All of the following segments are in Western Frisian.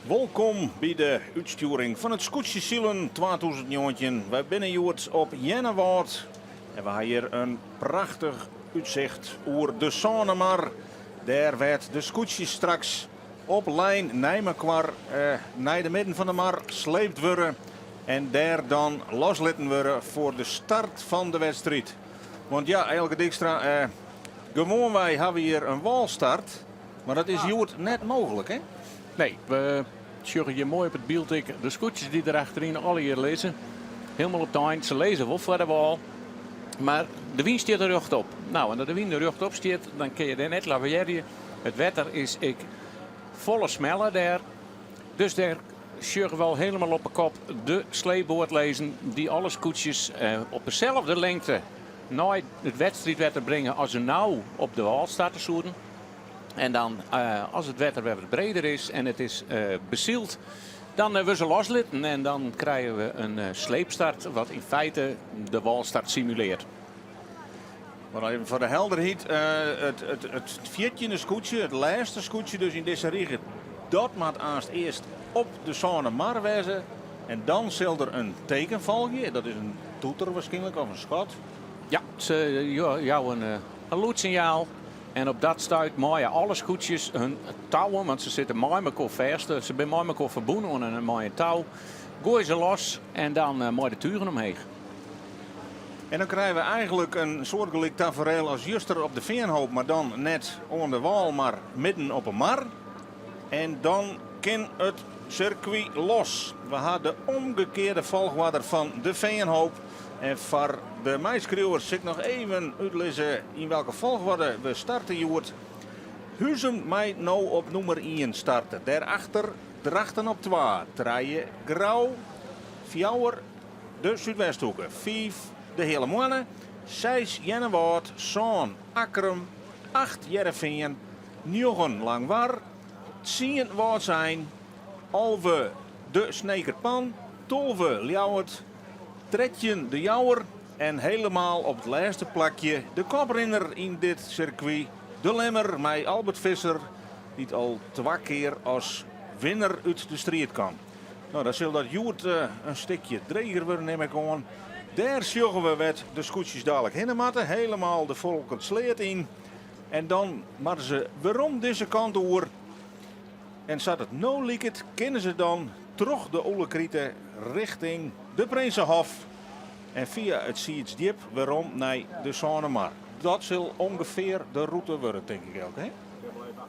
Wolkom by de útstjoering fan it Skûtsjesilen 2019. Wy binne hjoed op Earnewâld en we ha hjir in prachtich útsicht oer de Sânemar. Dêr wêr't de skûtsjes straks op lijn nei mekoar nei de midden fan de mar sleept wurde en dêr dan loslitten wurde foar de start fan de wedstriid. Want ja, Eelke Dykstra, gewoanwei ha we hjir in wâlstart. Mar dat is hjoed net mooglik, hè? Nee, we sjogge hjir moai op it byld ek de skûtsjes dy't der achteryn allegear lizze. Hielendal op it ein. Se lizze wol foar de wâl, mar de wyn stiet der rjochtop. No, en as de wyn der rjochtop stiet, dan kinne je dêr net lavearje. It wetter is ek folle smeller dêr. Dus dêr sjogge we al hielendal op 'e kop de sleepboat lizzen dy't alle skûtsjes op deselde lingte nei it wedstriidwetter bringe as se no op de wâl starte soenen. En dan as it wetter wer wat breder is en it is besyld, dan wurde se loslitten en dan krije we in sleepstart wat yn feite de wâlstart simuleart. Mar even foar de helderheid, it fjirtjinde skûtsje, it lêste skûtsje dus yn dizze rige, dat moat aanst earst op de Sânemar wêze en dan sil der in teken folgje. Dat is in toeter waarskynlik of in skot. Ja, se jouwe in lûdssinjaal en op dat stuit meie alle skûtsjes hun touwen, want se sitte mei mekoar fêst, se binne mei mekoar ferbûn oan in mei in tou, goaie se los en dan mei de tugen omheech. En dan krije we eigenlik in soartgelyk tafereel as juster op de Feanhoop, mar dan net oan de wâl, mar midden op 'e mar. En dan kin it sirkwy los. We ha de omgekearde folchoarder fan de Feanhoop. En foar de meiskriuwers sil ik noch even útlizze yn welke folchoarder we starte hjoed. Huzum mei no op nûmer ien starte. Dêrachter Drachten op twa, trije Grou, fjouwer de Súdwesthoeke, fiif de Heale Moanne, seis Earnewâld, sân Akkrum, acht Hearrenfean, njoggen Langwar, tsien Wâldsein, 11 de Snekerpan, 12 Ljouwert, 13 de Jouwer en helemaal op it lêste plakje de koprinner yn dit sirkwy, de Lemmer mei Albert Visser, dy't al twa kear as winner út de striid kaam. No, dan sil dat hjoed in stikje dreger wurde, nim ik oan. Dêr sjogge we wêr't de skûtsjes dalik hinne moatte, helemaal de Folkertsleat yn. En dan moatte se werom dizze kant oer. En sa't it no liket, kinne se dan troch de Oelekrite richting de Prinsenhof en fia it Sietsdjip werom nei de Sânemar. Dat sil ûngefear de rûte wurde, tink ik, Eelke, hè?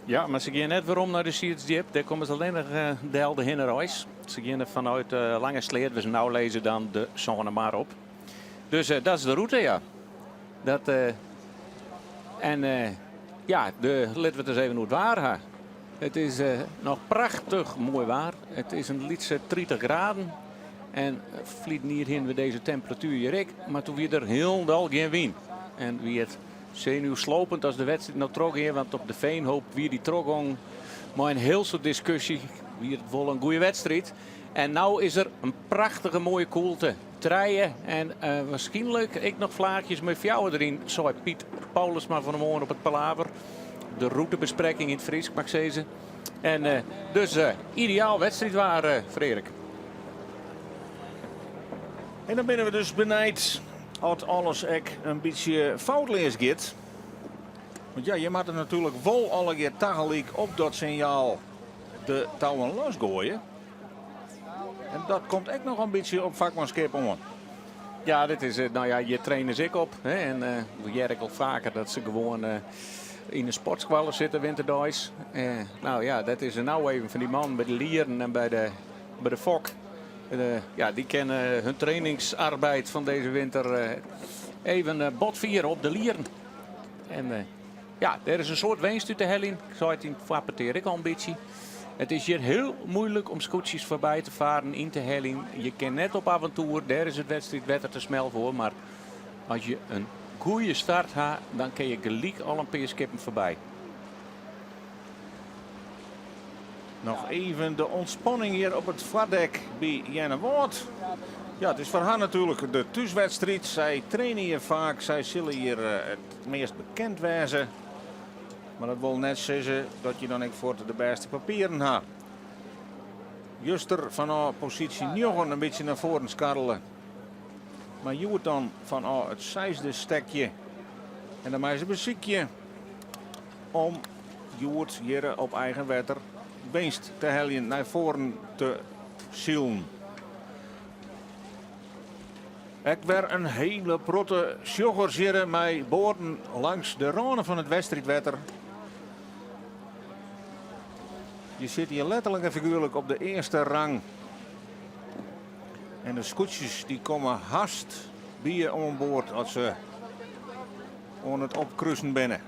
Ja, mar se gean net werom nei de Sietsdjip. Dêr komme se allinnich del de hinnereis. Se geane fanút Lange Sleat, wêr't se no lizze, dan de Sânemar op. Dus dat is de rûte, ja. Dat, en ja, de, litte we it ris even oer it waar ha. It is noch prachtich moai waar. It is in lytse 30 graden. En ferliden jier hiene we dizze temperatuer hjir ek, mar doe wie der hielendal gjin wyn. En wie it senuwslopend as de wedstriid no trochgie, want op de Veenhoop wie dy trochgong mei in hiel soad diskusje. Wie it wol in goede wedstriid. En no is der in prachtige moaie koelte. Trije en waarskynlik ek noch flaachjes mei fjouwer deryn, sei Piet Paulusma fan 'e moarn op it Palaver. De rûtebesprekking yn it Frysk, moat ik sizze. En dus ideaal wedstriidwaar, Freark. En dan binne we dus benijd oft alles ek in bytsje foutleas giet. Want ja, je moatte natuerlik wol allegear tagelyk op dat sinjaal de touwen losgoaie. En dat komt ek noch in bytsje op fakmanskip oan. Ja, dit is, no ja, hjir traine se ek op. Hè, en we hearre ek al faker dat se gewoan yn de sportskoalle sitte winterdeis. No ja, dat is er no even fan dy mannen by de lieren en by de fok. Ja, dy kinne hun trainingsarbeid fan dizze winter even botfiere op de lieren. En ja, dêr is in soad winst út te heljen. Ik sei it yn it foarpetear ek al in bytsje. It is hjir hiel muoilik om skûtsjes foarby te faren, yn te heljen. Je kinne net op aventoer, dêr is it wedstriidwetter te smel foar. Mar as je in goede start ha, dan kinne je gelyk al in pear skippen foarby. Noch even de ûntspanning hjir op it foardek by Earnewâld. Ja, it is foar har natuerlik de thúswedstriid. Sy traine hjir faak, sy sille hjir it meast bekend wêze. Mar dat wol net sizze dat je dan ek fuort de bêste papieren ha. Juster fanôf posysje njoggen in bytsje nei foaren skarrele. Mar hjoed dan fanôf it seisde stekje. En dan meie se besykje om hjoed hjir op eigen wetter winst te heljen, nei foaren te silen. Ek wer in hele protte sjoggers hjir mei boaten langs de râne fan it wedstriidwetter. Je sitte hjir letterlik en figuerlik op de earste rang. En de skûtsjes dy komme hast by je oan board as se oan it opkrusen binne.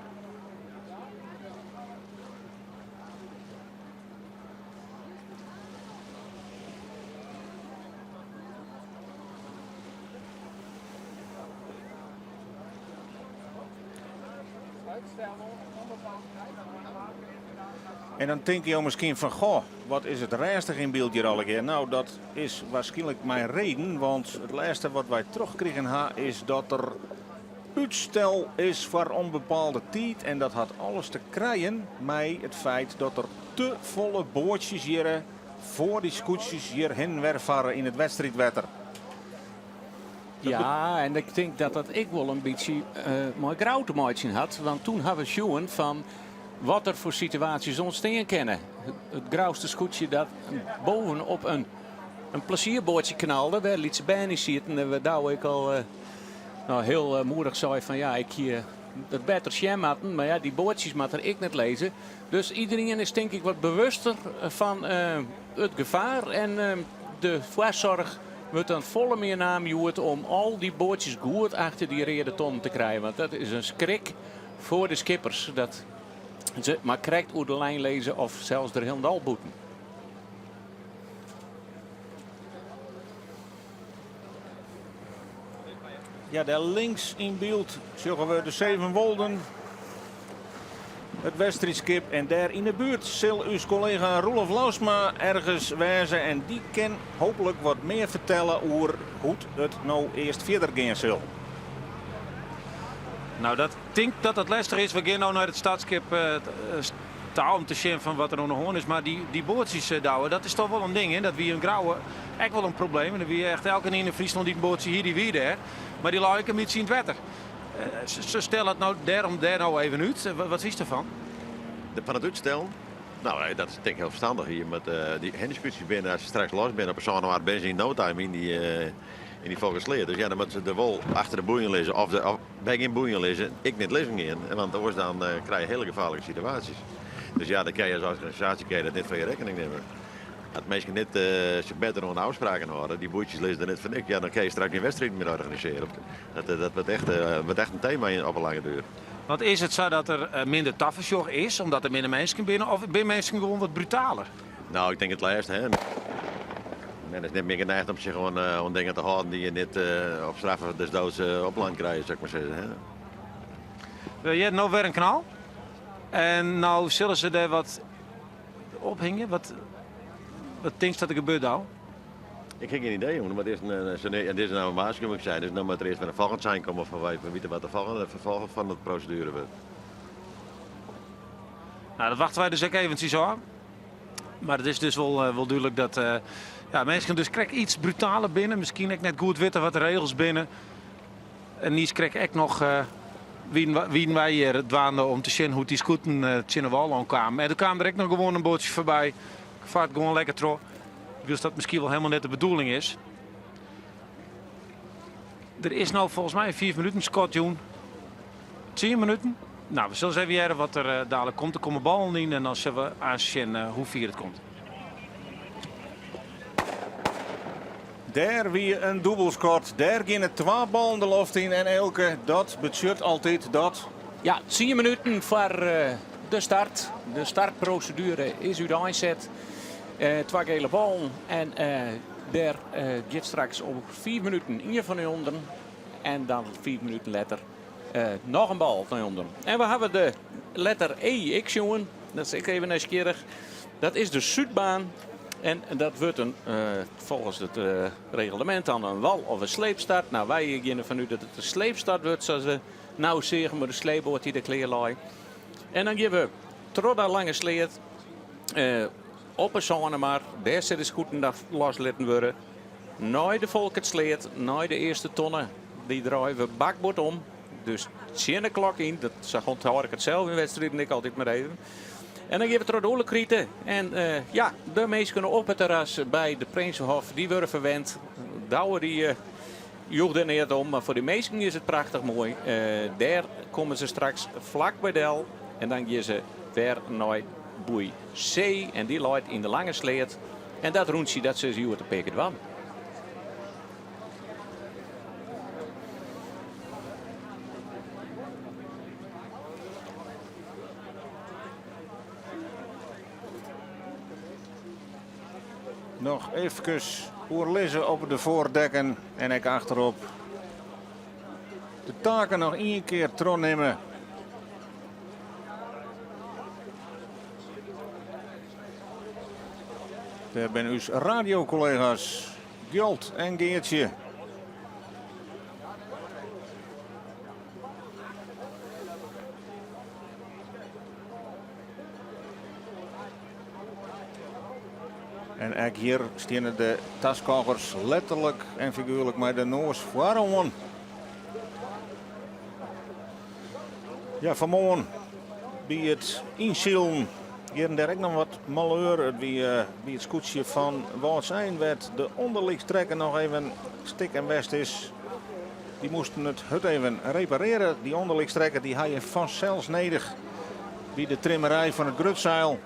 En dan tinke jo miskien fan goh, wat is it rêstich yn byld hjir allegear. Nou, dat is waarskynlik mei reden, want it lêste wat wy trochkrigen ha is dat der útstel is foar ûnbepaalde tiid. En dat hat alles te krijen mei it feit dat der te folle boatsjes hjir foar dy skûtsjes hjir hinne wer farre yn it wedstriidwetter. Ja, en ik tink dat dat ek wol in bytsje mei Grou te meitsjen hat. Want toen ha we sjoen fan wat der foar situaasjes ûntstean kinne. It Grouster skûtsje dat bovenop in, in plezierboatsje knalde, wêr lytse bern yn sieten. En wêr Douwe ek al nou, hiel moedich sei fan ja, ik hie dat better sjen moatten. Mar ja, dy boatsjes moatte der ek net lizze. Dus iderien is tink ik wat bewuster fan it gefaar en de foarsoarch wurdt dan folle mear naam hjoed om al dy boatsjes goed achter dy reade tonnen te krijen. Want dat is in skrik foar de skippers. Dat se mar krekt oer de lijn lizze of sels der hielendal bûten. Ja, dêr links yn byld sjogge we de Sevenwolden. It wedstriidskip en dêr yn de buert sil ús kollega Roelof Lousma ergens wêze en dy kin hooplik wat mear fertelle oer hoe't it no earst fierder gean sil. Nou, dat tink dat dat lestich is. We gean no nei it startskip ta om te sjen fan wat der oan de hân is. Mar dy, dy boatsjes, Douwe, dat is toch wol in ding, hè? Dat wie yn Grou ek wol in probleem. En der wie echt elkenien yn Fryslân dy't in boatsje hie, dy wie dêr. Mar dy lei ek in bytsje yn it wetter. Se stelle it no dêrom dêr no even út. Wat fynst derfan? Fan it útstellen? Nou, dat is tink ik hiel ferstannich. Je moat dy handyskûtsjes binne, as se straks los binne op 'e Sânewar, binne se yn no time yn dy, yn dy Folkersleat. Dus ja, dan moatte se der wol achter de boeien lizze of, de, of by gjin boeien lizze, ek net lizzen gean. Want oars dan krije je hiele gefaarlike situaasjes. Dus ja, dan kinne je as organisaasje kinne je dat net foar je rekkening nimme. As minsken net sich better oan de ôfspraken hâlde, dy boeitsjes lizze der net foar niks, ja, dan kinne je straks gjin wedstriden mear organisearje. Dat, dat wurdt echt, wurdt echt in tema op 'e lange duer. Want is it sa dat der minder tafersjoch is, omdat der minder minsken binne, of binne minsken gewoan wat brutaler? Nou, ik tink it lêste. Hè. Men is net mear geneigd om sich oan, oan dingen te hâlden dy't je net op straffe des doods oplein krije, sil ik mar sizze. Hè. We hearre no wer in knal. En no sille se dêr wat ophingje. Wat, wat tinkst dat der gebeurt, Douwe? Ik ha gjin idee, jongen. Maar het is een, het is nou een waarschuwing zijn. Dus dan moet er eerst weer een volgend sein komen van wij weten wat de volgende vervolg van de procedure wordt. Nou, dat wachten wij dus ook eventjes aan. Maar het is dus wel, wel duidelijk dat ja, mensen dus krekt iets brutaler binnen. Misschien ook net goed weten wat de regels binnen. En niis krekt ek noch wienen wy hjir dwaande om te sjen hoe't dy skûten tsjin de wâl oan kamen. En der kaam der ek noch gewoan in boatsje foarby. Fart gewoan lekker troch. Wylst dat miskien wol helemaal net de bedoeling is. Der is no folgens my in 5 minuten skot jûn. 10 minuten. Nou, we sille ris even hearre wat der dadelijk komt. Der komme ballen yn en dan sille we aansjen hoe fier it komt. Dêr wie in dûbelskot. Dêr geane twa ballen de loft yn en Eelke, dat betsjut altyd dat. Ja, 10 minuten foar de start. De startproseduere is úteinset. Twa gele ballen en dêr giet straks om 5 minuten ien fan nei ûnderen. En dan 5 minuten letter noch in bal nei ûnderen. En we hawwe de letter E ek sjoen. Dat is ek even nijsgjirrich. Dat is de Súdbaan. En dat wurdt in, folgens it reglemint dan in wal of in sleepstart. Nou, wy geane derfan út dat it in sleepstart wurdt, sa't we no seagen mei de sleepboat dy't der klear lei. En dan gean we troch dat lange sleat. Op 'e Sânemar, dêr sille de skûten dan loslitten wurde. Nei de Folkertssleat, nei de earste tonne. Dy draaie we bakboard om. Dus tsjin de klok yn. Dat, sa ûnthâld ik it sels yn wedstriden ek altyd mar even. En dan gean we troch de Oelekrite. En ja, de minsken op it terras by de Prinsenhof, dy wurde ferwend. Douwe dy joech der neat om, mar foar dy minsken is it prachtich moai. Dêr komme se straks flak by del en dan gean se wer nei boei C en dy leit yn de Lange Sleat. En dat rûntsje dat sille se hjoed in pear kear dwaan. Noch efkes oerlizze op de foardekken en ek achterop. De taken noch ien kear trochnimme. Dêr binne ús radiokollega's Gjalt en Geartsje. En ek hjir steane de taskôgers letterlik en figuerlik mei de noas foaroan. Ja, fanmoarn by it ynsilen hjir en dêr ek noch wat maleur. It wie by it skûtsje fan Wâldsein wêr't de ûnderlikstrekker noch even stikken west is. Dy moasten it hurd even reparearje. Dy ûnderlikstrekker dy ha je fansels nedich by de trimmerij fan it grutseil.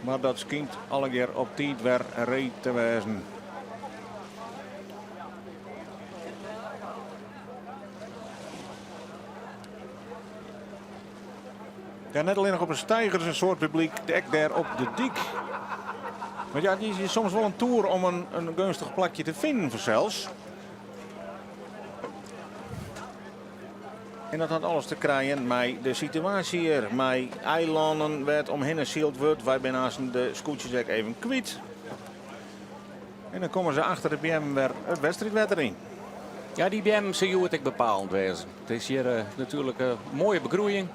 Mar dat skynt allegear op tiid wer ree te wêzen. Ja, net allinnich op de steigers in soad publyk, ek dêr op de dyk. Want ja, it is soms wol in toer om in geunstich plakje te finen fansels. En dat hat alles te krijen mei de situaasje hjir, mei eilannen wêr't omhinne syld wurdt. Wy binne aansten de skûtsjes ek even kwyt. En dan komme se achter de beammen wer it wedstriidwetter yn. Ja, dy beammen sille hjoed ek bepalend wêze. It is hjir natuerlik in moaie begroeiïng.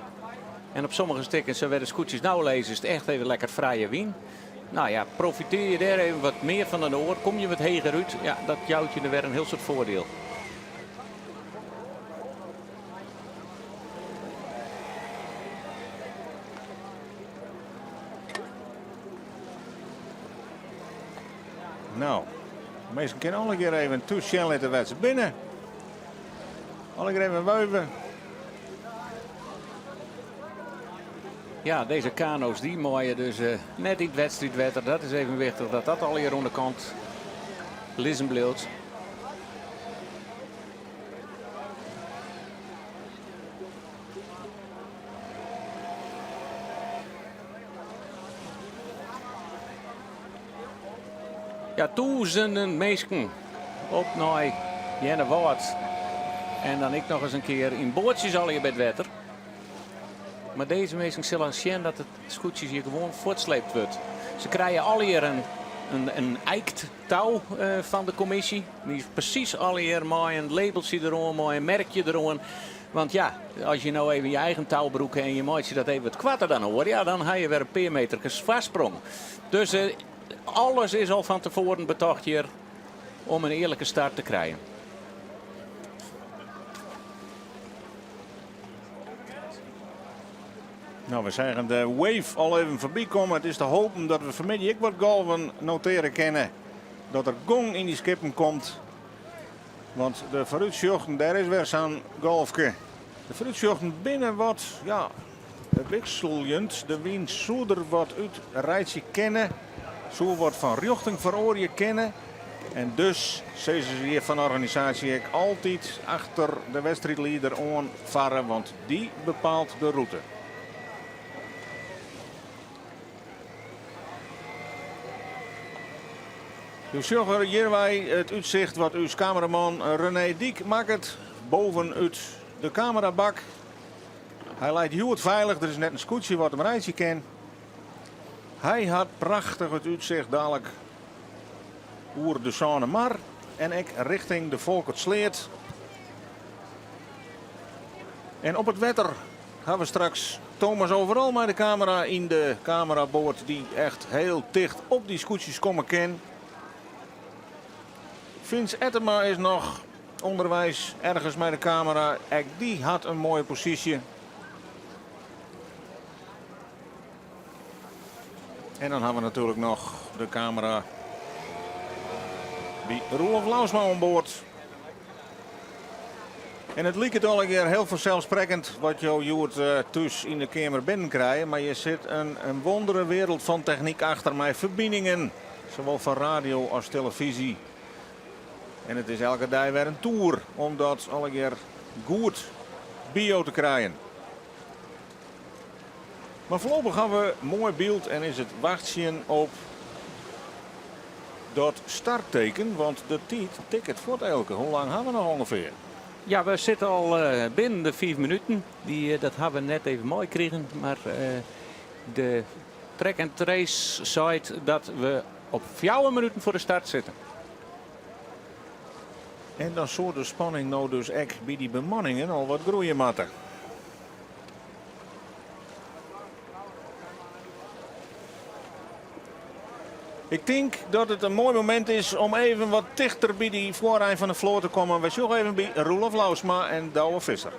En op sommige stikken, sa wêr't de skûtsjes no lizze, is it echt even lekker frije wyn. No ja, profitearje je dêr even wat mear fan dan de oar, kom je wat heger út, ja, dat jout je der wer in hiel soad foardiel. No, minsken kinne allegear even thús sjen litte wêr't se binne. Allegear even wuive. Ja, dizze kano's dy meie dus net yn it wedstriidwetter. Dat is even wichtich dat dat allegear oan de kant lizzen bliuwt. Ja, tûzenen minsken op nei Earnewâld. En dan ek noch ris in kear yn boatsjes allegear by it wetter. Mar dizze minsken sille sjen dat it skûtsjes hjir gewoan fuortsleept wurdt. Se krije allegear in ijkt tou fan de kommisje. Dy is presys allegear mei in labeltsje deroan, mei in merkje deroan. Want ja, as je no even je eigen tou brûke en je meitsje dat even wat koarter dan oar, ja, dan ha je wer in pear meterkes foarsprong. Dus alles is al fan tefoaren betocht hjir om in earlike start te krijen. No, we seagen de wave al even foarby kommen. It is te hoopjen dat we fanmiddei ek wat golven notearje kinne. Dat der gong yn dy skippen komt. Want de foarútsjochten, dêr is wer sa'n golfke. De foarútsjochten binne wat, ja, wikseljend. De wyn soe der wat út reitsje kinne. Soe wat fan rjochting feroarje kinne. En dus sizze se hjir fan de organisaasje ek altyd achter de wedstriidlieder oan farre, want dy bepaalt de rûte. Jo sjogge hjirwei it útsicht wat ús kameraman René Dyk makket boven út de kamerabak. Hy leit hjoed feilich, der is net in skûtsje wat him reitsje kin. Hy hat prachtich it útsicht dalik oer de Sânemar en ek richting de Folkertsleat. En op it wetter. Hawwe we straks Thomas Overal mei de kamera yn de kameraboat dy't echt hiel ticht op dy skûtsjes komme kin. Vince Ettema is noch ûnderweis ergens mei de kamera. Ek dy hat in moaie posysje. En dan hawwe we natuerlik noch de kamera by Roelof Lousma oan board. En it liket allegear hiel fanselssprekkend wat jo hjoed eh, thús yn de keamer binnen krije, mar hjir sit in, in wondere wereld fan technyk achter mei ferbiningen, sawol fan radio as telefyzje. En it is elke dei wer in toer om dat allegear goed by jo te krijen. Mar foarlopich hawwe we moai byld en is it wachtsjen op dat startteken, want de tiid tikket fuort Eelke. Hoe lang hawwe we noch ûngefear? Ja, we sitte al eh, binnen de 5 minuten. Dy, eh, dat hawwe we net even meikrigen. Mar eh, de track and trace seit dat we op 4 minuten foar de start sitte. En dan soe de spanning no dus ek by dy bemanningen al wat groeie moatte. Ik tink dat it in moai momint is om even wat tichter by dy foarein fan de float te kommen. Wy sjogge even by Roelof Lousma en Douwe Visser.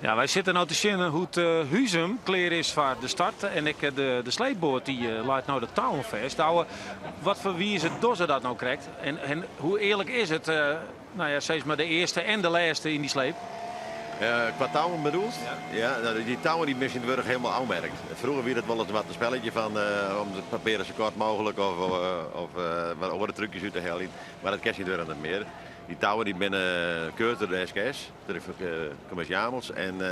Ja, wy sitte no te sjen hoe't uh, Huzum klear is foar de start. En ek eh, de, de sleepboat dy uh, leit no de touwen fêst. Douwe, wat foar wize dogge se dat no krekt? En, en hoe earlik is it? Uh, Nou ja, sis mar de earste en de lêste yn dy sleep. Uh, qua touwen bedoelst? Ja. Ja, nou, dy touwen dy binne tsjintwurdich hielendal ôfmerkt. Froeger wie dat wolris wat in spelletje fan uh, om te probearjen sa koart mooglik of, of uh, wat oare trúkjes út te heljen. Mar dat kin tsjintwurdich net mear. Dy touwen dy binne keurd troch de SKS, troch de kommisje Amels. En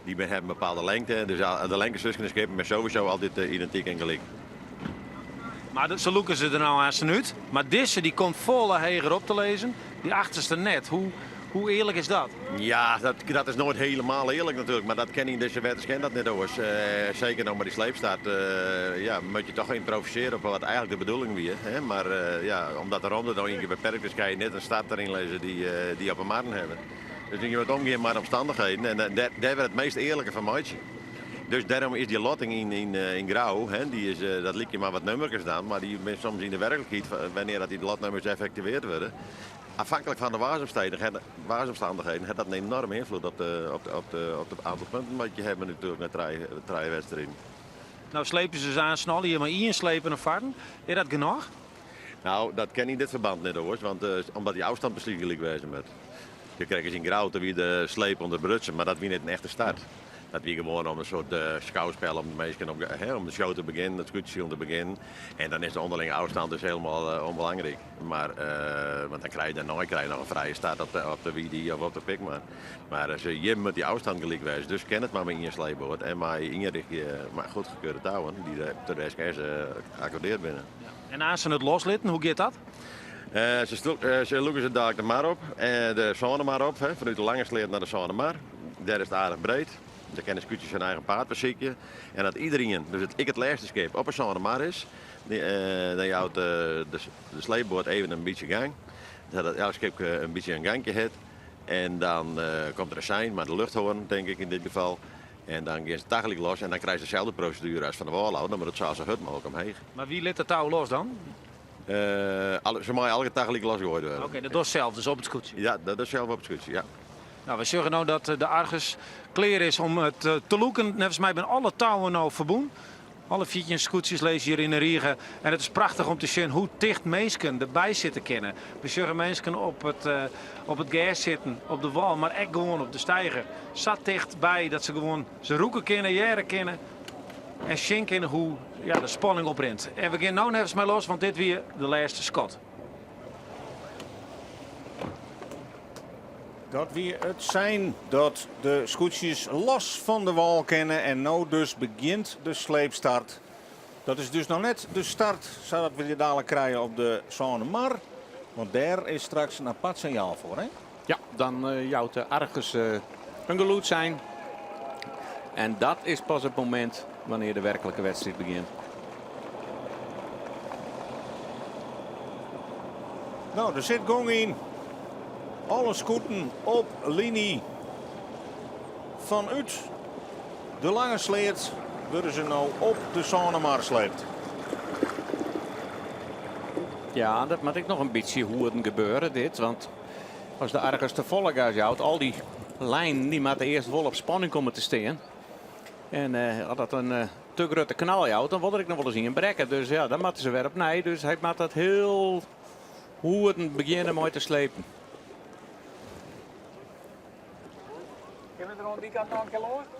dy hawwe in bepaalde lengte. Dus de lengte tusken de skippen is sowieso altyd identyk en gelyk. Mar se lûke se der no aansten út. Mar dizze dy komt folle heger op te lizzen, dy achterste net. Hoe, hoe earlik is dat? Ja, dat, dat is noait hielendal earlik natuerlik, mar dat kin yn dizze wetters kin dat net oars. Uh, seker no mei dy sleepstart, uh, ja, moatte je toch ymprovisearje op wat eigenlik de bedoeling wie. Hè? Mar uh, ja, omdat de romte dan ien kear beperkt is, kinne je net in start deryn lizze dy, dy op 'e marren hawwe. Dus je moatte omgean mei de omstannichheden en dêr, dêr wer it meast earlike fan meitsje. Dus dêrom is dy lotting yn, yn, yn Grou, hè, dy is, dat lykje mar wat nummerkes dan, mar dy binne soms yn de werklikheid, wannear dat dy lotnummers effektueard wurde, afhankelijk fan de waarsomstannichheden, hat dat in enoarme ynfloed op de, op de, op de, op de aantal punten wat je hawwe natuerlik nei trije, trije wedstriden. No slepe se aansten allegear mei ien sleep nei foaren. Is dat genôch? No, dat kin yn dit ferbân net oars, want uh, omdat dy ôfstân presys gelyk wêze moat. Je krije yn Grou, wie de sleep ûnderbrutsen, mar dat wie net in echte start. Dat wie gewoan om in soart uh, skouspel om de minsken op, hè, om de show te begjinnen, it skûtsjesilen te begjinnen. En dan is de ûnderlinge ôfstân dus hielendal uh, ûnbelangryk. Mar, uh, want dan krije je dêrnei krije je noch in frije start op de, op de WD of op de Pikmar. Mar se, hjir moat dy ôfstân gelyk wêze, dus kin it mar mei ien sleepboat en mei ien rychje mei goedkeurde touwen dy't de, troch de SKS akkordearre binne. Ja. En aansten it loslitten, hoe giet dat? Uh, se, uh, se lûke se dalik de mar op, uh, de Sânemar op, hè, fanút de Lange Sleat nei de Sânemar. Dêr is it aardich breed. Dêr kinne de skûtsjes syn eigen paad besykje. En as iderien, dus it, ek it lêste skip, op 'e Sânemar is, dan jout de, de, de sleepboat even in bytsje gang. Dat elk skip in bytsje in gangje hat. En dan komt der in sein mei de luchthoarn, tink ik yn dit gefal. En dan gean se tagelyk los en dan krijst deselde proseduere as fan de wâl ôf. Dan moat it seil sa hurd mooglik omheech. Mar wa lit it tou los dan? Uh, alle, se meie allegear tagelyk losgoaid wurde. Oké, okay, dat dochst sels dus op it skûtsje? Ja, dat is sels op it skûtsje, ja. No, we sjogge no dat de Argus klear is om it te lûken. Neffens my binne alle touwen no ferbûn. Alle 14 skûtsjes lizze hjir yn de rige. En it is prachtich om te sjen hoe ticht minsken derby sitte kinne. We sjogge minsken op it, uh, op it gers sitten, op de wâl, mar ek gewoan op de steiger. Sa tichtby dat se gewoan se rûke kinne, hearre kinne en sjen kinne hoe ja, de spanning oprint. En we gean no neffens my los, want dit wie de lêste skot. Dat wie it sein dat de skûtsjes los fan de wâl kinne en no dus begjint de sleepstart. Dat is dus noch net de start sadat we dy dalik krije op de Sânemar, want dêr is straks in apart sinjaal foar. Hè? Ja, dan uh, jout de Argus uh, in gelûdssein. En dat is pas it momint wannear't de werklike wedstriid begjint. No, der sit gong yn. Alle skûten op liny. Fanút de Lange Sleat wurde se no op de Sânemar sleept. Ja, dat moat ek noch in bytsje hoeden gebeure dit, want as de Argus te folle gas jout, al dy lijnen dy moatte earst wol op spanning komme te stean. En eh, as dat in eh, te grutte knal jout, dan wol der ek noch wolris ien brekke. Dus ja, dan moatte se wer opnij. Dus hy moat dat hiel hoeden begjinne mei te slepen. Kinne we der oan dy kant noch in kear lâns?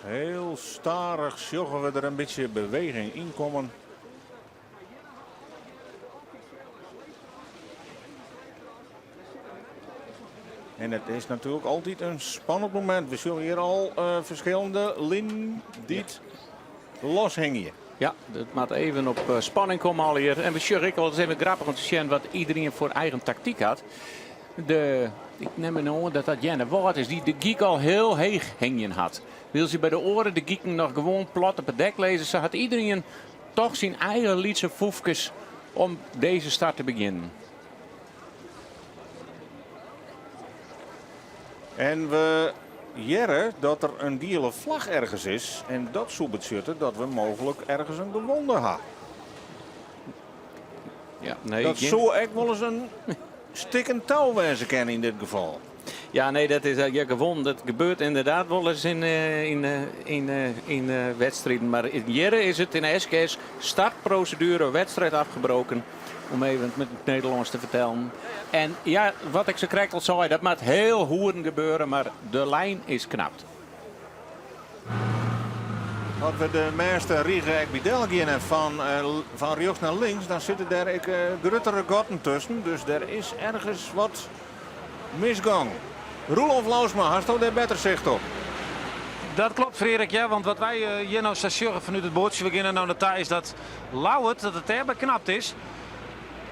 Hiel stadich sjogge we der in bytsje beweging yn kommen. En it is natuerlik altyd in spannend momint. We sjogge hjir al eh, ferskillende linen dy't loshingje. Ja, dat moat even op eh, spanning komme allegear. En we sjogge ek al, it is even grappich om te sjen wat iedereen foar eigen taktyk hat. De, ik nim my oan dat dat Earnewâld is, dy't de gyk al hiel heech hingjen hat. Wylst je by de oare de giken noch gewoan plat op it dek lizze, sa hat iedereen toch syn eigen lytse foefkes om dizze start te begjinnen. En we hearre dat der in giele flach ergens is. En dat soe betsjutte dat we mooglik ergens in gewonde ha. Ja, nee, Dat gjin- soe ek wolris in stikken tou wêze kinne yn dit gefal. Ja, nee, dat is eh, ja, gewoan. Dat gebeurt ynderdaad wolris yn, eh, yn, eh, yn, yn wedstriden. Mar yn hjir is it yn SKS startproseduere, wedstriid afgebroken. Om even it yn it Nederlânsk te fertellen. En ja, wat ik sakrekt al sei, dat moat hiel hoeden gebeure, mar de lijn is knapt. As we de measte rige ek by del geane fan, fan rjochts nei links, dan sitte dêr ek gruttere gatten tusken. Dus der is ergens wat misgong. Roelof Lousma, hasto dêr better sicht op? Dat klopt, Frederik, ja, want wat wy hjir no sa sjogge fanút it boatsje, we geane no nei ta, is dat Louwert, dat it dêrby knapt is.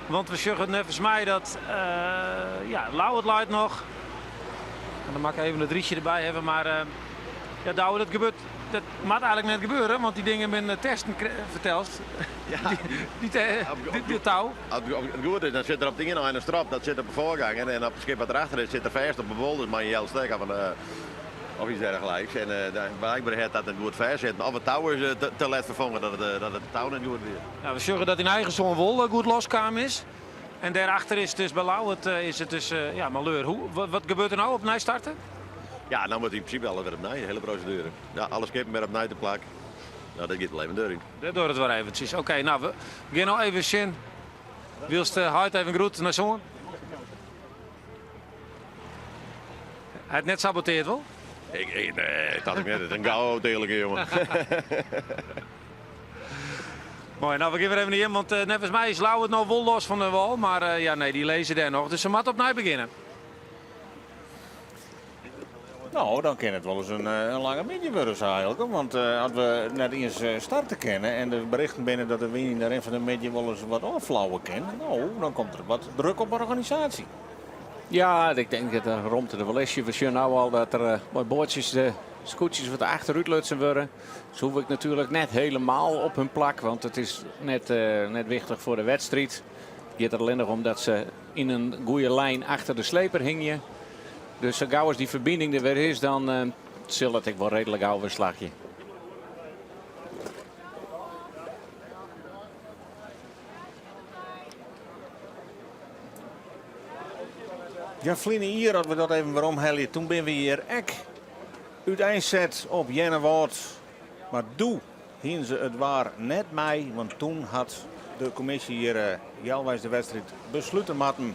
Want we sjogge neffens my dat, ja, Louwert leit noch. En dan moat ik even it rychje derby hawwe, mar ja, Douwe, dat gebeurt, dat moat eigenlik net gebeure, want dy dingen binne testen, fertelst. Ja. Dy, dy, dy tou. As it goed is, dan sit der op it iene ein in strop, dat sit op de foarganger en op it skip wat derachter is, sit er fêst op 'e wol, dus mei in heal stek of, in, of iets dergelijks. En blijkbaar hat dat net goed fêstsitten. Of it tou is te let ferfongen, dat it tou net goed wie. Nou, we sjogge dat dyn eigen soan wol goed loskaam is. En dêrachter is dus by Louwert is it dus ja, maleur. Hoe, wat gebeurt der no opnij starte? Ja, no moat yn prinsipe alles wer opnij, de hiele proseduere. Ja, alle skippen wer opnij te plak. Nou, dat giet wol even duorjen. Dat duorret wer eventsjes. Oké, nou, we gean no even sjen. Wylst heit even groet nei soan. Hy hat net saboteard wol? Ik, ik, nee, dat ik net. It is in gau-teelike jongen. Moai, nou we gean wer even nei him, want neffens my is Louwert no wol los fan de wâl, mar ja, nee, dy lizze dêr noch, dus se moatte opnij begjinne. No, dan kin it wolris in, in lange middei wurde, sa Eelke. Want as we net iens starte kinne en de berichten binne dat de wyn yn de rin fan de middei wolris wat ôfflauwe kin, no, dan komt der wat druk op de organisaasje. Ja, ik tink dat de romte der wol is. We sjogge no al dat der mei boatsjes de skûtsjes wat achterút lutsen wurde. Se hoege ek natuerlik net helemaal op hun plak, want it is net, net wichtich foar de wedstriid. It giet der allinnich om dat se yn in goede lijn achter de sleper hingje. Dus sa gau as dy ferbining der wer is, dan uh, sil it ek wol reedlik gau wer slagje. Ja, ferline jier, as we dat even weromhelje, doe binne we hjir ek úteinset op Earnewâld. Mar doe hiene se it waar net mei, want doe hat de kommisje hjir eh, healweis de wedstriid beslute moatten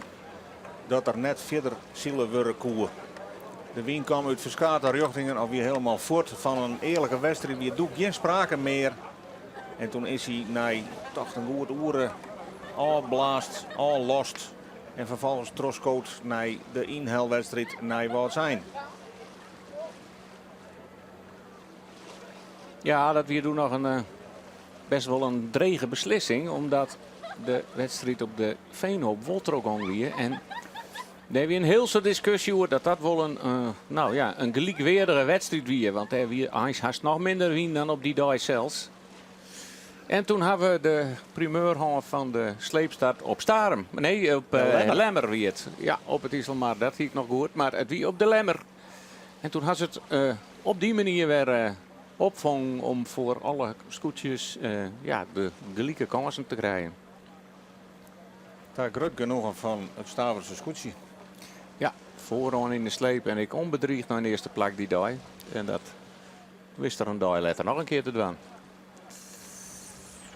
dat der net fierder sile wurde koe. De wyn kaam út ferskate rjochtingen of wie hielendal fuort. Fan in earlike wedstriid wie doe gjin sprake mear. En doe is hy nei tocht in goed oere ôfblaasd, ôflost en ferfolgens trochskood nei de ynhelwedstriid nei Wâldsein. Ja, dat wie doe noch in eh, best wol in drege beslissing, omdat de wedstriid op de Veenhoop wol trochgong wie. En dêr wie in hiel soad diskusje oer dat dat wol in, eh, nou ja, in gelykweardige wedstriid wie. Want dêr wie eins hast noch minder wyn dan op dy dei sels. En doe ha we de primeur hân fan de sleepstart op Starum. Nee, op uh, Lemmer wie it. Ja, op it Iselmar, dat hie ik noch goed. Mar it wie op de Lemmer. En toen ha se it op dy manier wer opfongen om foar alle skûtsjes ja, de gelike kânsen te krijen. Ta grut genoegen fan it Staverse skûtsje. Ja, foaroan yn de sleep en ek ûnbedriigd nei in earste plak dy dei. En dat wist er in dei letter noch in kear te dwaan.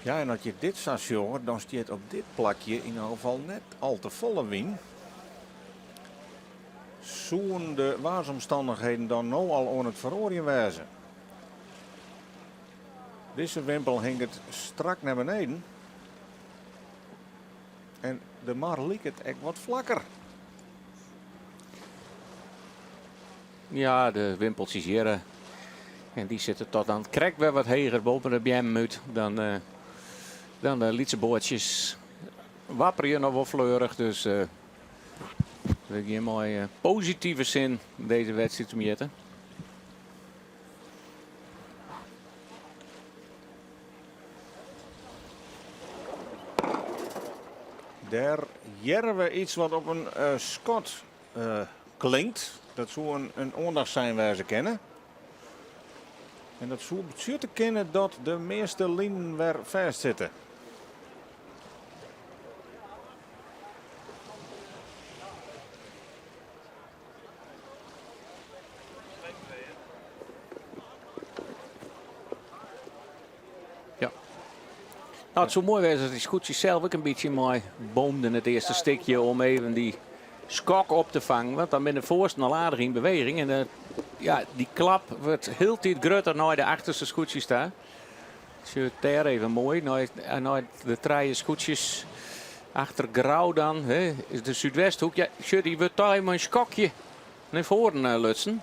Ja, en as je dit sa sjogge, dan stiet op dit plakje yn elk gefal net al te folle wyn. Soenen de waarsomstannichheden dan no al oan it feroarjen wêze? Dizze wimpel hinget strak nei beneden. En de mar liket ek wat flakker. Ja, de wimpeltsjes hjirre. En dy sitte toch dan krekt wer wat heger boppe de beammen út dan, uh, dan de lytse boatsjes. Wapperje noch wol fleurich, dus uh, we gean mei uh, positive sin dizze wedstriid temjitte. Dêr hearre we iets wat op in skot klinkt. Dat soe in oandachtsein wêze kinne. En dat soe betsjutte kinne dat de measte linen wer fêstsitte. Ja. Nou, it soe moai wêze as dy skûtsjes sels ek in bytsje mei boomden it earste stikje om even dy skok op te fangen. Want dan binne de foarsten al aardich yn beweging. En ja, dy klap wurdt hieltyd grutter nei de achterste skûtsjes ta. Sjoch dêr even moai nei, nei de trije skûtsjes achter Grou dan. Hè, is de Súdwesthoek. Ja, sjoch, dy wurdt toch even mei in skokje nei foaren eh, lutsen.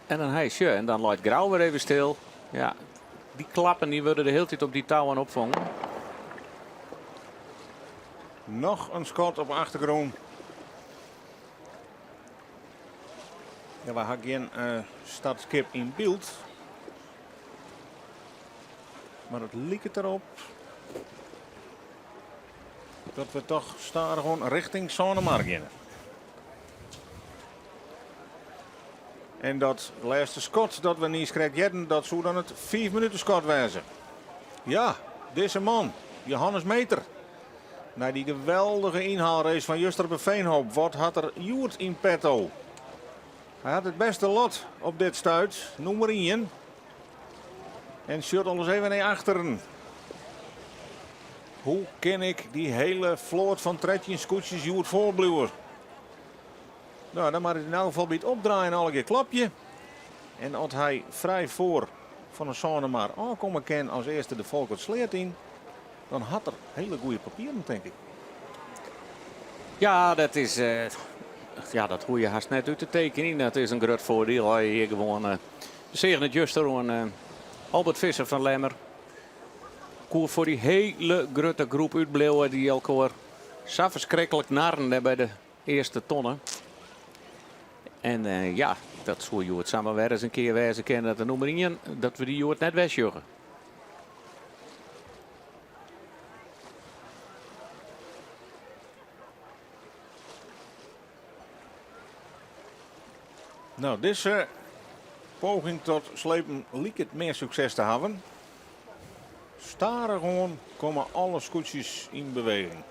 En dan hy, sjoch, en dan leit Grou wer even stil. Ja, dy klappen dy wurde de hiele tiid op dy touwen opfongen. Noch in skot op de achtergrûn. Ja, we ha gjin uh, startskip yn byld. Mar it liket derop dat we toch stadichoan rjochting Sânemar geane. En dat lêste skot dat we niiskrekt hearden, dat soe dan it 5 minuten skot wêze. Ja, dizze man, Johannes Meeter. Nei dy geweldige ynhaalrace fan juster op de Veenhoop, wat hat er hjoed yn petto? Hy hat it bêste lot op dit stuit, nûmer 1. En sjocht al ris even nei achteren. Hoe kin ik dy hiele float fan 13 skûtsjes hjoed foarbliuwe? Nou, dan moat it yn elk gefal by it opdraaien allegear klopje. En as hy frij foar fan de Sânemar ôfkomme kin as earste de Folkertsleat yn, dan hat er hiele goede papieren, tink ik. Ja, dat is, uh, ja, dat hoege je hast net út te tekenjen. Dat is in grut foardiel. As je hjir gewoan uh, seagen it juster oan uh, Albert Visser fan Lemmer. Koe foar dy hiele grutte groep útbliuwe dy't elkoar sa ferskriklik narren dêr by de earste tonne. En uh, ja, dat soe hjoed samar wer ris in kear wêze kinne dat de nûmer 1 dat we dy hjoed net wer sjogge. Nou, dizze poging tot slepen liket mear sukses te hawwen. Stadichoan komme alle skûtsjes yn beweging.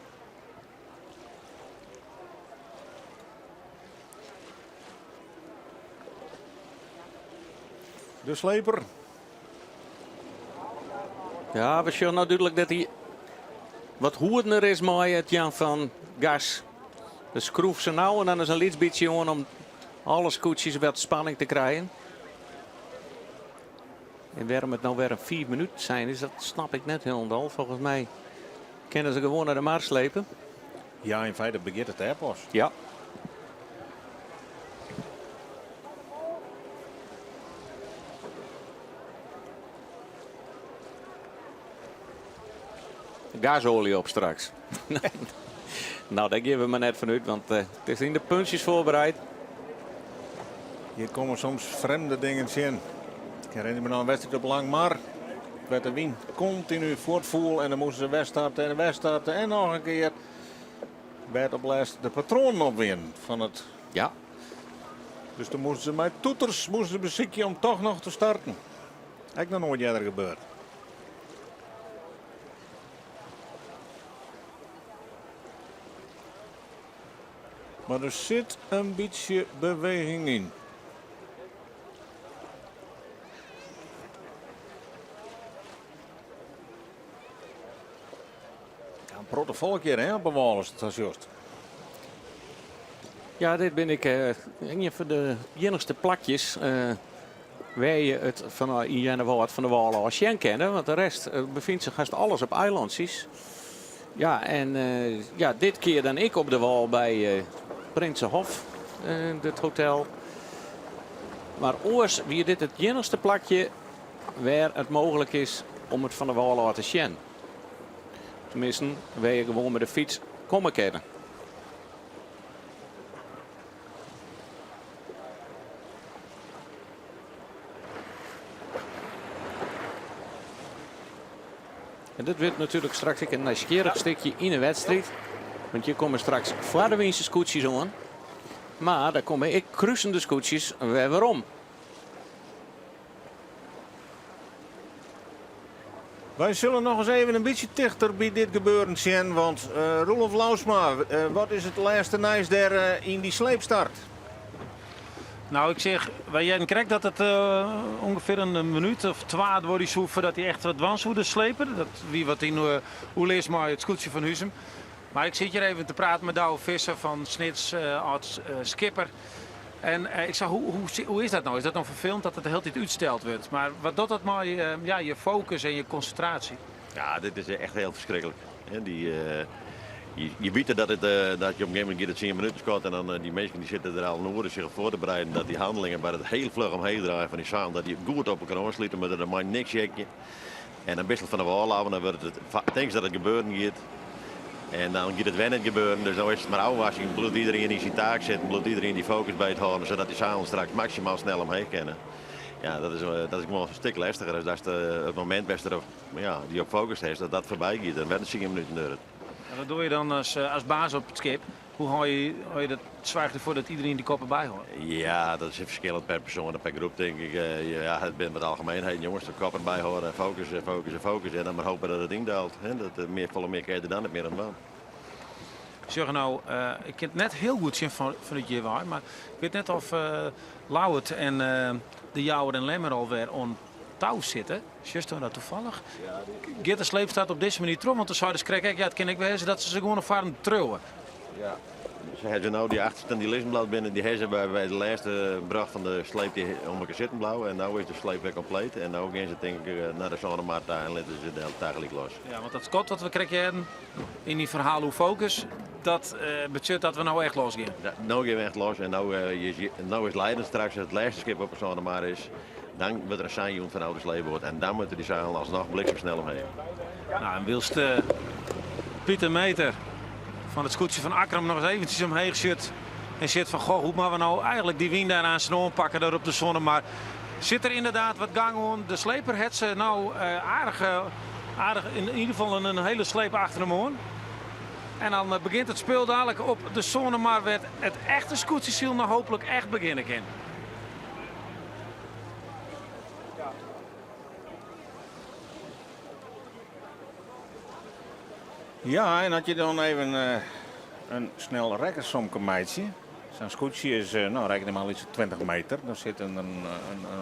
De sleper. Ja, we sjogge no dúdlik dat hy wat hoedener is mei it jaan fan gas. De skroef se no en dan is in lyts bytsje oan om alle skûtsjes wat spanning te krijen. En wêrom it no wer in 5 minuten sein is, dat snap ik net hielendal. Folgens my kinne se gewoan nei de mar slepe. Ja, yn feite begjint it dêr pas. Ja. Gasolie op straks. nou, dêr geane we mar net fan út, want uh, it is yn de puntsjes foarbereid. Hjir komme soms frjemde dingen tsjin. Ik herinner my noch in wedstriid op Langmar. Wêr't de wyn kontinu fuortfoel en dan moasten se wer starte en wer starte en noch in kear. Wêr't op lêst de patroanen op wienen fan it Ja. Dus toen moasten se mei toeters moasten se besykje om toch noch te starten. Ek noch noait earder gebeurd. Mar der sit in bytsje beweging yn. Ja, in protte folk hjir hè, op 'e wâl ast it sa sjochst. Ja, dit bin ik eh, ien fan de iennichste plakjes eh, wêr je it fan eh, yn Earnewâld fan de wâl ôf sjen kinne. Want de rest eh, befynt sich hast alles op eilantsjes. Ja, en eh, ja, dit kear dan ek op de wâl by eh, Prinsenhof, eh, it hotel. Mar oars wie dit it iennichste plakje wêr it mooglik is om it fan de wâl ôf te sjen. Teminsten, wêr je gewoan mei de fyts komme kinne. En dit wurdt natuerlik straks ek in nijsgjirrich stikje yn 'e wedstriid. Want hjir komme straks foar de wynse skûtsjes oan. Mar der komme ek krusende skûtsjes wer werom. Wy sille noch ris even in bytsje tichter by dit gebeuren sjen, want uh, Roelof Lousma, uh, wat is it lêste nijs dêr uh, yn dy sleepstart? Nou, ik zeg, wy hearden krekt dat it ûngefear in minút of twa duorje soe foardat hy echt wat dwaan soe, de sleper. Dat wie wat yn oerlis mei it skûtsje fan Huzum. Mar ik sit hjir even te praten mei Douwe Visser fan Snits, âld-skipper. En ik sei, hoe, hoe, hoe is dat no? Is dat no ferfelend dat it de hiele tiid útsteld wurdt? Mar wat docht dat mei ja, je fokus en je konsintraasje? Ja, dit is echt hiel ferskriklik. Dy, je, je witte dat, it, dat je op in gegeven momint giet it tsien minuten skot en dan dy minsken dy sitte der al in oere sich op foar te bereiden dat dy hannelingen by it hiel fluch omheech draaien fan dy seil, dat dy goed op elkoar oanslute moatte, der mei niks jekje. En dan bist fan de wâl ôf en dan wurdt it, tinkst dat it gebeuren giet. En dan giet it wer net gebeuren, dus no is it mar ôfwachting. Bliuwt iderien yn syn taak sitten, bliuwt iderien dy fokus by it hâlden, sadat dy seilen straks maksimaal snel omheech kinne. Ja, dat is, dat is gewoan in stik lestiger as datst it momint wêr'tst der op, ja, dy op fokust hast, dat dat foarby giet en wer in tsien minuten duorret. En wat dogge je dan as, as baas op it skip? Hoe hâld je, hâld je dat, soargje derfoar dat iderien dy kop derby hâldt? Ja, dat is ferskillend per persoan en per groep, tink ik. Ja, it binne wat algemeenheden, jonges. De kop derby hâlde en fokus, fokus en fokus. En dan mar hoopje dat it yndaalt. Hè? Dat, mear, folle mear kin je der dan net mear oan dwaan. Sjoch no, ik kin it net hiel goed sjen fanút hjirwei, mar ik wit net oft Ljouwert en de Jouwer en Lemmer alwer oan tou sitte. Sjochsto dat tafallich? Giet de sleepstart op dizze manier troch? Want dan sei de krekt ek, ja, it kin ek wêze dat se se gewoan op foarren triuwe. Ja. Se hawwe no dy achtersten dy't lizzen bliuwt binne, dy hawwe se by, by de lêste brocht fan de sleep dy om elkoar sitten bliuwe. En no is de sleep wer kompleet. En no gean se tink ik nei de Sânemar ta en litte se de tagelyk los. Ja, want dat skot dat we krekt hearden yn dyn ferhaal oer fokus, dat betsjut dat we no echt los gean. Ja, no gean we echt los en no, no is Leiden straks it lêste skip op de Sânemar is. Dan wurdt der in sein jûn fan de sleepboat en dan moatte dy seilen alsnoch bliksemsnel omheech. Nou, en wylst Pieter Meter fan it skûtsje fan Akkrum noch ris eventsjes omheech sjocht en sjocht fan goh, hoe moatte we no eigentlik dy wyn dêr aanst oanpakke dêr op de Sânemar. Sit der ynderdaad wat gang oan. De sleper hat se no aardich, aardich yn ieder gefal in hiele sleep achter him oan. En dan begjint it spul dadlik op de Sânemar wêr't it echte skûtsjesilen no hooplik echt begjinne kin. Ja, en as je dan even in snel rekkensomke meitsje. Sa'n skûtsje is, no, rekkenje mar lytse 20 meter. Dan sit in, in,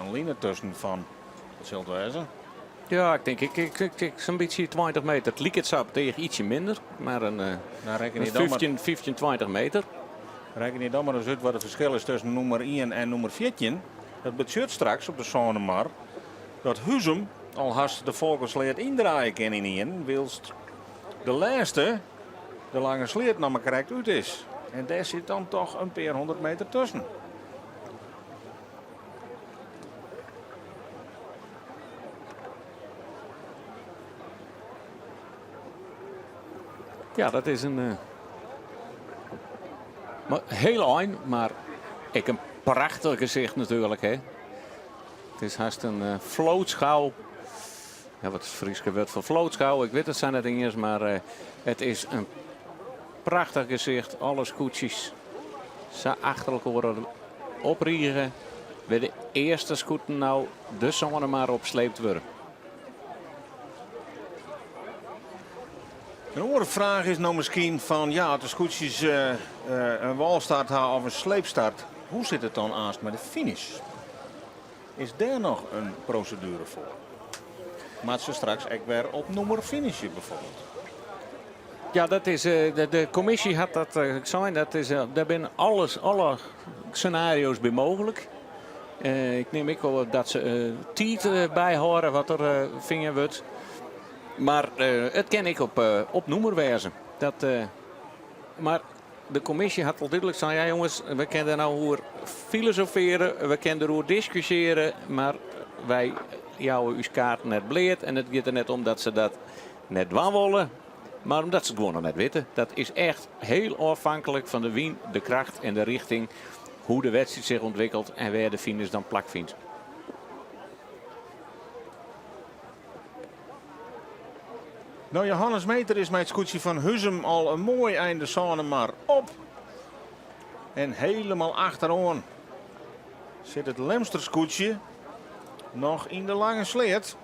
in line tusken fan, wat sil it wêze? Ja, ik tink ik, ik, ik, ik sa'n bytsje 20 meter. It liket sa op it each ytsje minder, mar in, Dan rekkenje dan mar, 15, 15, 20 meter. Rekkenje dan mar ris út wat it ferskil is tusken nûmer 1 en nûmer 14. Dat betsjut straks op de Sânemar dat Huzum al hast de Folkensleat yndraaie kin ynienen, wylst de lêste, de Lange Sleat, noch mar krekt út is. En dêr sit dan toch in pear hûndert meter tusken. Ja, dat is in uh, heel ein, mar ek in prachtich gesicht natuerlik. Hè? It is hast in uh, floatskou. Ja, wat is it Fryske wurd foar floatskou? Ik wit it sa net iens, mar uh, it is in prachtich gesicht. Alle skûtsjes sa achter elkoar. Op rige wêr't de earste skûten no de Sânemar opsleept wurde. In oare fraach is no miskien fan ja, as de skûtsjes in wâlstart ha of in sleepstart, hoe sit it dan aanst mei de finish? Is dêr noch in proseduere foar? Moat se straks ek wer op nûmer finishe bijvoorbeeld? Ja, dat is, de kommisje hat dat sein. Dat is, dêr binne alles, alle senario's by mooglik. Ik nim ek wol dat se tiid byhâlde wat der fearn wurdt. Mar it kin ek op nûmer wêze. Dat, mar de kommisje hat wol dúdlik sein, ja jonges, we kinne der no oer filosofearje, we kinne deroer diskusjearje, mar wy jouwe ús kaarten net bleat en it giet der net om dat se dat net dwaan wolle, mar omdat se it gewoan noch net witte. Dat is echt hiel ôfhinklik fan de wyn, de kracht en de rjochting, hoe de wedstriid sich ûntwikkelt en wêr de finish dan plakfynt. No, Johannes Meeter is mei it skûtsje fan Huzum al in moai ein de Sânemar op. En helemaal achteroan sit it Lemster skûtsje noch yn de Lange Sleat.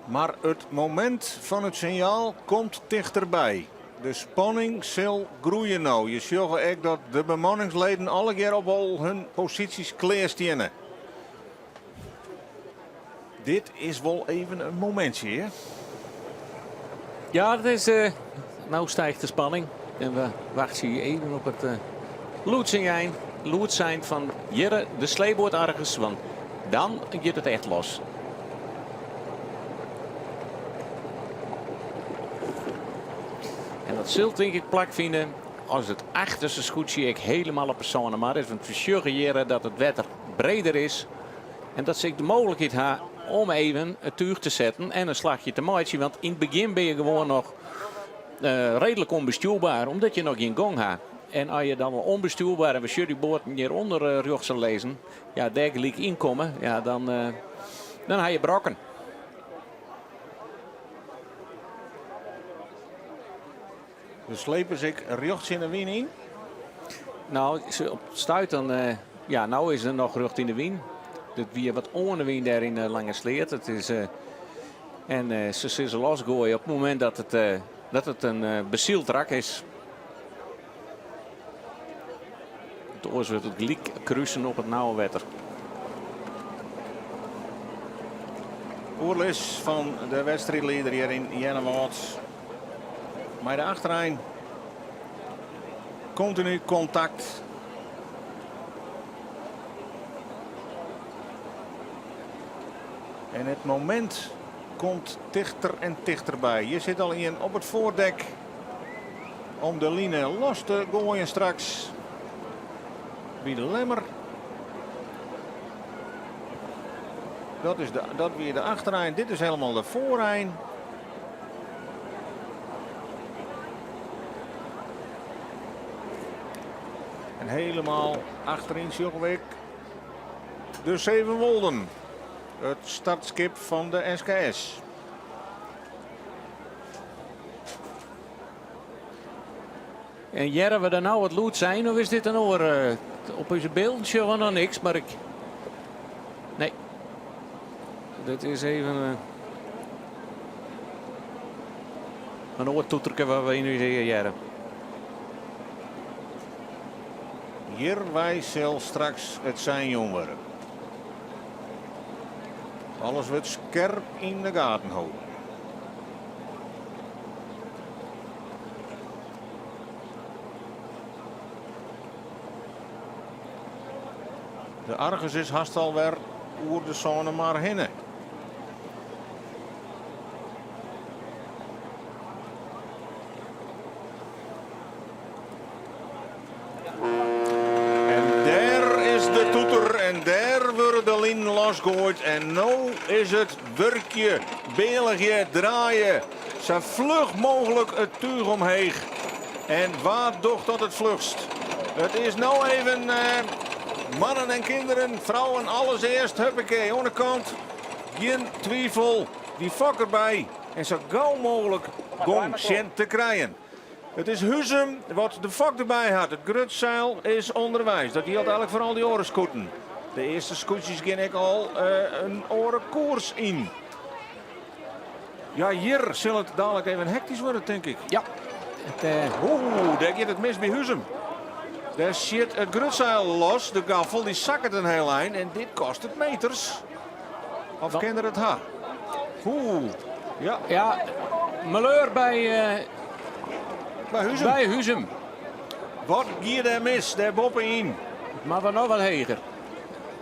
Mar it momint fan it sinjaal komt tichterby. De spanning sil groeie no. Je sjogge ek dat de bemanningsleden allegear op al hun posysjes klear steane. Dit is wol even in momintsje, hè? Ja, dat is, no stiicht de spanning. En we wachtsje even op it lûdssein, lûdssein fan hjirre de sleepboat Argus, want dan giet it echt los. En dat sil tink ik plakfine as it achterste skûtsje ek helemaal op 'e Sânemar is. Want we sjogge hjirre dat it wetter breder is en dat se ek de mooglikheid ha om even it túch te setten en in slachje te meitsjen. Want yn it begjin binne je gewoan noch reedlik ûnbestjoerber, omdat je noch gjin gong ha. En as je dan wol ûnbestjoerber en we sjogge dy boaten hjirûnder rjochts lizzen, ja, dêr gelyk yn komme, ja, dan, dan ha je brokken. De slepers ek rjocht tsjin de wyn yn? No, op it stuit dan, ja, no is er noch rjocht yn de wyn. It wie wat oan de wyn dêr yn de Lange Sleat. It is, en se sille se losgoaie op it momint dat it, dat it in besyld rak is. Want oars wurdt it gelyk krusen op it nauwe wetter. Oerlis fan de wedstriidlieder hjir yn Earnewâld. Mei de achterein kontinu kontakt. En it momint komt tichter en tichterby. Hjir sit al ien op it foardek om de line los te goaien straks by de Lemmer. Dat, is de, dat wie de achterein. Dit is helemaal de voorrein. En helemaal achterin sjogge we de Sevenwolden. It startskip fan de SKS. En hearre we der no it lûdssein of is dit in oar? Op ús bylden sjogge we noch niks, mar ik. Nee. Dit is even in oar toeterke wat we yn ús ear hearre. Hjirwei sil straks it sein jûn wurde. Alles wurdt skerp yn de gaten holden. De Argus is hast alwer oer de Sânemar hinne. En dêr is de toeter en dêr wurde de linen losgoaid. En no is it wurkje, bealigje, draaie. Sa fluch mooglik it túch omheech. En wa docht dat it fluchst? It is no even mannen en kinderen, frouwen, alles earst. Huppakee, oan de kant. Gjin twivel, dy fok derby. En sa gau mooglik gong sjen te krijen. It is Huzum wat de fok derby hat. It grutseil is ûnderweis. Dat jildt eigenlik foar al dy oare skûten. De earste skûtsjes gean ek al in oare koers yn. Ja, hjir sil it dalik even hektysk wurde, tink ik. Ja. Oeh, dêr giet it mis by Huzum. Dêr sjit it grutseil los. De gaffel dy sakket in hiel ein en dit kostet meters. Of kin er it ha? Oeh, ja. Ja, maleur by, By Huzum. by Huzum. Wat gie dêr mis, dêr boppe-yn? Mar we noch wat heger.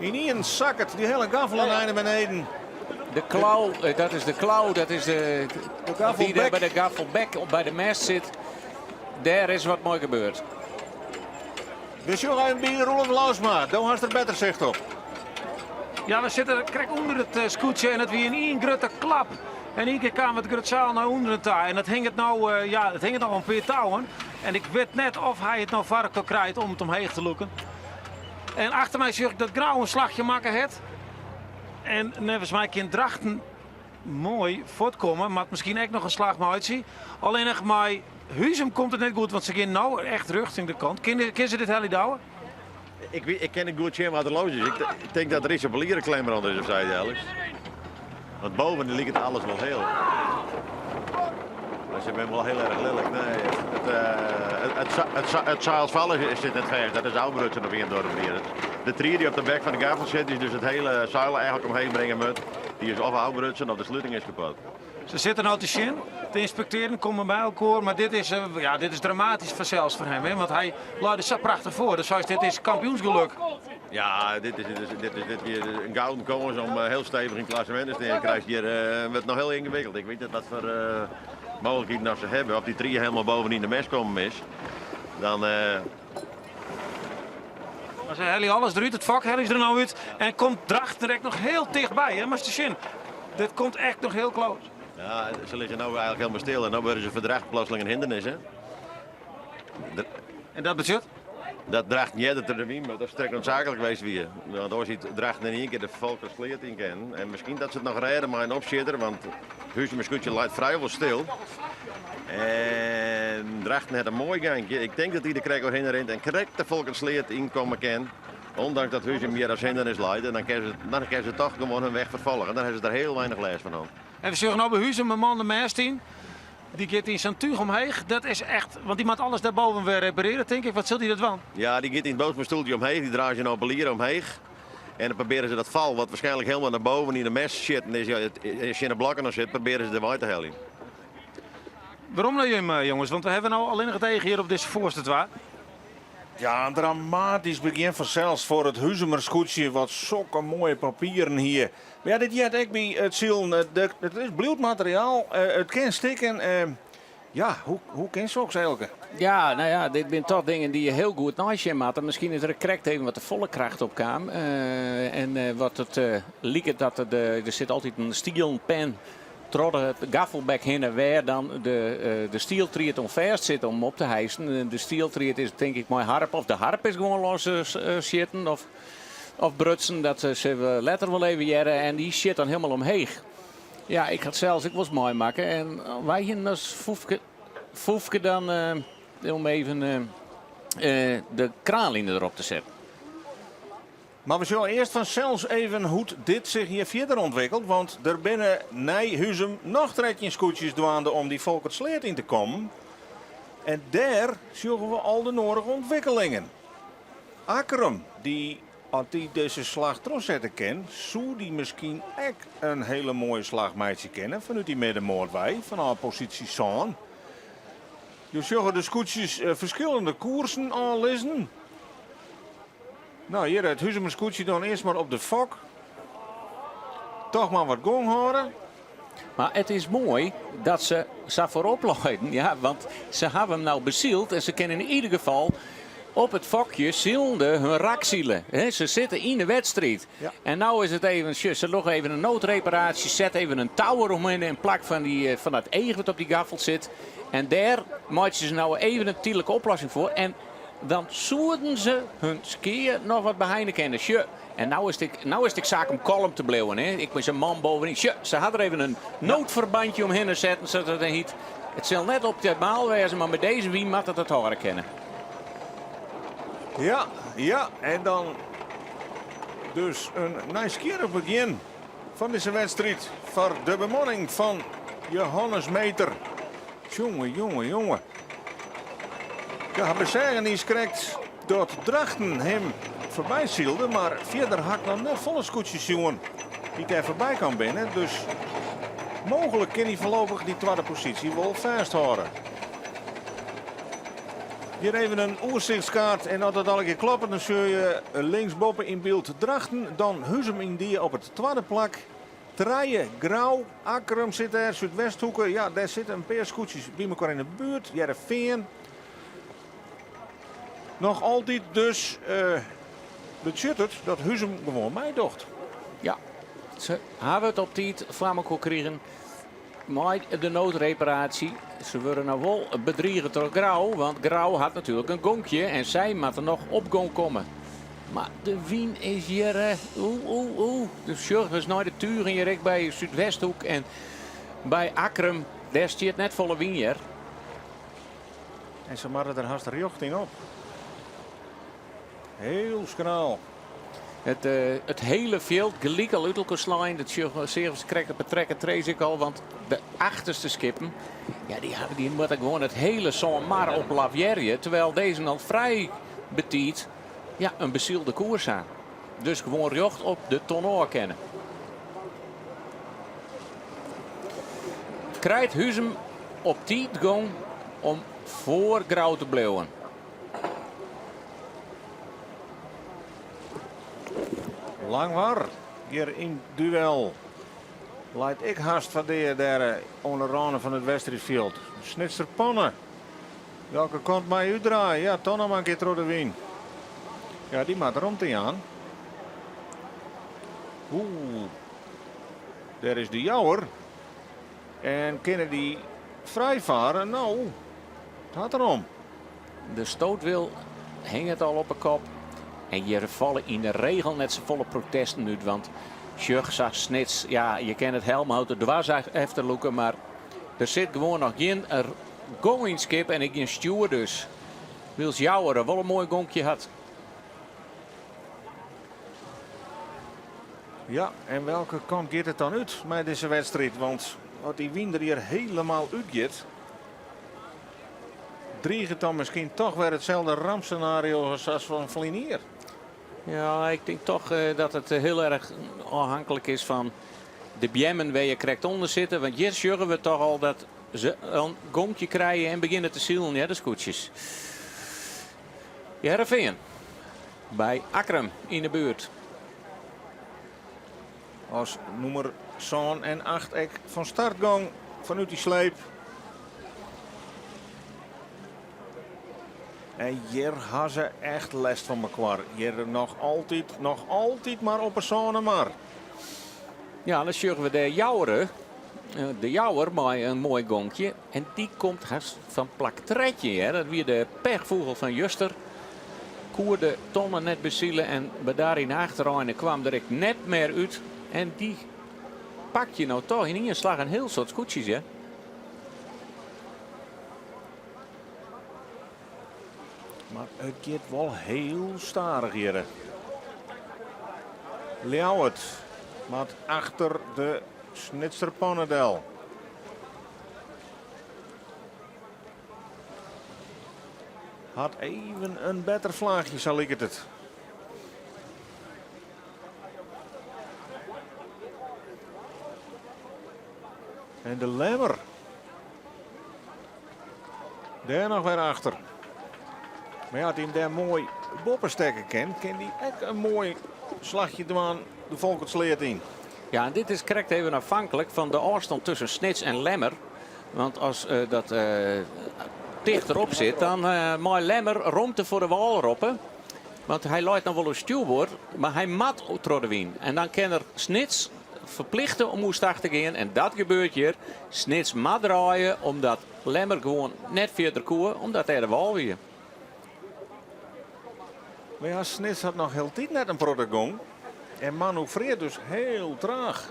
Ynienen sakket dy hiele gaffel in ein nei beneden. De klau, dat is de klau, dat is de, De gaffelbek. die daar bij de gaffelbek op bij de mast zit. Daar is wat moai gebeurd. We sjogge even by Roelof Lousma. Do hast der better sicht op. Ja, we sitte krekt ûnder it skûtsje en it wie in ien grutte klap. En ien kear kaam it grutseil nei ûnderen ta en dat hinget no, ja, it hinget noch in pear touwen. En ik wit net of hy it no foar elkoar krijt om it omheech te lûken. En achter my sjoch ik dat Grou in slachje makke hat. En neffens my kin Drachten moai fuortkomme, moat miskien ek noch in slach meitsje. Allinnich mei Huzum komt it net goed, want se gean no echt rjochting de kant. Kin, kin se dit helje, Douwe? Ik, ik kin net goed sjen wat der los is. Ik tink dat der iets op de lieren klemmer is of sa dergelijks. Want boven liket alles wol hiel. Maar se binne wol hiel erch lilk. Nee, it, it, it, it, it seil sels sit net fêst. Dat is ôfbrutsen op ien of oare manier. De trie dy't op de bek fan de gaffel sit, dy't dus it hiele seil eigenlik omheech bringe moat, dy is of ôfbrutsen of de sluting is kapot. Se sitte no te sjen, te ynspektearjen, komme by elkoar. Mar dit is, ja, dit is dramatysk fansels foar him, hè? Want hy lei der sa prachtich foar. Dus seist, dit is kampioensgeluk. Ja, dit is, dit is, dit is, dit is in gouden kâns om hiel stevich yn it klassemint te stean. Krijst hjir wurdt noch hiel yngewikkeld. Ik wit net wat foar mooglikheden oft se hawwe. Of dy trie hielendal bovenyn de mêst kommen is, dan. Maar se helje alles derút, it fok helje se der no út. En komt Drachten der ek noch hiel tichtby, hè? Moatst sjen. Dit komt echt noch hiel close. Ja, se lizze no eigenlik hielendal stil en no wurde se foar Drachten plotseling in hindernis, hè? En dat betsjut? Dat Drachten earder troch de wyn moat as strekt noodzaaklik west wie. Want oars hie Drachten yn ien kear de Folkertsleat yn kinnen. En miskien dat se it noch rêde mei in opsjitter, want Huzumer skûtsje leit frijwol stil. En Drachten hat in moai gankje. Ik tink dat hy der krekt oerhinne rint en krekt de Folkertsleat ynkomme kin. Ondanks dat Huzum hjir as hindernis leit. En dan kinne se, dan kinne se toch gewoan hun weg ferfolge. Dan hawwe se der hiel weinich lêst fan hân. En we sjogge no by Huzum in man de mêst yn. Dy giet yn sa'n túch omheech. Dat is echt, want dy moat alles dêrboven wer reparearje, tink ik. Wat sil dy dat dwaan? Ja, dy giet yn it boatsmanstoeltje omheech. Dy draaie se no op 'e lier omheech. En dan probearje se dat fal, wat waarskynlik hielendal nei boven yn de mêst sjitten is, ja, tsjin de blokken noch sit, probearje se derwei te heljen. Werom nei jim, jonges, want we hawwe no allinnich it each hjir op dizze foarste twa. Ja, in dramatysk begjin fansels foar it Huzumer skûtsje wat sokke moaie papieren hie. Mar ja, dit heart ek by it silen. It is bliuwt materiaal, it kin stikken. Ja, hoe, hoe kin soks, Eelke? Ja, no ja, dit binne toch dingen dy't je hiel goed neisjen moatte. Miskien is der krekt even wat te folle kracht op kaam. En wat it liket dat der sit altyd in stielen pen troch de gaffelbek hinne wêr dan de stieltried oan fêst sit om op te hijsen. De stieltried is tink ik mei harp of de harp is gewoan los sjitten of, of brutsen. Dat sille we letter wol even hearre. En dy sjit dan hielendal omheech. Ja, ik ha it sels ek wolris meimakke en wy hienen as foefke, foefke dan om even de kraanline derop te setten. Mar we sjogge earst fansels even hoe't dit sich hjir fierder ûntwikkelt, want der binne nei Huzum noch 13 skûtsjes dwaande om dy Folkertsleat yn te kommen. En dêr sjogge we al de nodige ûntwikkelingen. Akkrum, dy as dy dizze slach trochsette kin, soe dy miskien ek in hiele moaie slach meitsje kinne fanút dy middenmoat wei, fanôf posysje sân. Jo sjogge de skûtsjes ferskillende koersen ôflizzen. No, hjir it Huzumer skûtsje dan earst mar op de fok. Toch mar wat gong hâlde. Mar it is moai dat se sa foarop leinen. Ja, want se hawwe him no besyld en se kinne yn ieder gefal op it fokje silende hun rak sile. Se sitte yn de wedstriid. Ja. En no is it even, sjoch, se dogge even in noodreparaasje, set even in touwer omhinne yn plak fan, dy, fan dat each wat op dy gaffel sit. En dêr meitsje se no even in tydlike oplossing foar. En dan soenen se hun skea noch wat beheine kinne. Sjoch, en no is it, no is it ek saak om kalm te bliuwen. Hè? Ik mei sa'n man bovenyn. Sjoch, se ha der even in noodverbandje omhinne setten, sa't dat dan hjit. It sil net optimaal wêze, mar mei dizze wyn moat it it hâlde kinne. Ja, ja, en dan dus in nijsgjirrich begjin fan dizze wedstriid foar de bemanning fan Jehannes Meeter. Jonge, jonge, jonge. Ja, we seagen niiskrekt dat Drachten him foarby sylde, mar fierder ha ik noch net folle skûtsjes sjoen dy't dêr foarby kaam binne. Dus mooglik kin hy foarlopich dy twadde posysje wol fêsthâlde. Hjir even in oersichtskaart en as dat allegear kloppet dan sjogge je linksboppe yn byld Drachten, dan Huzum yndie op it twadde plak. Trije, Grou, Akkrum sit dêr, Súdwesthoeke, ja dêr sitte in pear skûtsjes by mekoar yn de buert, Hearrenfean. Noch altyd dus uh, betsjut it dat Huzum gewoan meidocht. Ja, se hawwe it op tiid foar mekoar krigen mei de noodreparatie. Se wurde no wol bedrige troch Grou, want Grou hat natuerlik in gonkje en sy moatte noch op gong komme. Mar de wyn is hjir, oeh, oeh, oeh. Dus sjoch ris nei de tugen hjir ek by Súdwesthoek en by Akkrum. Dêr stiet net folle wyn hjir. En se moatte der hast rjocht yn op. Hiel skraal. It, uh, it hiele fjild gelyk al út elkoar slein. Dat seagen se krekt op 'e trekker trace ek al. Want de achterste skippen, ja, dy, dy moatte gewoan it hiele sân mar op lavearje. Terwijl dizze al frij betiid ja, in besylde koers ha. Dus gewoan rjocht op de tonne kinne. Krijt Huzum op tiid gong om foar Grou te bliuwen. Langwar hjir yn duel. Leit ek hast foar dea dêr oan de râne fan it wedstriidfjild. Snitser Panne. Welke kant mei útdraaie? Ja, toch noch mar in kear troch de wyn. Ja, dy moat romte jaan. Oeh, dêr is de Jouwer. En kinne dy frijfare? No, it hat derom. De stootwil hinget al op 'e kop. En hjir falle yn de regel net safolle protesten út. Want sjoch, sa Snits, ja, je kin it helmhout der dwers efter lûke, mar der sit gewoan noch gjin gong yn it skip en ek gjin stjoer dus. Wylst Jouwer wol in moai gonkje hat. Ja, en welke kant giet it dan út mei dizze wedstriid? Want as dy wyn der hjir hielendal útgiet, driget dan miskien toch wer itselde rampsenario as fan ferline jier. Ja, ik tink toch eh, dat it hiel erch ôfhinklik is fan de beammen wêr't je krekt ûnder sitte. Want hjir sjogge we toch al dat se in gonkje krije en begjinne te silen, ja, de skûtsjes. Hearrenfean by Akkrum yn de buert. As nûmer sân en acht ek fan start gong fanút dy sleep. En hjir ha se echt lêst fan mekoar. Hjir noch altyd, noch altyd mar op 'e sâne mar. Ja, dan sjogge we de Jouwer. De Jouwer mei in moai gonkje. En dy komt hast fan plak 13. Hè. Dat wie de pechfûgel fan juster. Koe de tonne net besile en by yn achterein kwam der ek net mear út. En dy pak je no toch yn ien slach in hiel soad skûtsjes, hè? Mar it giet wol hiel stadich hjir. Ljouwert moat achter de Snitser Panne del. Hat even in better flaachje, sa liket it. En de Lemmer. Dêr noch wer achter. Mar ja, as hy him dêr moai boppe stekke kin, kin dy ek in moai slachje dwaan de Folkertsleat yn. Ja, en dit is krekt even afhankelijk fan de ôfstân tusken Snits en Lemmer. Want as uh, dat uh, tichterop sit, dan uh, mei Lemmer romte foar de wâl roppe. Want hy leit noch wol oer stjoerboard, mar hy moat troch de wyn. En dan kin er Snits ferplichte om oerstach te gean. En dat gebeurt hjir. Snits moat draaie omdat Lemmer gewoan net fierder koe, omdat dêr de wâl wie. Mar ja, Snits hat noch hieltyd net in protte gong. En manoeuvrearret dus hiel traach.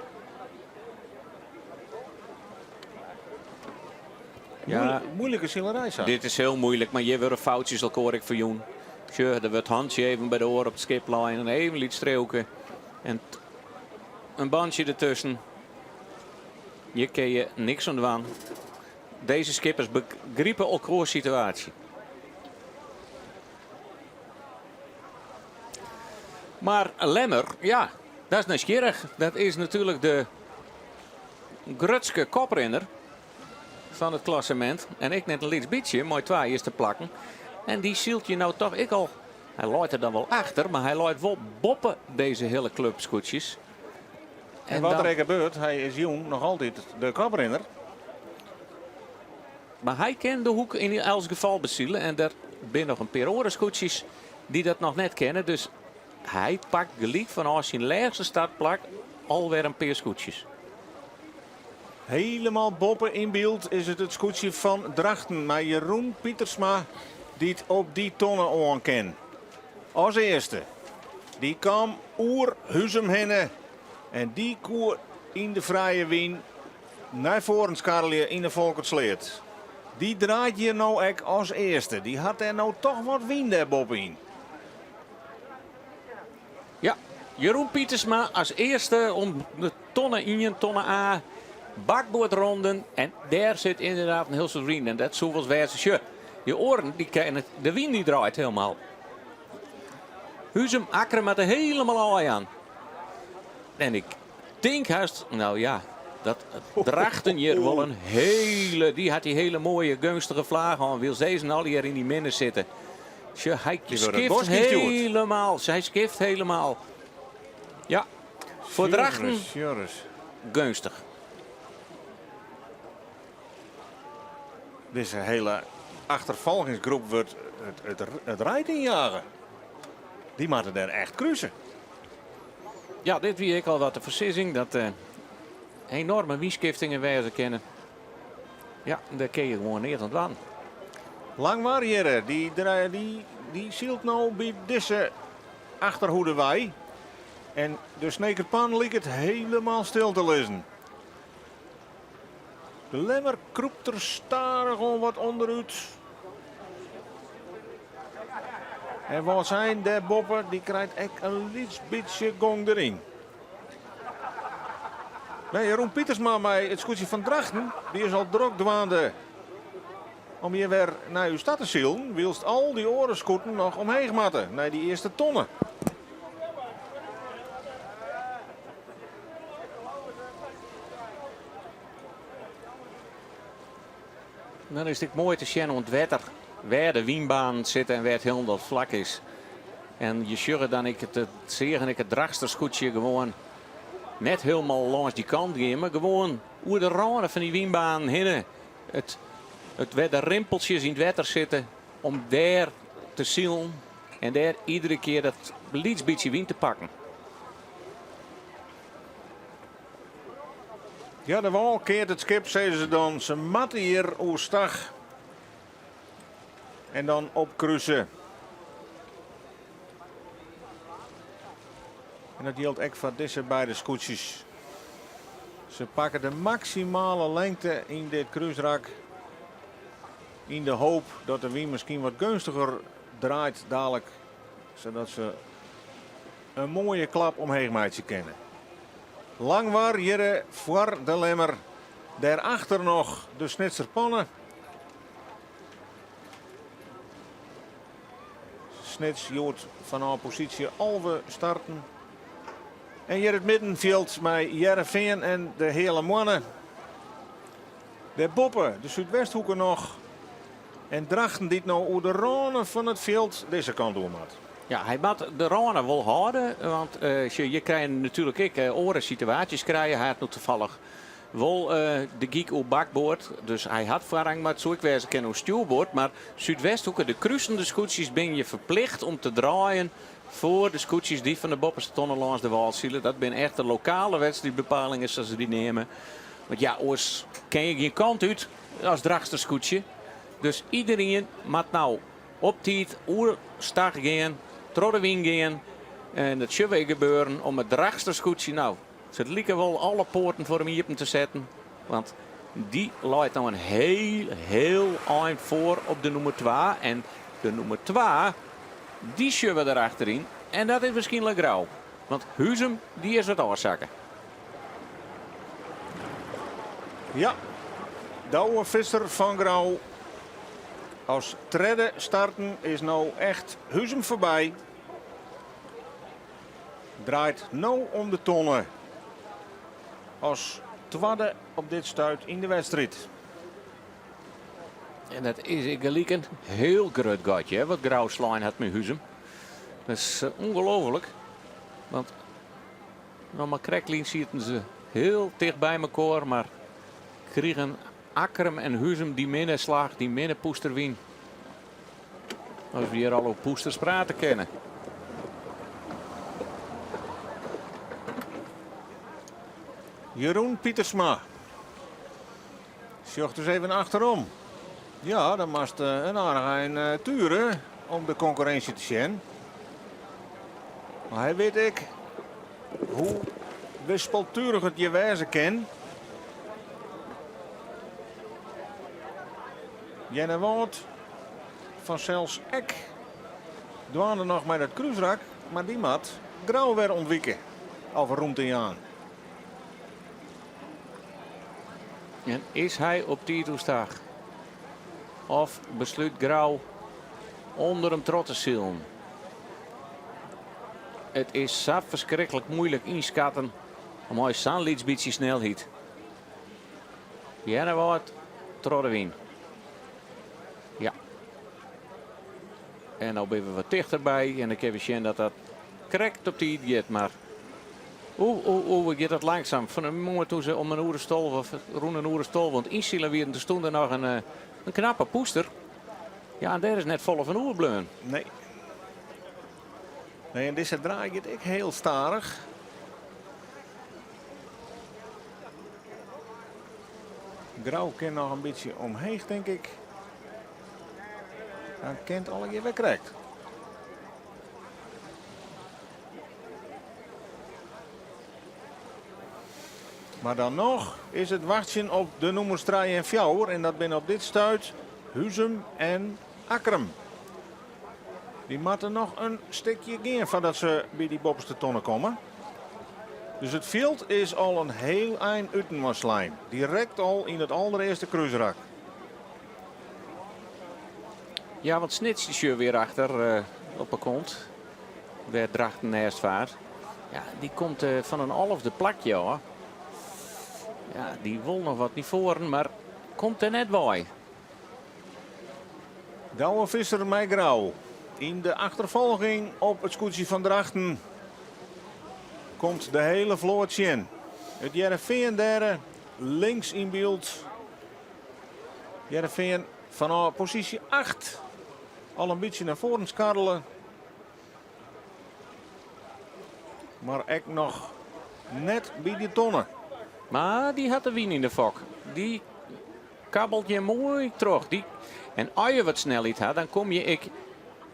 Ja. Moeilike silerij sa. Dit is hiel muoilik, mar hjir wurde foutsjes elkoar ek ferjûn. Sjoch, der wurdt hantsje even by de oar op it skip lein en even lyts streauke. En in bantsje dertusken. Hjir kinne je niks oan dwaan. Dizze skippers begripe elkoars situaasje. Mar Lemmer, ja, dat is nijsgjirrich. Dat is natuerlik de grutske koprinner fan it klassemint. En ek net in lyts bytsje mei twa earste plakken. En dy sylt hjir no toch ek al. Hy leit der dan wol achter, mar hy leit wol boppe dizze hiele klup skûtsjes. En wat der ek gebeurt, hy is jûn noch altyd de koprinner. Mar hy kin de hoek yn elts gefal besile en der binne noch in pear oare skûtsjes dy't dat noch net kinne. Dus hy pakt gelyk fanôf syn lêste startplak alwer in pear skûtsjes. Helemaal boppe yn byld is it it skûtsje fan Drachten mei Jeroen Pietersma dy't op dy tonne oan kin. As earste. Dy kaam oer Huzum hinne en dy koe yn de frije wyn nei foaren skarrelje yn de Folkertsleat. Dy draait hjir no ek as earste. Dy hat dêr no toch wat wyn dêr boppe yn. Ja, Jeroen Pietersma as earste om de tonne ien, tonne A, bakboardronden. En dêr sit ynderdaad in hiel soad wyn. En dat soe wolris wêze. Sjoch, dy oaren, dy kenne it, de wyn dy draait helemaal. Huzum, Akkrum moatte helemaal ôfjaan. En ik tink hast, nou ja, dat Drachten hjir wol in hiele, dy hat dy hiele moaie geunstige flaach oan, wylst dizze allegear yn dy minne sitte. Sjoch, hy skift helemaal. Hy skift helemaal. Ja, foar Drachten geunstich. Dizze hiele achterfolgingsgroep wurdt it reid ynjage. Dy moatte dêr echt kruse. Ja, dit wie ek al wat de foarsizzing dat eh, enorme wynskiftingen wêze kinne. Ja, dêr kinne je gewoan neat oan dwaan. Langwar hjirre, dy, dy, dy sylt no by dizze achterhoede wei. En de Snekerpan liket helemaal stil te lizzen. De Lemmer krûpt der stadichoan wat ûnderút. En Wâldsein dêrboppe, dy krijt ek in lyts bytsje gong deryn. Nee, Jeroen Pietersma mei it skûtsje fan Drachten, dy is al drok dwaande om hjir wer nei ús ta te silen, wylst al dy oare skûten noch omheech moatte nei dy earste tonne. Dan is it ek moai te sjen oan it wetter wêr de wynbanen sitte en wêr't hielendal flak is. En je sjogge dan ek it, seagen ek it Drachtsterskûtsje gewoan net hielendal lâns dy kant gean, mar gewoan oer de râne fan dy wynbanen hinne. It, it wêr de rimpeltsjes yn it wetter sitte om dêr te silen en dêr iedere kear dat lyts bytsje wyn te pakken. Ja, de wâl keart it skip, sizze se dan. Se moatte hjir oerstach en dan opkruse. En dat jildt ek foar dizze beide skûtsjes. Se pakke de maksimale lengte yn dit krúsrak. Yn de hoop dat de wyn miskien wat geunstiger draait dalik. Sadat se in moaie klap omheech meitsje kinne. Langwar hjirre foar de Lemmer. Dêrachter noch de Snitser Panne. Snits hjoed fanôf posysje 11 starten. En hjir it middenfjild mei Hearrenfean en de Heale Moanne. Dêrboppe de Súdwesthoeke noch. En Drachten dy't no oer de râne fan it fjild dizze kant oer moat. Ja, hy moat de râne wol hâlde, want sjoch, je krije natuerlik ek oare situaasjes krije. Hy hat no tafallich wol de gyk oer bakboard, dus hy hat foarrang, mar it soe ek wêze kinne oer stjoerboard. Mar Súdwesthoeke, de krusende skûtsjes binne je ferplicht om te draaien foar de skûtsjes dy't fan de boppeste tonne lâns de wâl sile. Dat binne echt de lokale wedstriidbepalingen, sa't se dy neame. Want ja, oars kin je gjin kant út as Drachtsterskûtsje. Dus iderien moat no op tiid oerstach gean, troch de wyn gean. En dat sjogge we ek gebeuren om it Drachtsterskûtsje no. It like wol alle poarten foar him iepen te setten. Want Dy leit no in heel, heel ein foar op de nûmer twa. En de nûmer twa, dy sjogge we der achteryn. En dat is wierskynlik Grou. Want Huzum, dy is wat ôfsakke. Ja, Douwe Visser fan Grou as tredde starten is no echt Huzum foarby. Draait no om de tonne as twadde op dit stuit yn de wedstriid. En dat is gelyk in hiel grut gatje, hè, wat Grou slein hat mei Huzum. Dat is ûngelooflik. Want noch mar krektlyn sieten se hiel ticht by mekoar, mar krigen Akkrum en Huzum dy minne slach, dy minne poesterwyn. As we hjir al oer poesters prate kinne. Jeroen Pietersma sjocht dus even achterom. Ja, dan moatst in aardich ein tuere om de konkurrinsje te sjen. Mar hy wit ek hoe wispelturich it hjir wêze kin. Earnewâld fansels ek dwaande noch mei dat krúsrak, mar dy moat Grou wer ûntwike of rûmte jaan. En is hy op tiid oerstach? Of beslút Grou ûnder him troch te silen? It is sa ferskriklik muoilik ynskatten mei sa'n lyts bytsje snelheid. Earnewâld troch de wyn. Ja. En no binne we wat tichterby en dan kinne we sjen dat dat krekt op tiid giet. Mar oeh, oeh, oeh, giet dat langsum. Fan 'e moarn toen se om in oere as 12 of rûn in oere as 12 oan it ynsilen wienen, der stond der noch in knappe poester. Ja, en dêr is net folle fan oerbleaun. Nee. Nee, en dizze draai giet ek hiel stadich. Grou kin noch in bytsje omheech, tink ik. Dan kin it allegear wer krekt. Mar dan noch is it wachtsjen op de nûmers trije en fjouwer. En dat binne op dit stuit Huzum en Akkrum. Dy moatte noch in stikje gean foardat se by dy boppeste tonne komme. Dus it fjild is al in hiel ein útinoar slein. Direkt al yn it alderearste krúsrak. Ja, want Snits dy sjogge we hjir achter op 'e kont. Wêr Drachten nêst faart. Ja, dy komt fan in alfde plakje ôf. Ja, dy wol noch wat nei foaren, mar komt der net wei. Douwe Visser mei Grou. Yn de achterfolging op it skûtsje fan Drachten komt de hele float tsjin. It Hearrenfean dêr links yn byld. Hearrenfean fanôf posysje 8 al in bytsje nei foaren skarrele. Mar ek noch net by dy tonne. Mar dy hat de wyn yn de fok. Dy kabbelt je moai troch. Dy, en as je wat snelheid ha, dan kom je ek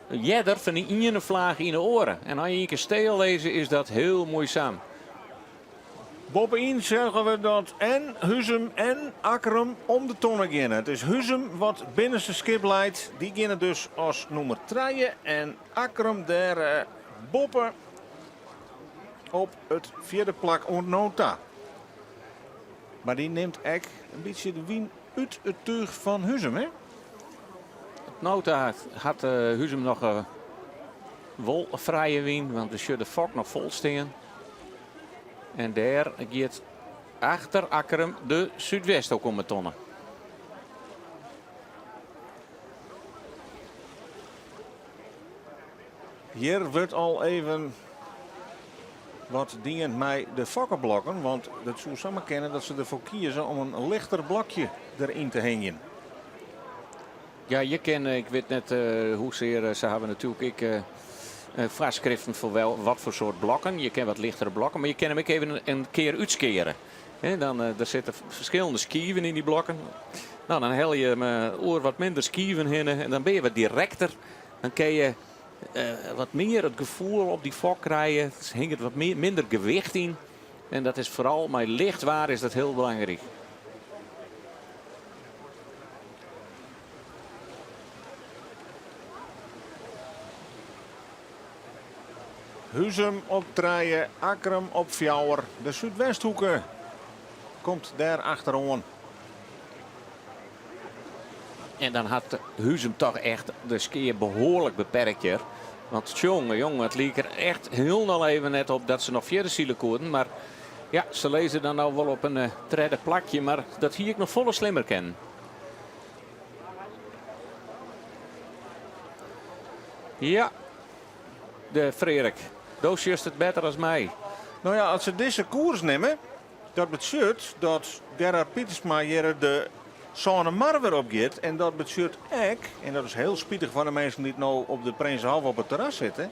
earder fan de iene flaach yn de oare. En as je ien kear stil lizze, is dat hiel muoisum. Boppe-yn sjogge we dat en Huzum en Akkrum om de tonne geane. It is Huzum wat binnenste skip leit. Dy geane dus as nûmer trije en Akkrum dêr boppe op it fjirde plak oant no ta. Mar dy nimt ek in bytsje de wyn út it túch fan Huzum, hè? No ta hat Huzum noch wol frije wyn, want we sjogge de fok noch fol stean. En dêr giet achter Akkrum de Súdwest ook om 'e tonne. Hjir wurdt al even wat dien mei de fokkeblokken, want it soe samar kinne dat se derfoar kieze om in lichter blokje deryn te hingjen. Ja, je kin, ik wit net hoesear, se hawwe natuerlik ek foarskriften foar wel wat foar soart blokken. Je kin wat lichtere blokken, mar je kinne him ek even in kear útskeare. Dan, der sitte ferskillende skiven yn dy blokken. No, dan helje je him oer wat minder skiven hinne en dan binne je wat direkter. Dan kinne je wat mear it gefoel op dy fok krije. Der hinget wat minder gewicht yn. En dat is foaral mei licht waar is dat hiel belangryk. Huzum op trije, Akkrum op fjouwer. De Súdwesthoeke komt dêr achteroan. En dan hat Huzum toch echt de skea behoarlik beperkt hjir. Want tsjonge jonge, it like der echt hielendal even net op dat se noch fierder sile koenen. Mar ja, se lizze dan no wol op in tredde plakje, mar dat hie ek noch folle slimmer kinnen. Ja, de Freark, do sjochst it better as my. No ja, as se dizze koers nimme, dat betsjut dat Gerard Pietersma hjir de Sânemar wer op giet. En dat betsjut ek, en dat is hiel spitich foar de minsken dy't no op de Prinsenhof op it terras sitte,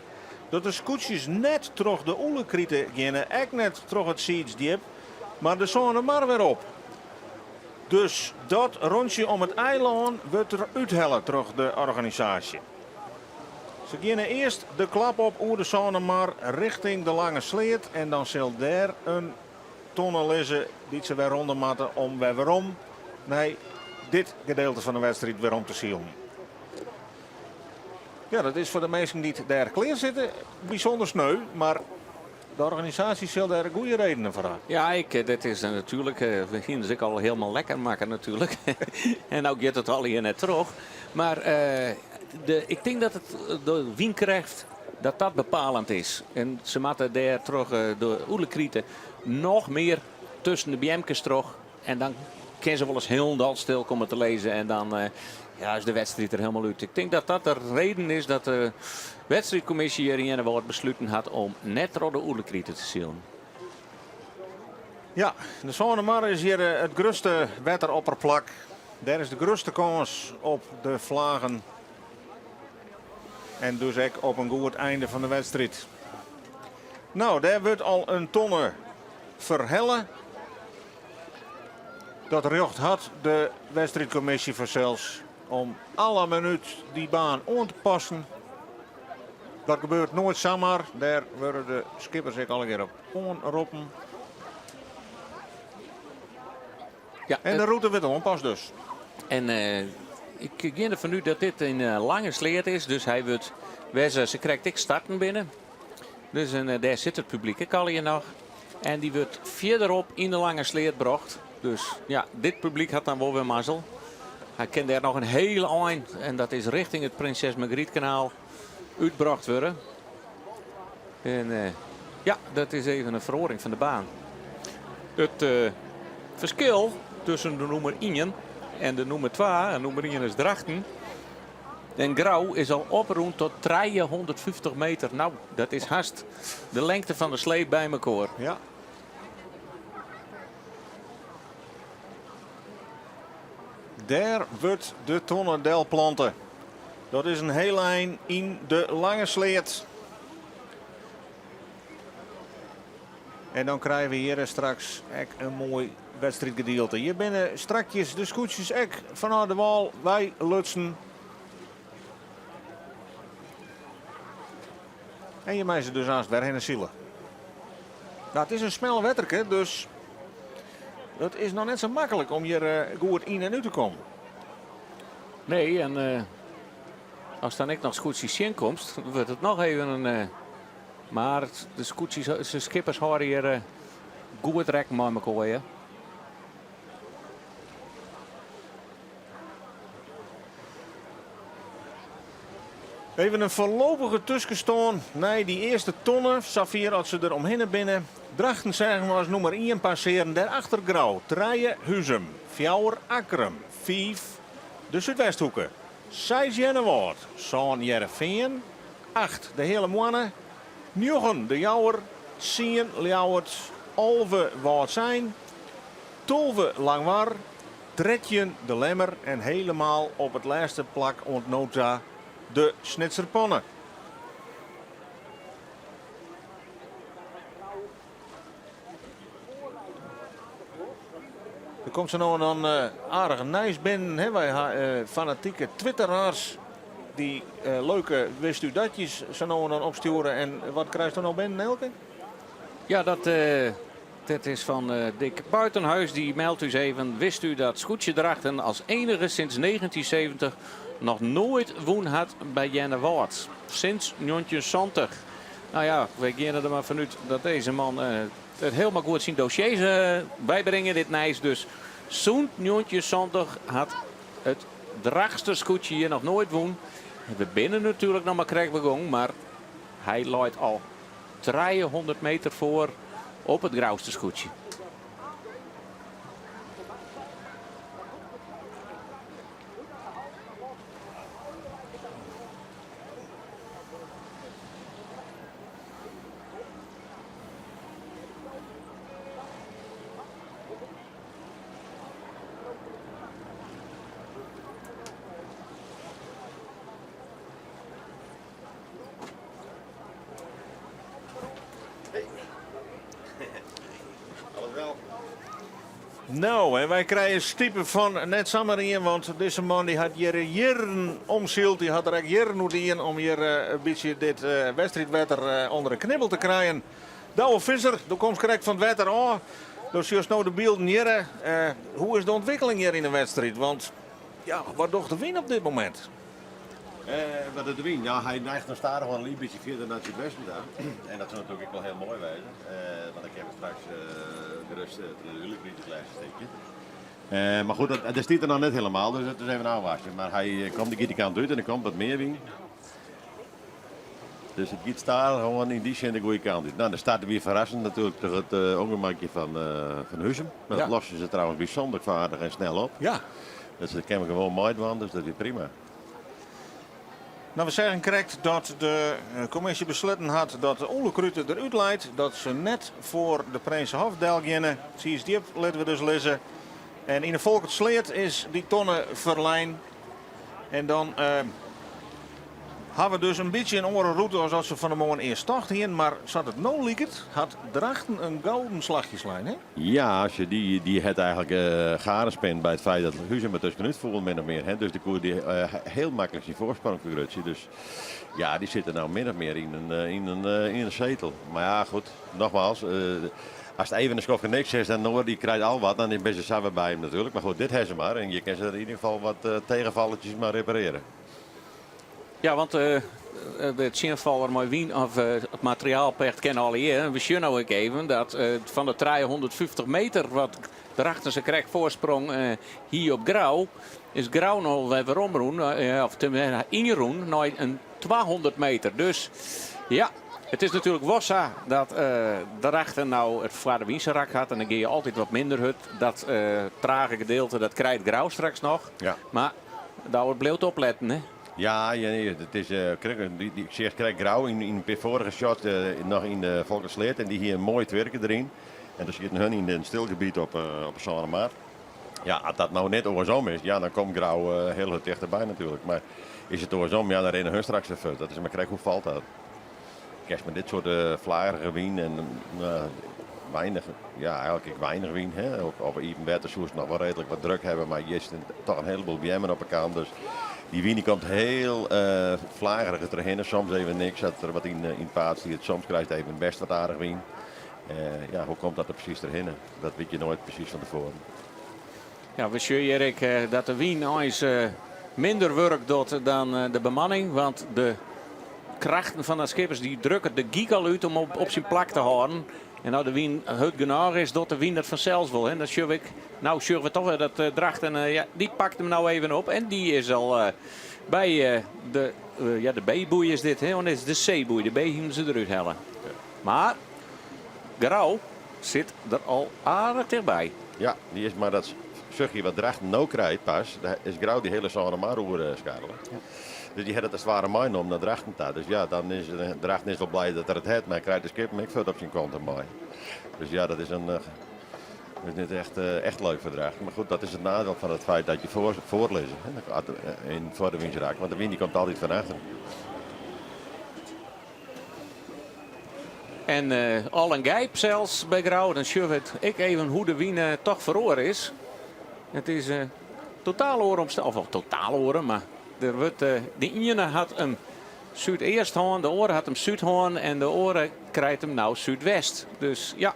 dat de skûtsjes net troch de Oelekrite geane, ek net troch it Siidsdjip, mar de Sânemar wer op. Dus dat rûntsje om it eilân wurdt der úthelle troch de organisaasje. Se geane earst de klap op oer de Sânemar richting de Lange Sleat en dan sil dêr in tonne lizze dy't se wer ronde moatte om wer werom nei dit gedeelte fan de wedstriid werom te silen. Ja, dat is foar de minsken dy't dêr klear sitte bysûnder sneu, mar de organisaasje sil dêr goede redenen foar ha. Ja, ik, dit is natuerlik, we hiene se ek al hielendal lekker makke natuerlik. En no giet it allegear net troch. Mar de, ik tink dat it de wynkrêft dat dat bepalend is. En se moatte dêr troch de Oelekrite noch mear tusken de beamkes troch. En dan kin se wolris hielendal stil komme te lizzen en dan ja, is de wedstriid der hielendal út. Ik tink dat dat de reden is dat de wedstriidkommisje hjir yn Earnewâld besluten hat om net troch de Oelekrite te silen. Ja, de Sânemar is hjir it grutste wetteropperplak. Dêr is de grutste kâns op de flagen. En dus ek op in goed einde fan de wedstriid. No, dêr wurdt al in tonne ferhelle. Dat rjocht hat de wedstriidkommisje fansels om alle minút dy baan oan te passen. Dat gebeurt noait samar. Dêr wurde de skippers ek allegear op oanroppen. Ja, en de rûte wurdt oanpast dus. En ik gean derfan út dat dit in lange sleat is, dus hy wurdt wêr se krekt ek starten binne. Dus en dêr sit it publyk ek allegear noch. En dy wurdt fierderop yn de lange sleat brocht. Dus ja, dit publyk hat dan wol wer mazzel. Hy kin dêr noch in hiel ein, en dat is richting it Prinses Margrietkanaal, útbrocht wurde. En ja, dat is even in feroaring fan de baan. It ferskil tusken de nûmer ien en de nûmer twa, en nûmer ien is Drachten, en Grou is al oprûn tot 350 meter. Nou, dat is hast de lengte fan de sleep by mekoar. Ja. Dêr wurdt de tonne delplante. Dat is in heel ein yn de Lange Sleat. En dan krije we hjir straks ek in moai wedstriidgedielte. Hjir binne strakjes de skûtsjes ek fanôf de wâl wei lutsen. En je meie se dus aanst wer hinne sile. Nou, it is in smel wetterke, dus it is noch net sa maklik om hjir goed yn en út te kommen. Nee, en ast dan ek noch skûtsjes tsjinkomst, dan wurdt it noch even in. Mar de skûtsjes, de skippers hâlde hjir goed rekken mei mekoar. Hear. Even in foarlopige tuskenstân nei dy earste tonne, safier as se der omhinne binne. Drachten seagen we as nûmer ien passearen, dêrachter Grou, trije Huzum, fjouwer Akkrum, fiif de Súdwesthoeke, seis Earnewâld, sân Hearrenfean, acht de Heale Moanne, njoggen De Jouwer, tsien Ljouwert, 11 Wâldsein, 12 Langwar, 13 De Lemmer en helemaal op it lêste plak oant no ta de Snitser Panne. Der komt sa no en dan aardich nijs binnen. Hè. Wy ha fanatike twitteraars dy't leuke wist u datjes sa no en dan opstjoere. En wat krijst no binnen, Elke? Ja, dat, dat is fan Dick Buitenhuis. Dy meldt ús even. Wist u dat Skûtsje Drachten as enige sinds 1970 noch noait wûn hat by Earnewâld? Sinds 1970. Nou ja, wy geane der mar fanút dat dizze man it hielendal goed syn dossiers bybringe dit nijs. Dus sûnt 1970 hat it Drachtster skûtsje hjir noch noait wûn. We binne natuerlik noch mar krekt begûn, mar hy leit al 300 meter foar op it Grouster skûtsje. No, en wy krije stipe fan net samar ien, want dizze man dy hat hjir jierren omsyld. Dy hat der ek jierren oer dien om hjir in bytsje dit wedstriidwetter ûnder de knibbel te krijen. Douwe Visser, do komst krekt fan it wetter ôf. Do sjochst no de bylden hjir. Hoe is de ûntwikkeling hjir yn de wedstriid? Want ja, wat docht de wyn op dit momint? Wat docht de wyn? Ja, hy neigt noch stadichoan in lyts bytsje fierder nei it súdwesten ta. En dat soe natuerlik ek wol hiel moai wêze, want dan kinne we straks gerust troch de Ulekrite it lêste stikje. Mar goed, dat stiet der noch net helemaal, dus it is even ôfwachtsjen. Mar hy komt de giet dy kant út en der komt wat mear wyn. Dus it giet stadichoan yn dy sin de goede kant út. No, de start wie ferrassend natuerlik troch it ûngemakje fan Huzum. Mar dat losten se trouwens bysûnder aardich en snel op. Dus dat kinne we gewoan meidwaan, dus dat wie prima. No, we seagen krekt dat de kommisje besletten hat dat de Oelekrute derút leit. Dat se net foar de Prinsenhof delgeane. Tsiisdjip litte we dus lizze. En yn de Folkertsleat is dy tonne ferlein. En dan ha we dus in bytsje in oare rûte as dat se fan 'e moarn earst tocht hienen. Mar sa't it no liket, hat Drachten in gouden slachje slein, hè? Ja, sjoch, dy, dy hat eigenlik garen spind by it feit dat Huzum der tuskenút foel, min of mear. Hè? Dus dy koe dy hiel maklik syn foarsprong fergrutsje. Dus ja, dy sitte no min of mear yn in, yn in, yn in setel. Mar ja, goed, nogmaals, ast even in skoftke niks is, dan oar dy krijt al wat, dan binne se sa wer by him natuerlik. Mar goed, dit ha se mar en hjir kinne se yn ieder gefal wat tegenvalletjes mar reparearje. Ja, want de tsjinfaller mei wyn of it materiaalpecht kin allegear. We sjogge no ek even dat fan de 350 meter wat Drachten sa krekt foarsprong hie op Grou, is Grou no wer weromrûn, of ynrûn nei in 200 meter. Dus ja, it is natuerlik wol sa dat Drachten no it foar de wynserak hat en dan gean je altyd wat minder hurd. Dat trage gedeelte dat krijt Grou straks noch. Mar Douwe, it bliuwt opletten, hè? Ja, ja, nee, it is krekt, dy, dy, ik seach krekt Grou yn, yn in pear foarige shots noch yn de Folkertsleat en dy hie in moai twirke deryn. En der sieten hun yn in stil gebiet op, op de Sânemar. Ja, as dat no net oarsom is, ja, dan komt Grou hiel hurd tichterby natuerlik. Mar is it oarsom, ja, dan rinne hun straks wer fuort. Dat is mar krekt hoe falt dat. Kinst mei dit soart flagerige wyn en weinich, ja, eigenlik ek weinich wyn. Hè. Op, op iepen wetter soest noch wol reedlik wat druk hawwe, mar hjir stean toch in heleboel beammen op 'e kant. Dus dy wyn dy komt hiel flagerich derhinne. Soms even niks, as der wat yn, yn it paad stiet. Soms krijst even best wat aardich wyn. Ja, hoe komt dat der presys derhinne? Dat wit je noait presys fan tefoaren. Ja, we sjogge hjir ek dat de wyn eins minder wurk docht dan de bemanning, want de krachten fan de skippers dy drukke de gyk al út om op, op syn plak te hâlden. En as de wyn hurd genôch is, docht de wyn dat fansels wol. En dan sjoch ik, no sjogge we toch wer dat Drachten, ja, dy pakt him no even op. En dy is al by de, ja, de B-boei is dit, hè? Oh, nee, is de C-boei. De B hienen se derút helle. Mar Grou sit der al aardich tichtby. Ja, dy is mar dat suchje wat Drachten no krijt pas, is Grou dy hiele Sânemar oer skarrele. Dus dy hat it as it ware meinommen nei Drachten ta. Dus ja, dan is Drachten is wol blij dat er it hat, mar hy krijt de skippen ek fuort op syn konto mei. Dus ja, dat is in dat is net echt, echt leuk foar Drachten. Mar goed, dat is it nadiel fan it feit dat je foar, foarlizze, hè, yn foar de wyn raak. Want de wyn dy komt altyd fan achteren. En al in gijp sels by Grou. Dan sjogge we it ek even hoe de wyn toch feroare is. It is totaal oare omstannichheden. Of totaal oare, mar der wurdt, de iene hat him súdeast hân, de oare hat him súd hân en de oare krijt him no súdwest. Dus ja.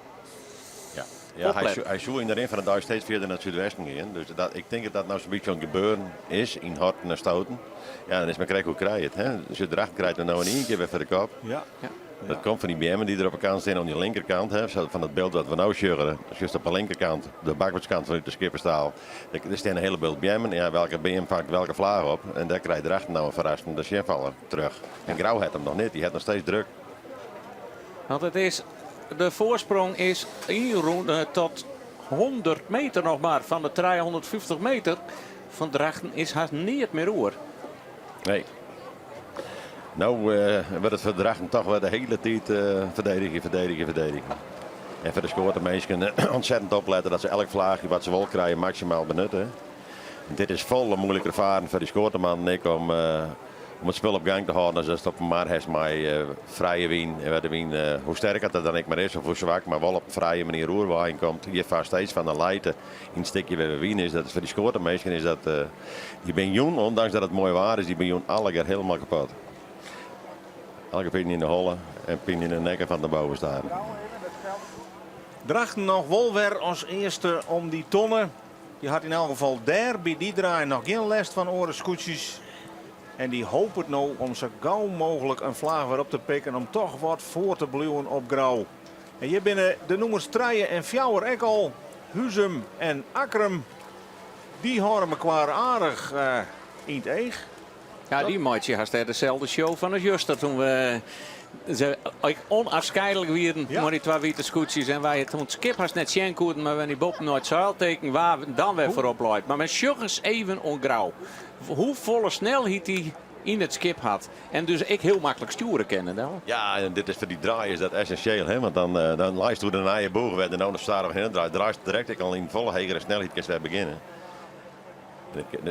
Ja, ja hy, hy soe yn de rin fan de dei steeds fierder nei it súdwesten gean. Dus dat, ik tink dat dat no sa'n bytsje oan it gebeuren is yn Horten en Stoten. Ja, dan is mar krekt hoe krij it. Hè? Dus Drachten krijt him no yn ien kear wer foar de kop. Ja. Ja. Dat komt fan dy beammen dy't der op 'e kant stean oan dy linkerkant. Hè, fan it byld dat we no sjogge, sjochst op 'e linkerkant, de bakboardskant fanút de skipperstaal. Der stean in hiele bult beammen. Ja, welke beam fangt welke flaach op? En dêr krijt Drachten no in ferrassende tsjinfaller terug. En Grou hat him noch net, dy hat noch steeds druk. Want it is, de foarsprong is ynrûn tot 100 meter noch mar. Fan de 350 meter fan Drachten is hast neat mear oer. Nee. No wurdt it foar Drachten toch wer de hiele tiid ferdedigje, ferdedigje, ferdedigje. En foar de skoate minsken ontzettend oplette dat se elk flaachje wat se wol krije maksimaal benutte. Dit is folle moeilijker faren foar dy skoatemannen ek om om it spul op gang te hâlden as datst op in mar hast mei frije wyn. En wêr de wyn, hoe sterk dat dan ek mar is of hoe swak, mar wol op in frije manier oerwaaien komt. Hjir faarst steeds fan de lijte yn it stikje wêr wyn is. Dat is foar dy skoateminsken is dat, dy binne jûn, ondanks dat it moai waar is, dy binne jûn allegear hielendal kapot. Elke pine yn de holle en pine yn de nekke fan de bovenstaren. Drachten noch wol wer as earste om dy tonne. Dy hat yn elk gefal dêr by dy draai noch gjin lêst fan oare skûtsjes. En dy hopet no om sa gau mooglik in flaach wer op te pikken om toch wat foar te bliuwen op Grou. En hjir binne de nûmers trije en fjouwer ek al, Huzum en Akkrum. Dy hâlde mekoar aardich yn it each. Ja, dy meitsje hast dêr deselde show fan as juster toen we se ek onafscheidelijk wienen mei dy twa wite skûtsjes en wy it skip hast net sjen koenen, mar wy dy boppen nei it seilteken wa dan wer foarop leit. Mar men sjoch ris even oan Grou hoefolle snelheid dy yn it skip hat en dus ek hiel maklik stjoere kin. Ja, en dit is foar dy draai is dat essensjeel, hè? Want dan, dan leist oer de nije boech wer de no noch stadich hinne draait, draaist direkt ek al yn folle hegere snelheid kinst wer begjinne.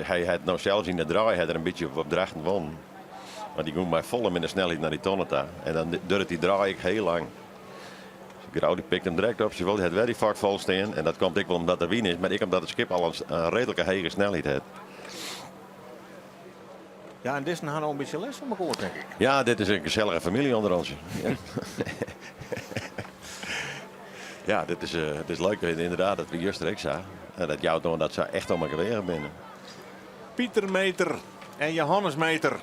Hy hat no sels yn de draai hat er in bytsje op Drachten wûn. Mar dy gong mei folle minder snelheid nei dy tonne ta. En dan duorret dy draai ek hiel lang. Grou dy pikt him direkt op. Se wol, hy hat wer dy fok fol stean. En dat komt ek wol omdat der wyn is, mar ek omdat it skip al in reedlike hege snelheid hat. Ja, en dizzen ha no in bytsje lêst fan mekoar, tink ik. Ja, dit is in gesellige famylje ûnder ons. Ja, dit is, dit is leuk. Inderdaad, dat wie juster ek sa. En dat jout oan dat se echt om elkoar weage binne. Pieter Meter en Johannes Meter.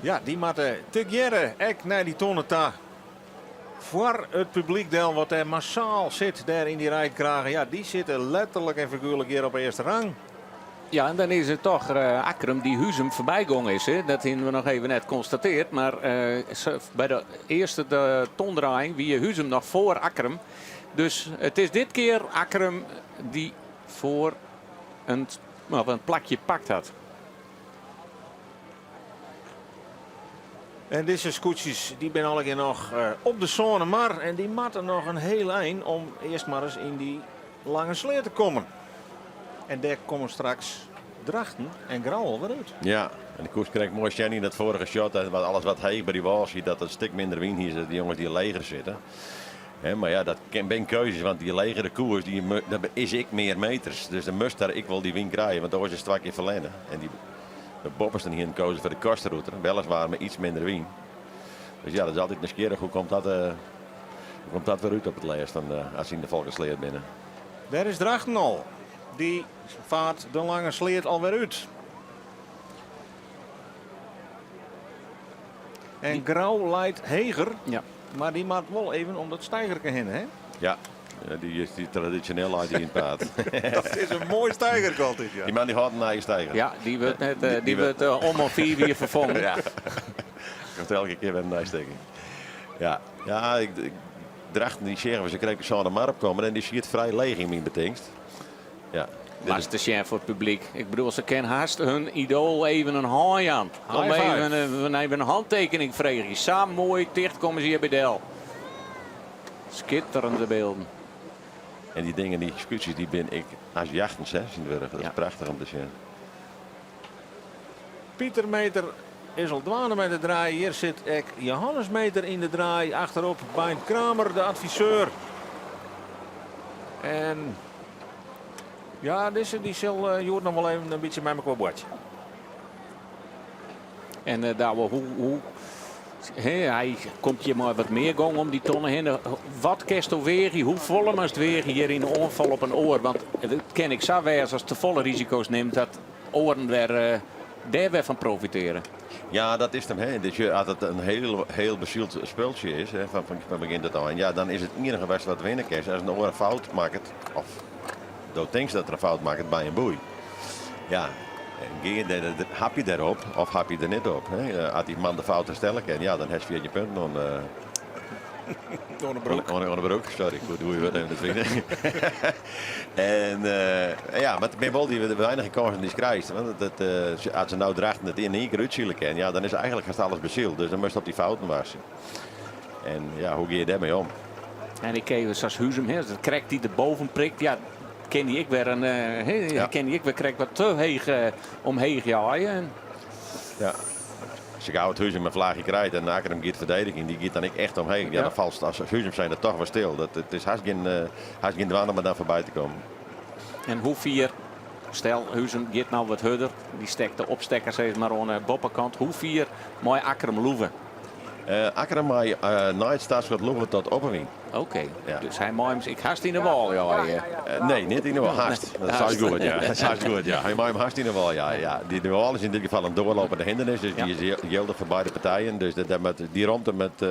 Ja, dy moatte tegearre ek nei dy tonne ta. Foar it publyk del wat dêr massaal sit dêr yn dy reidkragen. Ja, dy sitte letterlik en figuerlik hjir op 'e earste rang. Ja, en dan is it toch Akkrum dy't Huzum foarby gong is. Hè? Dat hiene we noch even net konstatearre. Mar by de earste de tondraaiïng wie Huzum noch foar Akkrum. Dus it is dit kear Akkrum dy't foar in, in plakje pakt hat. En dizze skûtsjes dy binne allegear noch op de Sânemar en dy moatte noch in hiel ein om earst mar ris yn dy Lange Sleat te kommen. En dêr komme straks Drachten en Grou alwer út. Ja, en ik koest krekt moai sjen yn dat foarige shot, dat alles wat heech by dy wâl siet, dat it in stik minder wyn hie as de jonges dy't leger sitte. Mar ja, dat binne keuzes, want dy legere koers, dy, dat is ek mear meters. Dus dan moatst dêr ek wol dy wyn krije, want oars is it twa kear ferlerne. En dy, de boppesten hiene kozen foar de koarste rûte, weliswaar mei iets minder wyn. Dus ja, dat is altyd nijsgjirrich, hoe komt dat, hoe komt dat wer út op it lêst dan, as se yn de Folkesleat binne. Dêr is Drachten al. Dy faart de Lange Sleat alwer út. En Grou leit heger, Ja. mar dy moat wol even om dat steigerke hinne, hè? Ja, dy is dy tradisjoneel leit dy yn it paad. Dat is in moai steigerke altyd, ja. Dy man dy hâldt in nije steiger. Ja, dy wurdt net, dy wurdt om of 5 jier ferfongen. Ja. Komt elke kear wer in nij stikje. Ja, ja, ik, ik, Drachten dy seagen we se krekt de Sânemar opkommen en dy siet frij leech yn myn betingst. Ja. Mar te sjen foar it publyk. Ik bedoel, se kin hast hun idoal even in hân jaan. Om High five. even, even in hantekening freegje. Sa moai ticht komme se hjir by del. Skitterende bylden. En dy dingen, dy skûtsjes, dy binne ek as jachtens, hè, tsjintwurdich. Dat is Ja. prachtich om te sjen. Pieter Meter is al dwaande mei de draai. Hjir sit ek Johannes Meter yn de draai. Achterop Beint Kramer, de adviseur. En ja, dizze dy sil hjoed noch wol even in bytsje mei mekoar boartsje. En Douwe, hoe, hoe, hè, hy komt hjir mei wat mear gong om dy tonne hinne. Wat kinsto weagje? Hoefolle moatst weagje hjir yn de oanfal op in oar? Want it kin ek sa wêze as te folle risiko's nimt dat oaren wer, dêr wer fan profitearje. Ja, dat is 'm. Hè. Dus as it in hiel, hiel besyld spultsje is, hè, fan begjin tot ein, ja, dan is it iennige wêr'tst wat winne kinst as in oar in fout makket, of do tinkst dat er in fout makket by in boei. Ja, gean je dêr, hap je dêrop of hap je der net op? Hè? As dy man de fout herstelle kin, ja, dan hast 14 punten oan de, Oan de broek. Oan de broek, sorry, ik koe it goede wurd even net fine. En ja, mar it binne wol dy weinige kânsen dy'tst krijst. Want as se no Drachten it yn ien kear útsile kin, ja, dan is eigentlik hast alles besyld. Dus dan moatst op dy fouten wachtsje. En ja, hoe gean je dêrmei om? En ik even sa's Huzum, hè, dat krekt dy der boven prikt, ja, kin dy ek wer in, hè, Ja. kin dy ek wer krekt wat te heech omheech jeie. En Ja. Sa gau it Huzum in flaachje krijt en Akkrum giet ferdedigjen, dy giet dan ek echt omheech. Ja, dan falst as Huzum zijnde toch wer stil. Dat, it is hast gjin, hast gjin dwaan om der dan foarby te kommen. En hoe fier, stel Huzum giet no wat hurder, dy stekt de opstekker sis mar oan de boppekant. Hoe fier mei Akkrum loeve? Akkrum mei nei it startskot loeve tot op 'e wyn. Oké, Ja. dus hy mei him ek hast yn de wâl jeie. Nee, net yn de wâl, hast. Dat seist goed, ja. Dat seist goed, ja. Hy mei him hast yn de wâl, ja. Ja. Dy, de wâl is yn dit gefal in doorlopende hindernis, dus dy is jildich foar beide partijen. Dus dat, dat moat, dy romte moat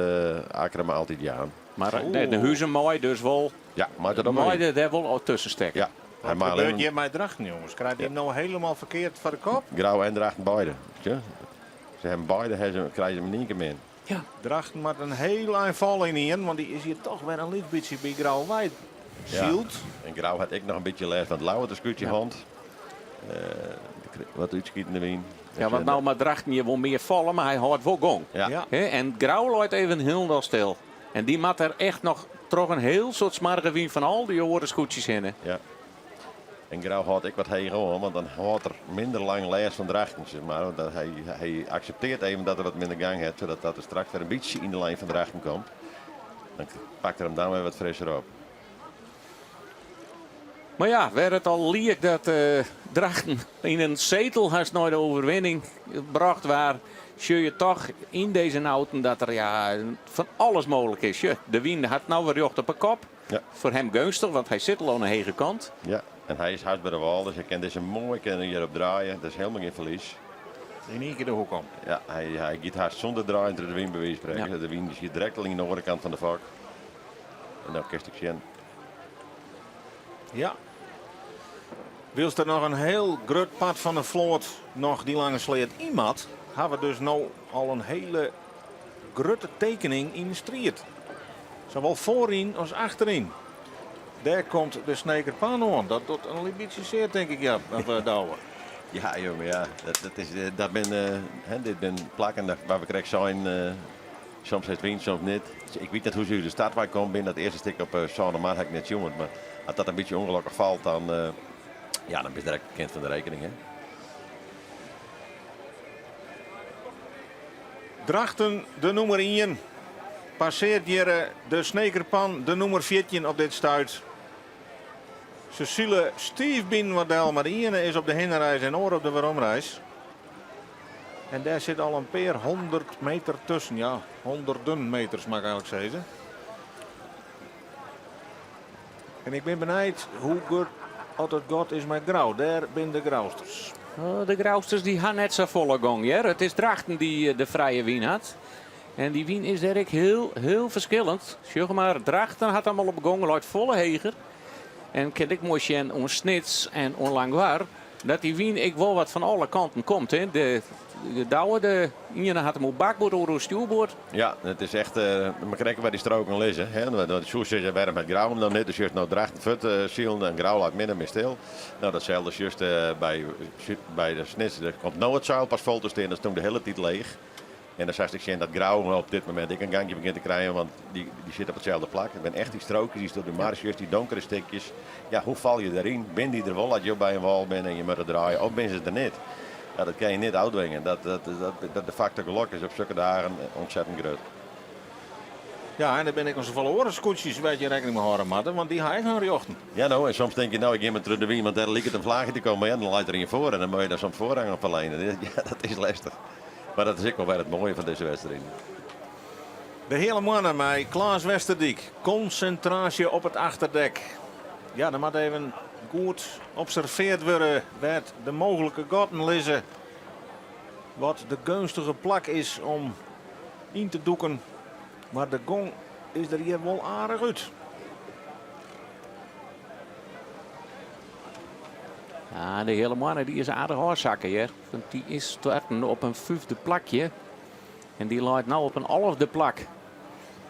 Akkrum altyd jaan. Mar de Huzum mei dus wol, Ja, mei dat op 'e mei wyn. der dêr wol al tusken stekke. Ja. Hy Wat mei gebeurt alleen hjir mei Drachten, jonges? Krijt hy him no hielendal ferkeard foar de kop? Grou en Drachten beide. Tja. Se hawwe beide, hawwe se, krije se him yn ien kear min. Ja. Drachten moat in hiel ein falle yn ien, want dy is hjir toch wer in lyts bytsje by Grou wei Ja. syld. En Grou hat ek noch in bytsje lêst fan it Ljouwerter skûtsje hân. Wat útskitende wyn. Ja, want no moat Drachten hjir wol mear falle, mar hy hâldt wol gong. Ja. Ja. Hè, en Grou leit even hielendal stil. En dy moat der echt noch troch in hiel soad smoarge wyn fan al dy oare skûtsjes hinne. Ja. En Grou hâldt ek wat heger oan, want dan hâldt er minder lang lêst fan Drachten, sis mar. Want dat hy, hy akseptearret even dat er wat minder gang hat, sadat dat er straks wer in bytsje yn de lijn fan Drachten komt. Dan pakt er him dan wer wat frisser op. Mar ja, wêr it al liek dat Drachten yn in setel hast nei de oerwinning brocht waard, sjoch je toch yn dizze nauten dat der ja, fan alles mooglik is. Sjoch, de wyn hat no wer rjocht op 'e kop. Ja. Foar him geunstich, want hy sit al oan de hege kant. Ja, en hy is hast by de wâl, dus hy kin dizze moai kin hjirop draaie. Dat is hielendal gjin ferlies. Yn ien kear de hoek om. Ja, hy, hy giet hast sûnder draaien troch de wyn, by wize fan spreken. Ja. De wyn is direkt al yn de oare kant fan de fok. En dan kinst ek sjen. Ja. Wylst der noch in hiel grut part fan de float noch dy lange sleat yn moat, hawwe we dus no al in hiele grutte tekening yn de striid. Sawol foaryn as achteryn. Dêr komt de Sneker Pan oan. Dat docht in lyts bytsje sear, tink ik, ja, of, Douwe. Ja, jonge, ja. Dat, dat is, dat bin, hè, dit bin plakken wêr't we krekt seinen, soms hast wyn, soms net. Ik wit net hoe't se út de start wei kommen binne. Dat earste stik op Sânemar ha ik net sjoen. Mar as dat in bytsje ûngelokkich falt, dan, ja, dan bist direkt kind fan de rekening. Hè? Drachten, de nûmer 1, passearret hjir de Snekerpan, de nûmer 14 op dit stuit. Se sile stiif byinoar del, mar de iene is op de hinnereis en de oare op de weromreis. En dêr sit al in pear hûndert meter tusken. Ja, hûnderten meters moat ik eigentlik sizze. En ik bin benijd hoe grut oft it gat is mei Grou. Dêr binne de Grousters. Oh, de Grousters dy ha net safolle gong, hear. It is Drachten dy't de frije wyn hat. En dy wyn is dêr ek hiel, hiel ferskillend. Sjoch mar, Drachten hat him al op gong, leit folle heger. En kin ik moai sjen oan Snits en oan Langwar dat dy wyn ek wol wat fan alle kanten komt. Hè. De Douwe, de iene hat him oer bakboard, oar oer stjoerboard. Ja, it is echt, mar krekt wêr't dy stroken lizze. Hè. Want soe sizze, wêrom hat Grou him dan net? Dus just no Drachten fuort silen en Grou leit min of mear stil. No, datselde just by de Snits. Der komt no it seil pas fol te stean, dat stûn de hiele tiid leech. En dan sachst ek sjen dat Grou op dit momint ek in gangje begjint te krijen, want dy sit op itselde plak. It binne echt dy strookjes dy'tst op de mar sjochst, dy donkere stikjes. Ja, hoe fal je deryn? Binne dy der wol as jo by in wâl binne en je moatte draaie, of binne se der net? Ja, dat kin je net ôftwinge. Dat de faktor gelok is op sokke dagen ontzettend grut. Ja, en der binne ek noch safolle oare skûtsjes wêr't je rekkening mei hâlde moatte, want dy ha ek har rjochten. Ja, no, en soms tink je, no, ik gean mar troch de wyn, want dêr liket in flaachje te kommen. Mar ja, dan leit der ien foar en dan moatte je dan soms foarrang op ferliene. Ja, dat is lestich. Mar dat is ek wol wer it moaie fan dizze wedstriid. De Heale Moanne mei Klaas Westerdyk. Konsintraasje op it achterdek. Ja, der moat even goed observeard wurde wêr't de mooglike gatten lizze. Wat de geunstige plak is om yn te dûken. Mar de gong is der hjir wol aardich út. Ja, de Heale Moanne die is aardich ôfsakke hear. Want dy is starten op in fyfde plakje. En dy leit no op in alfde plak.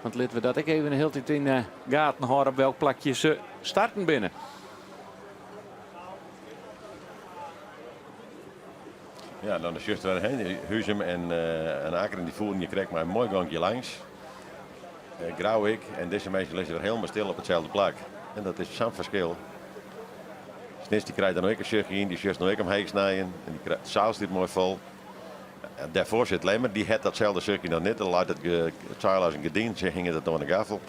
Want litte we dat ek even de hiele tiid yn de gaten hâlde op welk plakje se starten binne. Ja, dan sjochst wer hè, Huzum en, uh, en Akkrum dy foeren je krekt mei in moai gonkje langs. Uh, Grou ek. En dizze minsken lizze wer hielendal stil op itselde plak. En dat is sa'n ferskil. Snits dy krijt dan ek in suchtje yn, dy sjochst no ek omheech snijen. En dy krijt, de seil stiet moai fol. Dêrfoar sit Lemmer, dy hat datselde suchtje noch net. Dan leit it, it seil as in gerdyn, se hinget it oan de gaffel.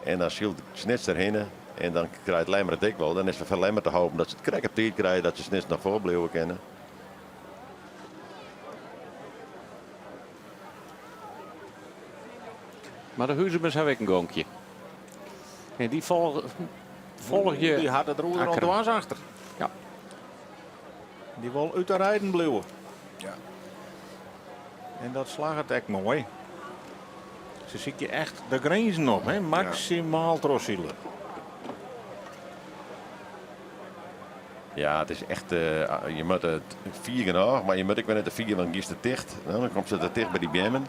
En dan sylt Snits derhinne en dan krijt Lemmer it ek wol. Dan is it foar Lemmer te hopen dat se it krekt op tiid krije, dat se Snits noch foarbliuwe kinne. Mar de Huzumers hawwe ek in gonkje. En dy folgje. Dy hat it roer al dwers achter. Ja. Dy wol út de reiden bliuwe. Ja. En dat slagget ek moai. Se sykje echt de grinzen op, hè? Maksimaal trochsile. Ja, it is echt, uh, je moatte it fier genôch, mar je moatte ek wer net te fier, want giest te ticht. No, dan komst te ticht by dy beammen.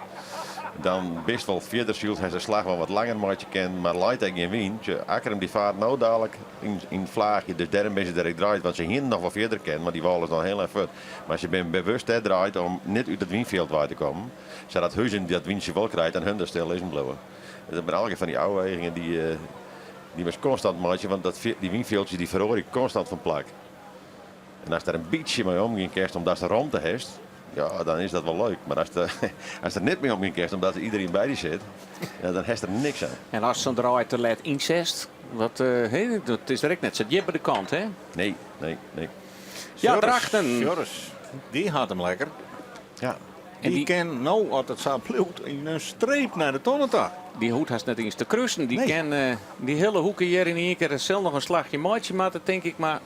Dan bist wol fierder syld, hast de slach wol wat langer meitsje kinnen, mar leit ek gjin wyn. Akkrum dy faart no dalik yn in flaachje, dus dêrom binne se der ek draaid, want se hienen noch wol fierder kinnen, want dy wâl is noch hiel ein fuort. Mar se binne bewust dêr draaid om net út it wynfjild wei te kommen, sadat Huzum dat wyntsje wol krijt en hun der stil lizzen bliuwe. Dat binne allegear fan dy ôfwegingen dy dy moatst konstant meitsje, want dat, dy wynfjildsjes dy feroarje konstant fan plak. En ast der in bytsje mei omgean kinst omdatst romte hast, ja, dan is dat wol leuk. Mar ast, ast der net mei omgean kinst omdat iderien by dy sit, ja, dan hast der niks oan. En ast sa'n draai te let ynsetst, wat, uh, dat is der ek net sa djip by de kant, hè? Nee, nee, nee. Ja, Drachten. Joris, dy hat him lekker. Ja. En dy kin no, as it sa bliuwt, yn in streep nei de tonne ta. Dy hoecht hast net iens te krusen. Dy kin uh, dy hiele hoeke hjir yn ien kear sil noch in slachje meitsje moatte, tink ik. Mar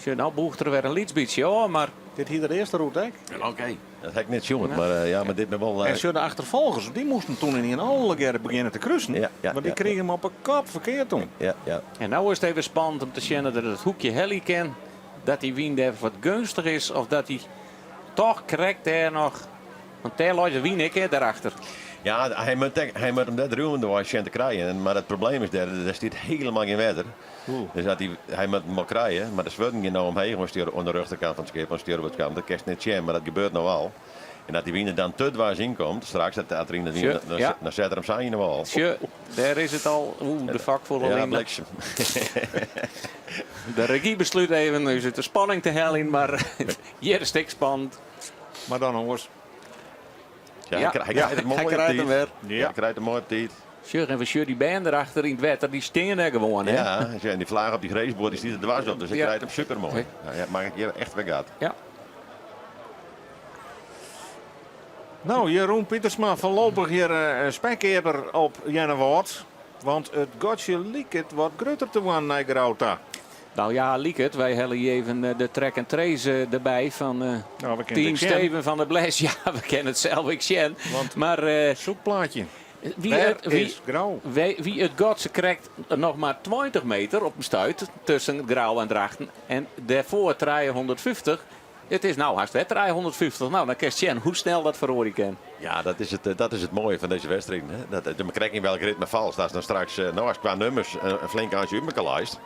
sjoch, no bûcht er wer in lyts bytsje ôf, mar... Dit hie er earste rûte ek. Oké. Dat ha ik net sjoen, mar uh, ja, mar dit binne wol... En sjoch, de achterfolgers, dy moasten toen yn ien allegearre begjinne te krusen. Ja, ja, want dy ja, krigen him op 'e kop ferkeard toen. Ja, ja. En no is it even spannend om te sjen dat er it hoekje helje kin. Dat dy wyn dêr wat geunstich is of dat hy toch krekt dêr noch... Want dêr leit de wyn ek, hè, dêrachter. Ja, hy moat, hy moat him dêr driuwendewei sjen te krijen. Mar it probleem is dêr, der stiet hielendal gjin wetter. Dus dat hy, hy moat him wol krije, mar de swurden gean no omheech oan stuur, oan de rjochterkant fan it skip, oan stjoerboardkant. Dat kinst net sjen, mar dat gebeurt no al. En as dy wyn der dan te dwers yn komt, straks, dat as er yn de wyn, dan, ja. dan set er him sa yn de wâl. Sjoch, dêr is it al. Oeh, de fok foel al Ja, yn. bliksem. De regy beslút even ús út de spanning te heljen, mar hjir is it ek spannend. Mar dan oars. Ja, Ja. hy, krijt it moai Hy op krijt tiid. him wer. Ja. Hy krijt it moai op tiid. Sjoch, en we sjogge dy bern derachter yn it wetter, dy stean dêr gewoan. Hè? Ja, en dy flaach op dy grinsboat, dy stiet der dwers op, dus hy Ja. krijt him supermoai. Ja, ja, makket hjir echt wer gat. Ja. Nou, Jeroen Pietersma foarlopich hjir eh, spekkeaper op Earnewâld. Want it gatsje liket wat grutter te worden nei Grou ta. Nou ja, liket. Wy helle even eh, de track and trace eh, derby fan eh, Nou, we kinne team it ek sjen. Steven van der Bles. Ja, we kinne it sels ek sjen. Want- Maar eh, Zoekplaatje. wie, Wêr it, wie, is Grou? wie, wie it gat se krekt noch mar 20 meter op in stuit tusken Grou en Drachten. En dêrfoar 350. It is no hast wer 350. Nou, dan kinst sjen hoe snel dat feroarje kin. Ja, dat is het, eh, dat is it moaie fan dizze wedstriden. Hè? Dat, eh, je krekt yn welk ritme falst. Dat is dan straks, eh, no, as kwa nummers in flink eintsje út mekoar leist.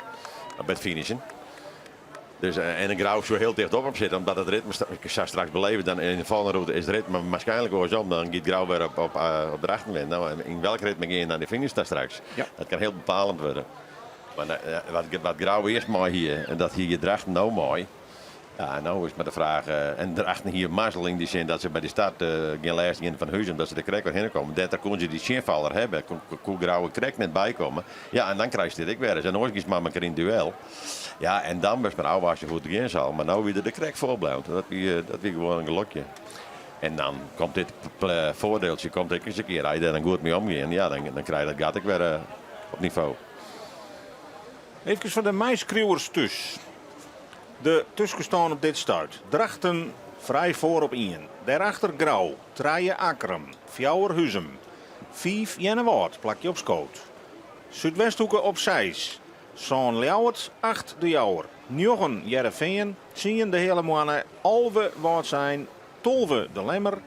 By it finishen. Dus, en in Grou soe hiel ticht op him sitte, omdat it ritme sa straks beleve. Dan yn de folgjende rûte is it ritme waarskynlik oarsom. Dan giet Grou wer op, op, op Drachten win. Nou, en yn welk ritme gean je dan de finish dan straks? Ja. Dat kin hiel bepalend wurde. Mar wat, wat Grou earst mei hie en dat hie Drachten no mei. Ja, en no is mar de fraach, en Drachten hie mazzel yn dy sin dat se by de start gjin lêst hiene fan Huzum, dat se der krekt wer hinne komme. Dêrtroch koene se dy tsjinfaller hawwe, koe Grou der krekt net by komme. Ja, en dan krijst dit ek wer ris. En oars giest mei mekoar yn duel. Ja, en dan moatst mar ôfwachtsje hoe't it gean sil. Mar no wie er der krekt foar bleaun. Dat wie, dat wie gewoan in gelokje. En dan komt dit foardieltsje komt ek ris in kear. As je dêr dan goed mei omgean, ja, dan, dan krij je dat gat ek wer op nivo. Even foar de meiskriuwers thús. De tuskenstân op dit stuit. Drachten. Frij foar op ien. Dêrachter Grou, trije Akkrum, fjouwer Huzum, fiif Earnewâld, plakje op skoot. Súdwesthoeke op seis, sân Ljouwert, acht De Jouwer, njoggen Hearrenfean, tsien De Heale Moanne, 11 Wâldsein, 12 De Lemmer,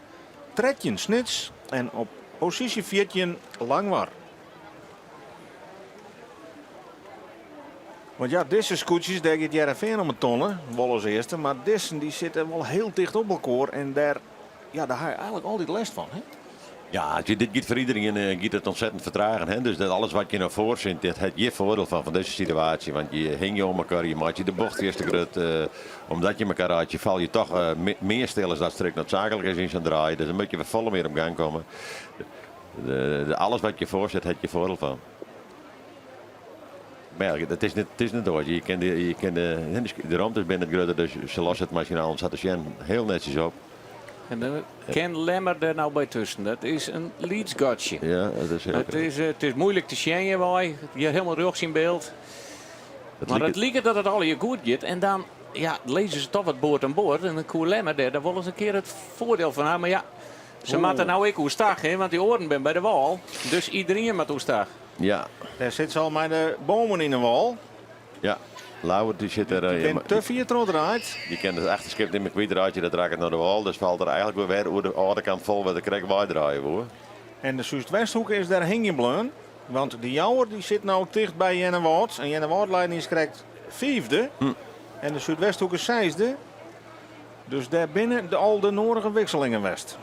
13 Snits en op posysje 14 Langwar. Want ja, dizze skûtsjes, dêr giet Hearrenfean om 'e tonne, wol as earste, mar dizzen dy sitte wol hiel ticht op elkoar en dêr, ja, dêr ha je eigenlik altyd lêst fan. Hè? Ja, dit giet foar iderien eh, giet it ontzettend fertragen. Hè? Dus dat alles wat je no foar sit, dit hat hjir foardiel fan, fan dizze situaasje. Want je hingje om elkoar, je meitsje de bocht earst te grut. Eh, omdat je elkoar reitsje, fal je toch eh, mear stil as dat strikt noodzaaklik is yn sa'n draai. Dus dan moat je wer folle mear op gang komme. De, alles wat je foar sit, hat je foardiel fan. Mar ja, it is net oars. Je kin de, de romtes binne net grutter, dus se losse it masinaal sa te sjen hiel netsjes op. En dan kin Lemmer der nou by tusken. Dat is in lyts gatsje. Ja, dat is heel Het is moeilijk te sjen hjirwei. Hjir hielendal rjochts yn byld. Het Mar it liket dat it allegear goed giet. En dan ja, lizze se toch wat board oan board. En dan koe Lemmer dêr dan wol ris in kear it foardiel fan ha. Mar ja, se moatte no ek oerstach, hè, want dy oaren binne by de wâl. Dus iderien moat oerstach. Ja. Dêr sit se al mei de bomen yn de wâl. Ja, Ljouwert dy sit der. Dy binne te fier trochdraaid. Dy kin it achterskip net mear kwytreitsje, dat rakket nei de wâl. Dus falt er eigenlik wer oer de âlde kant fol wêr't er krekt weidraaie woe. En de Súdwesthoeke is dêr hingjen bleaun. Want de Jouwer dy sit no ticht by Earnewâld. En Earnewâld leit niis krekt fiifde. En de Súdwesthoeke seisde. Dus dêr binne de al de nodige wikselingen west.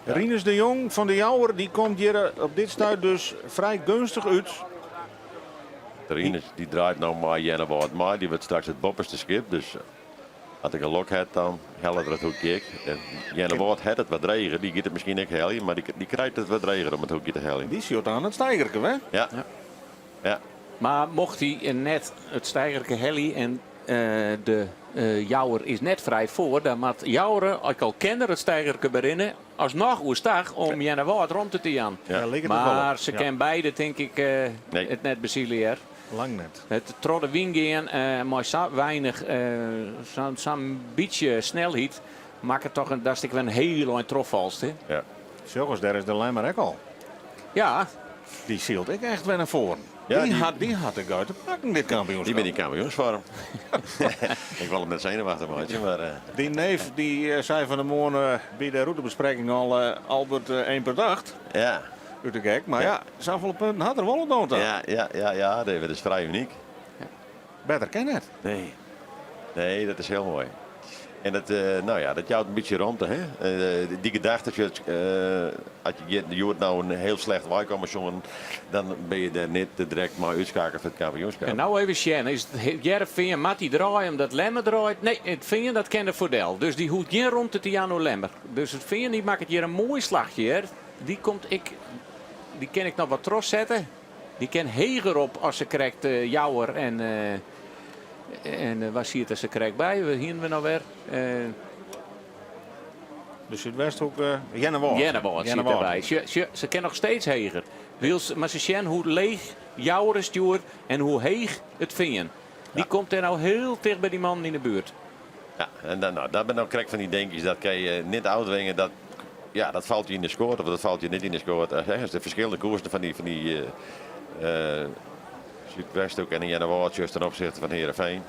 Rinus de Jong fan de Jouwer dy komt hjir op dit stuit dus frij geunstich út. Rinus dy draait no mei Earnewâld mei. Dy wurdt straks it boppeste skip. Dus as er gelok hat, dan hellet er it hoekje ek. En Earnewâld hat it wat dreger. Dy giet it miskien ek heljen, mar dy krijt it wat dreger om it hoekje te heljen. Dy sjocht oan it steigerke, hè? Ja. Ja. Mar mocht hy net it steigerke helje en de Jouwer is net frij foar, dan moat Jouwer, ek al kin er it steigerke berinne, asnoch oerstach om Earnewâld romte te jaan. Ja, liket it wol op. Mar se Ja. kin beide, tink ik, Nee. it net besilje hear. Lang net. It troch de wyn gean mei sa weinich, sa'n bytsje snelheid, makket toch datst ek wer in hiel ein trochfalst. Hè? Ja. Sjoch ris, dêr is de Lemmer ek al. Ja. Dy sylt ek echt wer nei foaren. Ja, die, die- hat, dy hat de guit te pakken, dit kampioenskip. Dy binne yn kampioensfoarm. Ik wol him net senuwachtich meitsje, mar... eh, Dy neef dy eh, sei fan 'e moarn eh, by de rûtebespreking al eh, Albert eh, 1,8 ja. út de gek. Mar ja, safolle punten hat er wol oant no ta. Ja, dat is frij unyk. Better kin net. Nee. Nee, dat is hiel moai. En dat, eh, no ja, dat jout in bytsje romte. Hè? Eh, dy gedachte, eh, as je hjoed no in hiel slecht weikomme soenen, dan binne je dêr net direkt mei útskeakele foar it kampioenskip. En no even sjen, is it Hearrenfean moat dy draaie omdat Lemmer draait? Nee, it Fean dat kin der foardel. Dus dy hoecht gjin romte te jaan oan Lemmer. Dus it Fean dy makket hjir in moai slachje hear. Dy komt ek, dy kin ek noch wat trochsette. Dy kin heger op as se krekt Jouwer en en wa siet der sa krekt by? Wa hienen we no wer? De Súdwesthoek, Earnewâld. Earnewâld siet derby. Sjoch, sjoch, se kin noch steeds heger. Wylst, mar se sjen hoe leech Jouwer stjoert en hoe heech it Fean. Dy komt dêr no hiel ticht by dy mannen yn de buert. Ja, en dan, no, dat binne no krekt fan dy dinkjes, dat kin je net ôftwinge. Dat, ja, dat falt je yn de skoat of dat falt je net yn de skoat. Hè, de ferskillende koersen fan dy Súdwesthoek en Earnewâld just ten opzichte fan Hearrenfean.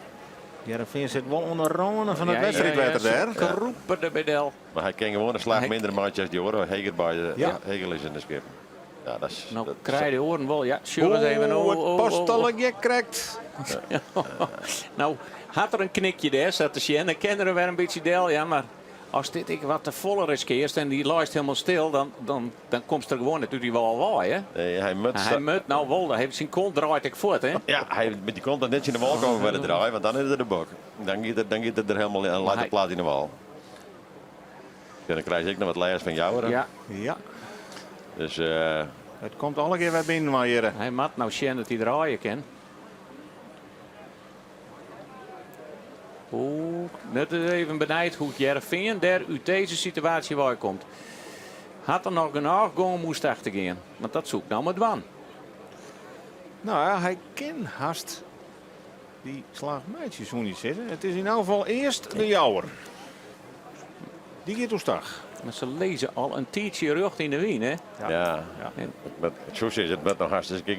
Hearrenfean sit wol oan de râne fan it wedstriidwetter dêr. Ja, krûpe der by del. Mar hy kin gewoan in slach minder meitsje as dy oare, heger by de heger lizzende skippen. Ja, dat is, No dat, krije de oaren wol. Ja, sjoch ris even. Oh, Oh, it oh, past oh, oh. allegear krekt. No, hat er in knikje dêr, sa te sjen. Dan kin er wer in bytsje del. Ja, mar as dit ek wat te folle riskearst en dy leist hielendal stil, dan komst der gewoan net út dy wâl wei, hè? Nee, hy moat Hy moat no wol, hy syn kont draait ek fuort, hè? Ja, hy met dy kont net tsjin de wâl komme by de draai, want dan is er de bok. Dan giet er der hielendal en leit hy- de plaat yn de wâl. Ja, dan krije se ek noch wat lêst fan Jouwer. Ja, Ja, Dus it komt allegear wer binnen mei hjir. hy moat no sjen dat hy draaie kin. Oeh, net even benijd hoe't Hearrenfean dêr út dizze situaasje wei komt. Hat er noch genôch gong om oerstach te gean? Want dat soe ik no mar dwaan. No ja, hy kin hast dy slach meitsje, soene je sizze. It is yn elk gefal earst de Jouwer. Dy giet oerstach. Mar se lizze al in tiidsje rjocht yn de wyn, hè? Ja. It soe sizze, it moat noch hast ris in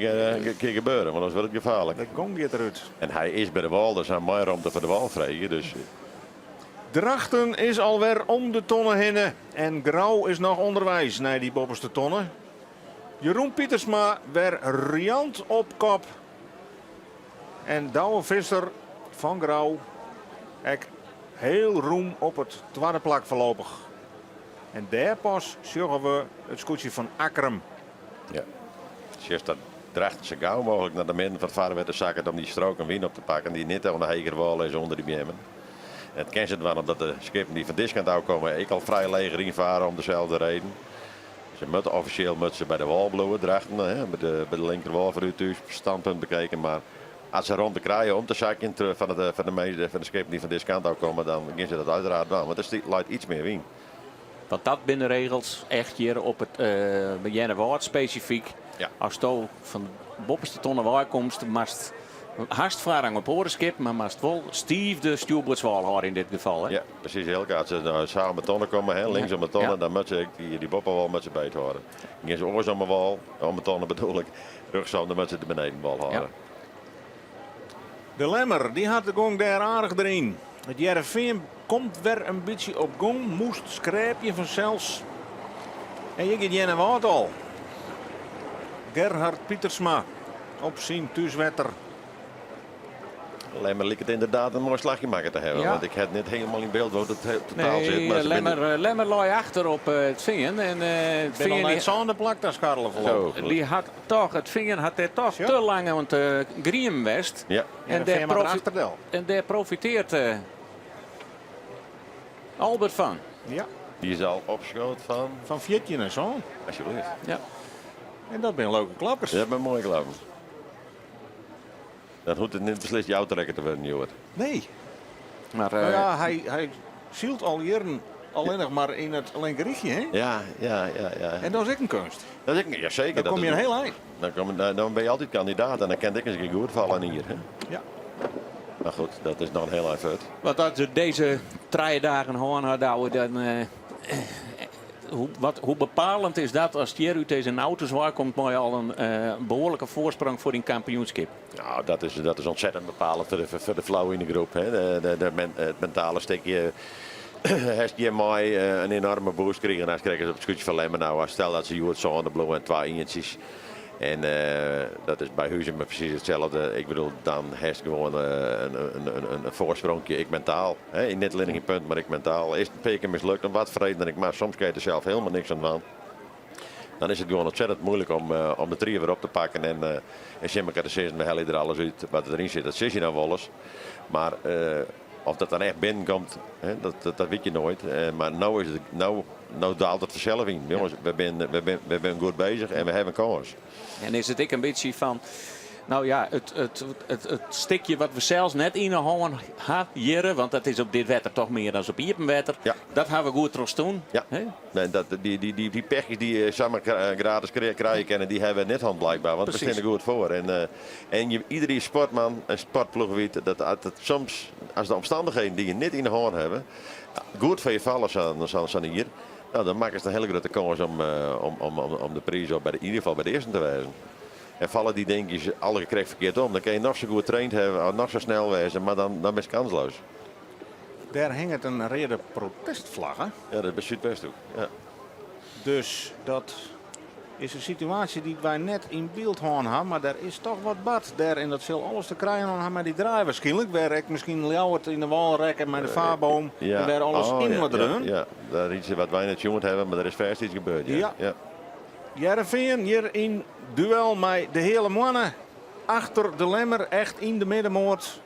kear gebeure, want oars wurdt it gefaarlik. De gong giet derút. En hy is by de wâl, dus hy mei romte foar de wâl freegje. Dus. Drachten is alwer om de tonne hinne en Grou is noch ûnderweis nei dy boppeste tonne. Jeroen Pietersma wer riant op kop. En Douwe Visser fan Grou ek hiel rûm op it twadde plak foarlopich. En dêr pas sjogge we it skûtsje fan Akkrum. Ja, sjochst dat Drachten sa gau mooglik nei de midden fan it farwetter sakket om dy stroken wyn op te pakken dy't net oan de hegere wâl lizze ûnder dy beammen. En it kin se dwaan omdat de skippen dy't fan diskant ôf komme ek al frij leech ynfare om deselde reden. Se moatte offisjeel moatte se by de wâl bliuwe, Drachten, by de linkerwâl foar út ús standpunt bekeken. Mar as se romte krije om te sakjen fan de fan de skippen dy't fan diskant ôf komme, dan gean se dat uiteraard dwaan, want der leit iets mear wyn. Want dat binne de regels echt hjir op it Earnewâld spesifyk. Asto fan de boppeste tonne wei komst, moatst hast foarrang op oare skippen, mar moatst wol stiif de stjoerboardswâl hâlde yn dit gefal. Hè? Ja, presys Eelke. As se no sa om de tonne komme, hè, links om de tonne, dan moatte se ek dy boppewâl moatte se beethâlde. Gean se oars om de wâl, om de tonne bedoel ik, rjochtsom, dan moatte se de benedenwâl hâlde. De Lemmer, dy hat de gong dêr aardich deryn. It Hearrenfean komt wer in bytsje op gong, moast skrêpje fansels. En hjir giet Earnewâld al. Gerhard Pietersma op syn thúswetter. Lemmer liket ynderdaad in moai slachje makke te hawwen. Want ik ha net hielendal yn byld hoe't it totaal Nee, sit. Mar se binne Lemmer, Lemmer lei achter op it Fean. En it Bin al Fean nei it sânde plak ta skarrele foarlopich. Zo. Die hat toch, it Fean hat dêr toch te lang oan it griemen west. Ja. En dêr, profi en dêr profiteart Albert fan. Ja. Dy is al opskood fan? Fan 14 nei sân. Alsjeblieft. Ja. En dat binne leuke klappers. Dat binne moaie klappen. Dat hoecht it net beslist joutrekker te wurden, hjoed. Nee. Mar, Nou ja, hy sylt al jierren allinnich mar yn it linkerrychje, hè? Ja, ja, ja, ja. En dat is ek in keunst. Dat is ek, ja, seker. Dan kom je in heel ein. Dan, kom, dan ben je altyd kandidaat en dan kin it ek ris in kear goed falle in jier. Hè? Ja. Maar goed, dat is noch in hiel ein fuort. Want as we dizze trije dagen hân ha, Douwe, dan hoe, wat, hoe bepalend is dat as hjir út dizze auto's wei komt mei al in behoarlike foarsprong foar dyn kampioenskip? Nou, dat is ontzettend bepalend foar de flow yn de groep. Hè. It mentale stikje hast hjir mei in enoarme boost krigen. As krekt op it skûtsje fan Lemmer no. Stel dat se hjoed sânde bliuwe en twa ientsjes. En dat is by Huzum presys itselde. Ik bedoel, dan hast gewoan in foarspronkje, ek mentaal. Hè? Net allinnich yn punten, mar ek mentaal. Is it in pear kear mislukt, om wat foar reden dan ek mar. Soms kin je der sels hielendal niks oan dwaan. Dan is it gewoan ontzettend moeilik om de trie wer op te pakken en tsjin elkoar te sizzen, we helje der alles út wat deryn sit. Dat sis je dan wolris. Mar oft dat dan echt binnenkomt, hè, dat wit je noait. Mar no is it, no, no daalt it fansels yn. Jonges, we binne goed beuzich en we hawwe in kâns. En is it ek in bytsje fan, no ja, it stikje wat we sels net yn 'e hân ha hjirre, want dat is op dit wetter toch mear dan op iepen wetter, dat ha we goed trochstien. Ja. Nee, dat, dy pechjes dy't je samar gratis krije kinne, dy hawwe we net hân blykber, want we steane der goed foar. En iedere sportman en sportploech wit dat it soms, as de omstannichheden dy't je net yn 'e hân hawwe, goed foar je falle sa'n jier, no, dan makkest in hiele grutte kâns om de priis op, yn ieder gefal by de earsten te wêzen. En falle dy dinkjes allegear krekt ferkeard om, dan kinne je noch sa goed traind hawwe of noch sa snel wêze, mar dan bist kansloos. Dêr hinget in reade protestflagge. Ja, dat is by Súdwesthoek. Ja. Dus dat is in situaasje dy't wy net yn byld hân ha, mar der is toch wat bard dêr en dat sil alles te krijen hân ha mei dy draai waarskynlik, wêr ek miskien Ljouwert yn de wâl rekke mei de farboom en wêr alles Oh, yn ja, wat ja, dreaun. ja, daar is iets wat wy net sjoen hawwe, mar der is fêst iets gebeurd. Ja. Ja. Ja. Hearrenfean hjir yn duel mei de Heale Moanne achter de Lemmer, echt yn de middenmoat.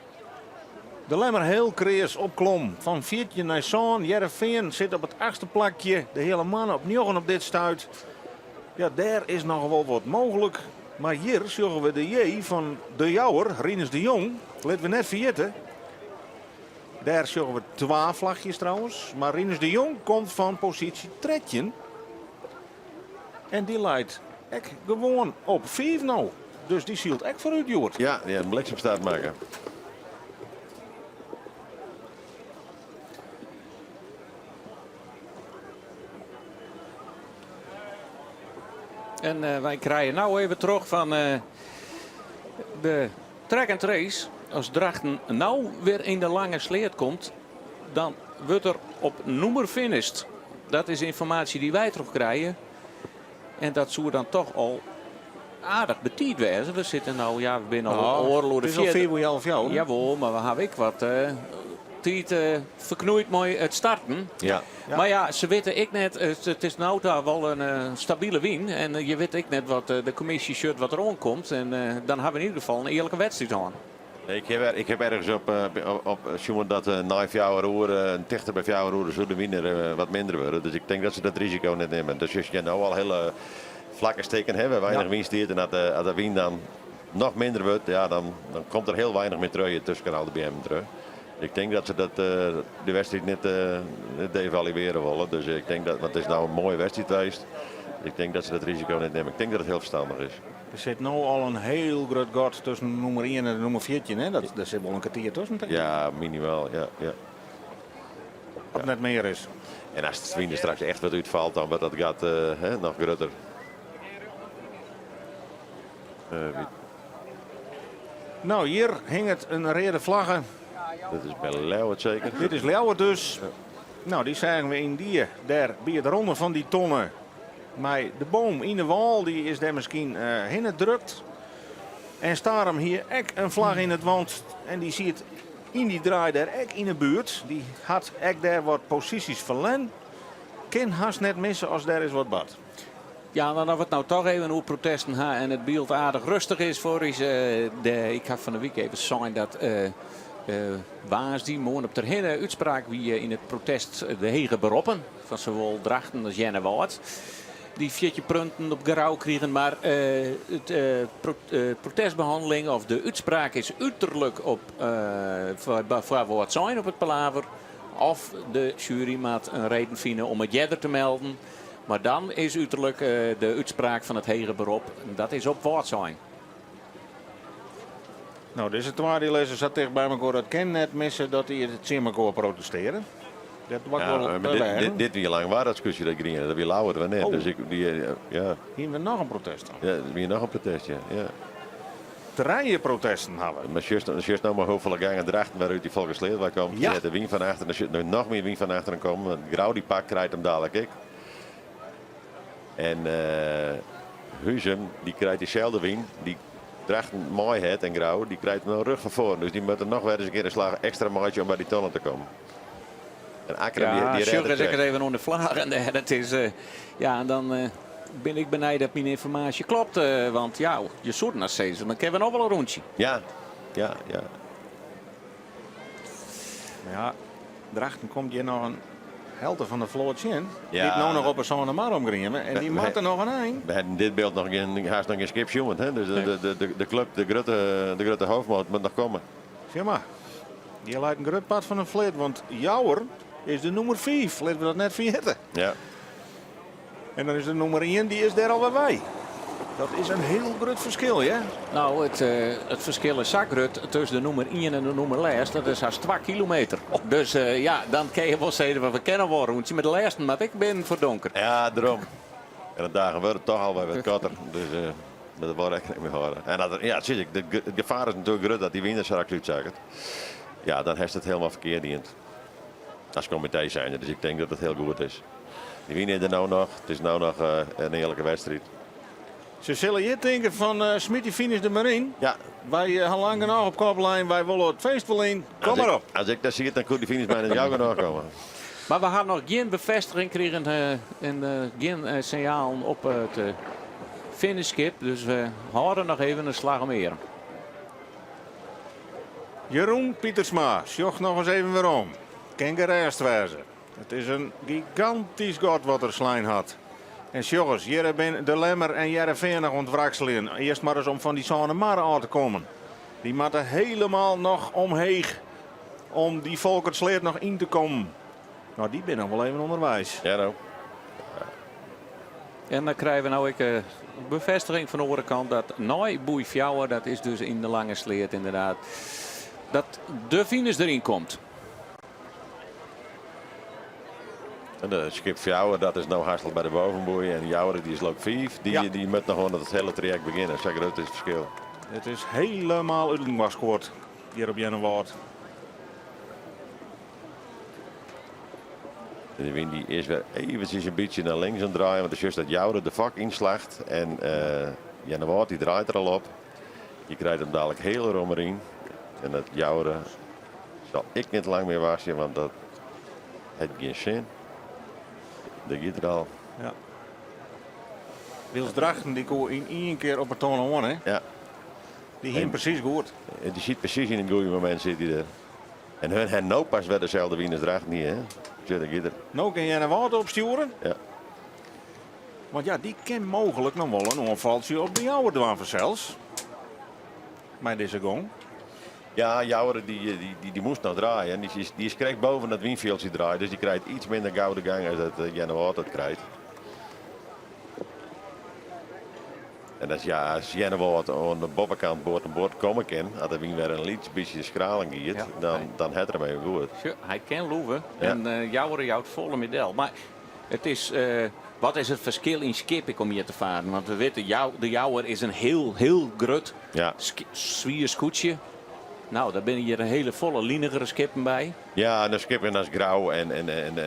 De Lemmer heel kreas opklom fan 14 nei sân. Hearrenfean sit op it achtste plakje. De Heale Moanne op njoggen op dit stuit. Ja, dêr is noch wol wat mooglik. Mar hjir sjogge we de J fan De Jouwer, Rinus de Jong. Litte we net ferjitte. Dêr sjogge we twa flachjes trouwens. Mar Rinus de Jong komt fan posysje 13. En dy leit ek gewoan op fiif no. Dus dy sylt ek foarút hjoed. Ja, dy hat in bliksemstart makke. En wy krije no even troch fan de track and trace. As Drachten no wer yn de Lange Sleat komt, dan wurdt der op nûmer finished. Dat is ynformaasje dy't wy troch krije. En dat soe dan toch al aardich betiid wêze. We sitte no, ja, we binne al Nou, oardel oer de it is al fjirde. 7.25. Jawol, mar we hawwe ek wat tiid ferknoeid mei it starten. Ja. Ja. Mar ja, se witte ek net, it is no ta wol in stabile wyn. En je witte ek net wat de kommisje sjocht wat der oankomt. En dan hawwe we yn ieder gefal in earlike wedstriid hân. Nee, ik heb ergens op sjoen dat nei fjouwer oere, tichter by fjouwer oere, soe de wyn der wat minder wurde. Dus ik tink dat se dat risiko net nimme. Dus as je no al hiele flakke stikken hawwe, wêr't weinich wyn stiet, en as de wyn dan noch minder wurdt, ja, dan komt der hiel weinich mear terug tusken al de beammen terug. Ik tink dat se de wedstriid net devaluearje wolle. Dus ik tink dat, want it is no in moaie wedstriid west. Ik tink dat se dat risiko net nimme. Ik tink dat it hiel ferstannich is. Der sit no al in hiel grut gat tusken nûmer 1 en nûmer 14. Hè? Dêr sit wol in kertier tusken. Tink ik. Ja, minimaal. Ja. As it net mear is. En as de wyn der straks echt wat útfalt, dan wurdt dat gat hè, noch grutter. No, hjir hinget in reade flagge. Dat is by Ljouwert seker. Dit is Ljouwert dus. No, dy seagen we yndie dêr by it ronnen fan dy tonne. Mei de boom yn de wâl, dy is dêr miskien hinne drukt. En Starum hie ek in flagge yn it want en dy siet yn dy draai dêr ek yn 'e buert. Dy hat ek dêr wat posysjes ferlern. Kin hast net misse as dêr is wat bard. Ja, dan as we it no toch even oer protesten ha en it byld aardich rêstich is foar ús. Ik ha fan 'e wike even sein dat woansdeitemoarn op Terherne útspraak wie yn it protest de hege beroppen fan sawol Drachten as Earnewâld. Dy 14 punten op Grou krigen, mar it protestbehanneling of de útspraak is uterlik op foar Wâldsein op it palaver. Of de sjuery moat in reden fine om it earder te melden. Mar dan is uterlik de útspraak fan it hege berop, dat is op Wâldsein. No, dizze twa dy lizze sa ticht by mekoar, dat kin net misse dat dy tsjin mekoar protestearje. Dat wat Ja, wol maar te wêzen. dit wie lang waar, dat skûtsje dat griene. Dat wie Ljouwert wer net. Oh. Dus ik, die, ja. Hiene we noch in protest dan? Ja, der wie noch in protest, ja. Ja. Trije protesten hawwe. Mar sjochst no mar hoefolle gangen Drachten wer út dy Folkersleat wei komt. Ja. Der de wyn fan achteren, der sit no noch mear wyn fan achteren kommen. Want Grou dy pak krijt him dalik ek. En Huzum dy krijt dyselde wyn dy't Drachten mei hat en Grou dy krijt him no rjocht fan foaren. Dus dy moatte noch wer ris in kear in slach ekstra meitsje om by dy tonnen te kommen. En Akkrum Ja, dy sjoch rêdt it ris ek krekt. even oan de flaggen dêr. Dat is, ja, en dan bin ik benijd dat myn ynformaasje klopt. Want ja, je soene noch sizze, dan kinne we noch wol in rûntsje. Ja. Ja, Drachten komt hjir noch in helte fan de float tsjin. Ja. Dy't no noch op 'e Sâne Mar omgrieme. En dy moatte noch in ein. We hiene dit byld noch gjin, hast noch gjin skip sjoen. Hè? Dus de klup, de grutte hoofdmoot moat noch komme. Sjoch mar, hjir leit in grut part fan de fleat. Want Jouwer is de nûmer 5. Litte we dat net ferjitte. Ja. En dan is de nûmer 1, dy is dêr alwer wei. Dat is in hiel grut ferskil, ja? No, it ferskil is sa grut tusken de nûmer 1 en de nûmer lêst. Dat is hast 2 kilometer. Dus ja, dan kinne je wol sizze, we kinne wol in rûntsje. Mar de lêsten moat ek binnen foar donker. Ja, dêrom. En de dagen wurde toch alwer wat koarter. Dus dat wol rekkening mei hâlde. En dat, ja, sis ik, it gefaar is natuerlik grut dat dy wyn der straks útsakket. Ja, dan hast it hielendal ferkeard dien. As komitee zijnde, dus ik tink dat it hiel goed is. De wyn is der no noch, it is no noch in earlike wedstriid. Se sille hjir tinke fan smyt dy finish der mar yn. Ja. Wy ha lang genôch op kop lein, wy wolle it feest wol yn. Kom mar op. As ik dêr siet, dan koe dy finish byna gau genôch komme. Mar we ha noch gjin befêstiging krigen en gjin sinjalen op it finishskip. Dus we hâlde noch even in slach om 'e earm. Jeroen Pietersma sjocht noch ris even werom. Kin gerêst wêze. It is in gigantysk gat wat er slein hat. En sjoch ris, hjir binne de Lemmer en Hearrenfean noch oan it wrakseljen. Earst mar ris om fan dy Sâne Mar ôf te kommen. Dy moatte hielendal noch omheech om dy Folkertsleat noch yn te kommen. No, dy binne noch wol even ûnderweis. Ja, no. En dan krije we no ek befêstiging fan de oare kant dat nei boei fjouwer, dat is dus yn de Lange Sleat ynderdaad, dat de finish deryn komt. En de skip fjouwer, dat is no hast al by de bovenboei. En Joure, die is look 5. Die, Ja. die moet noch oan it hiele trajekt begjinne. Sa grut is it ferskil. It is hielendal útinoar hjir op Earnewâld. En de wyn die is wer eventsjes in bytsje nei links oan it draaien. Want dan sjochst dat Joure de fok ynslacht. En Earnewâld die draait der al op. Die krijt him dalik hiel rom deryn. En dat Joure sil ek net lang mear wachtsje, want dat hat gjin sin. Dêr giet er al. Ja. Wylst Drachten dy koe yn ien kear op 'e toan oan, hè? Ja. Dy hienen presys goed. En dy sit presys yn it goede momint sit hy der. En hun ha no pas wer deselde wyn as Drachten hie, hè? Sjoch, dêr giet er. No kin Earnewâld opstjoere. Ja. Want ja, dy kin mooglik noch wol in oanfaltsje op de Jouwer dwaan fansels. Mei dizze gong. Ja, Jouwer dy, dy, dy, dy moast noch draaie. En dy is, dy is krekt boven dat wynfjildsje draaid. Dus dy krijt iets minder gau de gang as dat Earnewâld dat krijt. En as, ja, as Earnewâld oan de boppekant board oan board komme kin, as de wyn wer in lyts bytsje skraling giet, Ja, dan, hy- dan hat er him even goed. Sjoch, hy kin lûve Ja. en Jouwer jout folle mear del. Mar it is, wat is it ferskil yn skip ek om hjir te faren? Want we witte, de Jouwer is in hiel, hiel grut, Ja. swier skûtsje. No, dêr binne hjir in hiele folle linigere skippen by. Ja, en de skippen as Grou en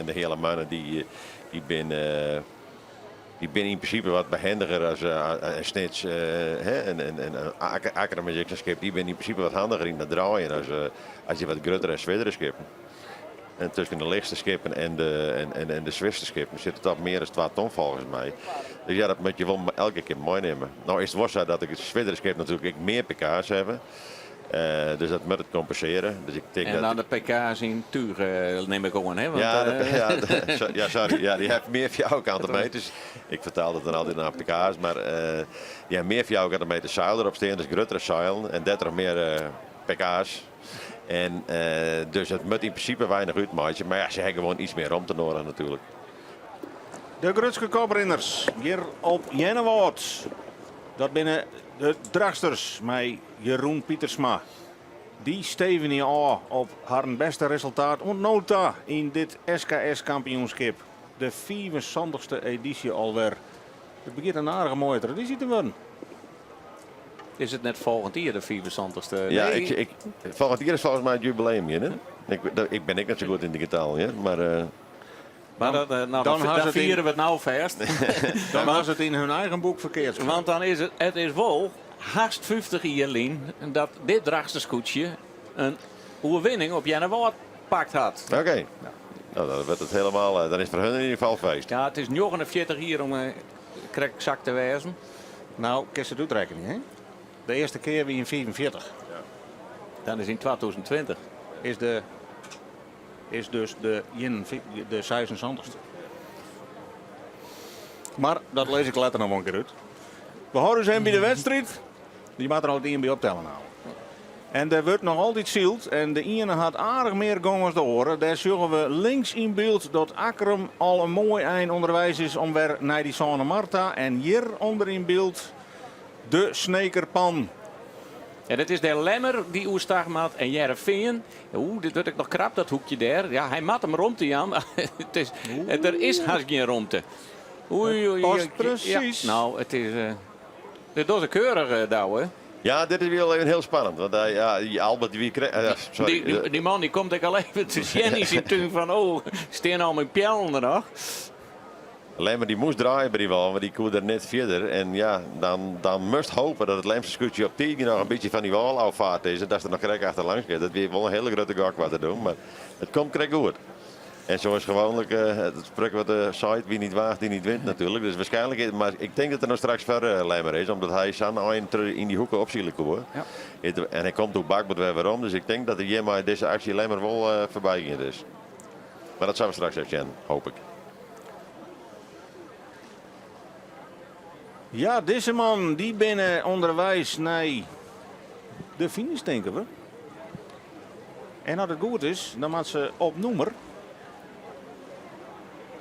de Heale Moanne, dy binne dy binne yn prinsipe wat behendiger as en Snits. Hè, en Akkrum is ek sa'n skip, dy binne yn prinsipe wat handiger yn it draaien as dy wat gruttere en swierdere skippen. En tusken de lichtste skippen en de swierste skippen sit it toch mear as 2 ton folgens my. Dus ja, dat moatte je wol elke kear meinimme. No is it wol sa dat de swierdere skippen natuerlik ek mear pk's hawwe. Dus dat moat it kompensearje. Dus ik tink En dat dan de pk's yn túch, nim ik oan, hè? Want, Ja, de ja, de, ja, sorry. Ja, dy hawwe mear fjouwerkante meters. Ik fertaal it dan altyd nei pk's, mar dy hawwe mear fjouwerkante meter seil derop stean, dus gruttere seilen en dêrtroch mear pk's. En dus it moat yn prinsipe weinich útmeitsje, mar ja, se hawwe gewoan iets mear romte nedich natuerlik. De grutste koprinners hjir op Earnewâld. Dat binne de Drachtsters mei Jeroen Pietersma. Dy stevenje ôf op harren bêste resultaat oant no ta yn dit SKS-kampioenskip. De 75ste edysje alwer. It begjint in aardige moaie tradysje te wurden. Is it net folgjend jier de 75ste? Ja, Nee. Folgjend jier is folgens my it jubileum hier, hè? Ik bin ek net sa goed yn dy getallen, hè? Mar Mar dat, no, Dan dan ha se dan it yn fiere we it no fêst. Dan ha se it yn hun eigen boek ferkeard skreaun. Want dan is it, it is wol hast 50 jier lyn dat dit Drachtsterskûtsje in oerwinning op Earnewâld pakt hat. Oké. No, dan wurdt it hielendal, dan is it foar hun yn ieder gefal feest. Ja, it is 49 jier om krekt eksakt te wêzen. No, kinst it útrekkenje, hè? De earste kear wie yn 45. Ja. Dan is yn 2020. Is de, is dus de, de 76ste. Mar dat lis ik letter noch wol in kear út. We hâlde ús even by de wedstriid. Dy moat der altyd ien by optellen hâlde. En der wurdt noch altyd syld en de iene hat aardich mear gong as de oare. Dêr sjogge we links yn byld dat Akkrum al in moai ein ûnderweis is om wer nei dy Sâne Mar ta. En hjir ûnder yn byld de Snekerpan. En it is de Lemmer dy't oerstach moat en Hearrenfean. Oeh, dit wurdt ek noch krap, dat hoekje dêr. Ja, hy moat him romte jaan. It is, der is hast gjin romte. Oei, oei, Past oei. Ja, presys. no, it is, dit docht it keurich, Douwe. Ja, dit is wol even hiel spannend. Want ja, dy Albert die wie sorry. Dy man dy komt ek al even te sjen yn syn tún fan, oh, stean al myn peallen der noch? Lemmer dy moast draaie by dy wâl, want dy koe der net fierder. En ja, dan moatst hoopje dat it Lemster skûtsje op tiid noch in bytsje fan dy wâl ôffard is en dat se der noch krekt achterlangs giet. Dat wie wol in hiele grutte gok wat te dwaan, mar it komt krekt goed. En sa as gewoanlik, it sprekwurd seit, wie niet waagt, die niet wint natuerlik. Dus waarskynlik is, mar ik tink dat er no straks foar Lemmer is, omdat hy sa'n ein yn dy hoeke opsile koe. Ja. En hy komt oer bakboard wer werom, dus ik tink dat er hjir mei dizze aksje Lemmer wol foarby gien is. Mar dat sille we straks even sjen, hoopje ik. Ja, dizze man dy binne ûnderweis nei de finish, tinke we. En as it goed is, dan moat se op nûmer.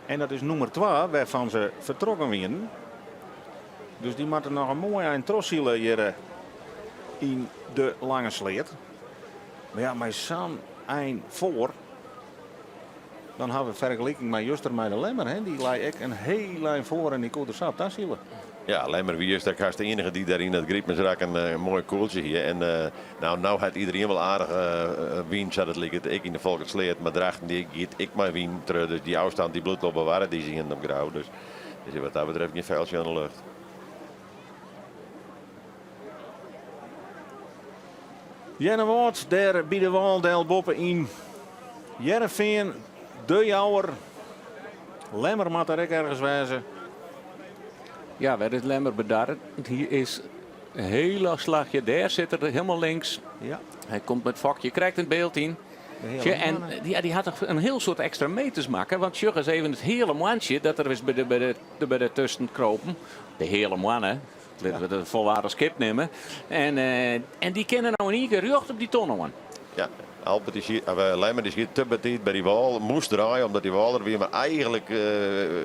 En dat is nûmer 2, wêrfan se fertrokken wienen. Dus dy moatte noch in moai ein trochsile hjir yn de Lange Sleat. Mar ja, mei sa'n ein foar. Dan hawwe we fergeliking mei juster mei de Lemmer. Hè? Dy lei ek in hiel ein foar en dy koe der sa op tasile. Ja, Lemmer wie juster ek hast de iennige dy't dêr yn it Gripmensrak in moai koeltsje hie. En no, no hat iderien wol aardich wyn, sa't it liket, ek yn de Folkertsleat. Mar Drachten dy giet ek mei wyn troch, dus dy ôfstân dy bliuwt wol bewarre, dy se hienen op Grou. Dus is wat dat betreft gjin feiltsje oan de lucht. Earnewâld dêr by de wâl del boppe yn Hearrenfean, De Jouwer. Lemmer moat der ek ergens wêze. Ja, wêr is Lemmer bedarre? Hy is in hele slachje. Dêr sit er helemaal links. Ja. Hy komt met Fokje krekt in beeld yn. En ja, dy hat toch in hiel soad ekstra meters makke. Want sjoch ris even it heale moantsje dat der is by de, by de, by de tusken kropen. De heale moanne. Litte we it folwaardig skip nimme. En, en dy kinne no yn ien kear rjocht op dy ton oan. Ja, Albert dy siet, of, Lemmer dy siet te betiid by dy wâl. Moast draaie omdat dy wâl der wie. Mar eigenlik,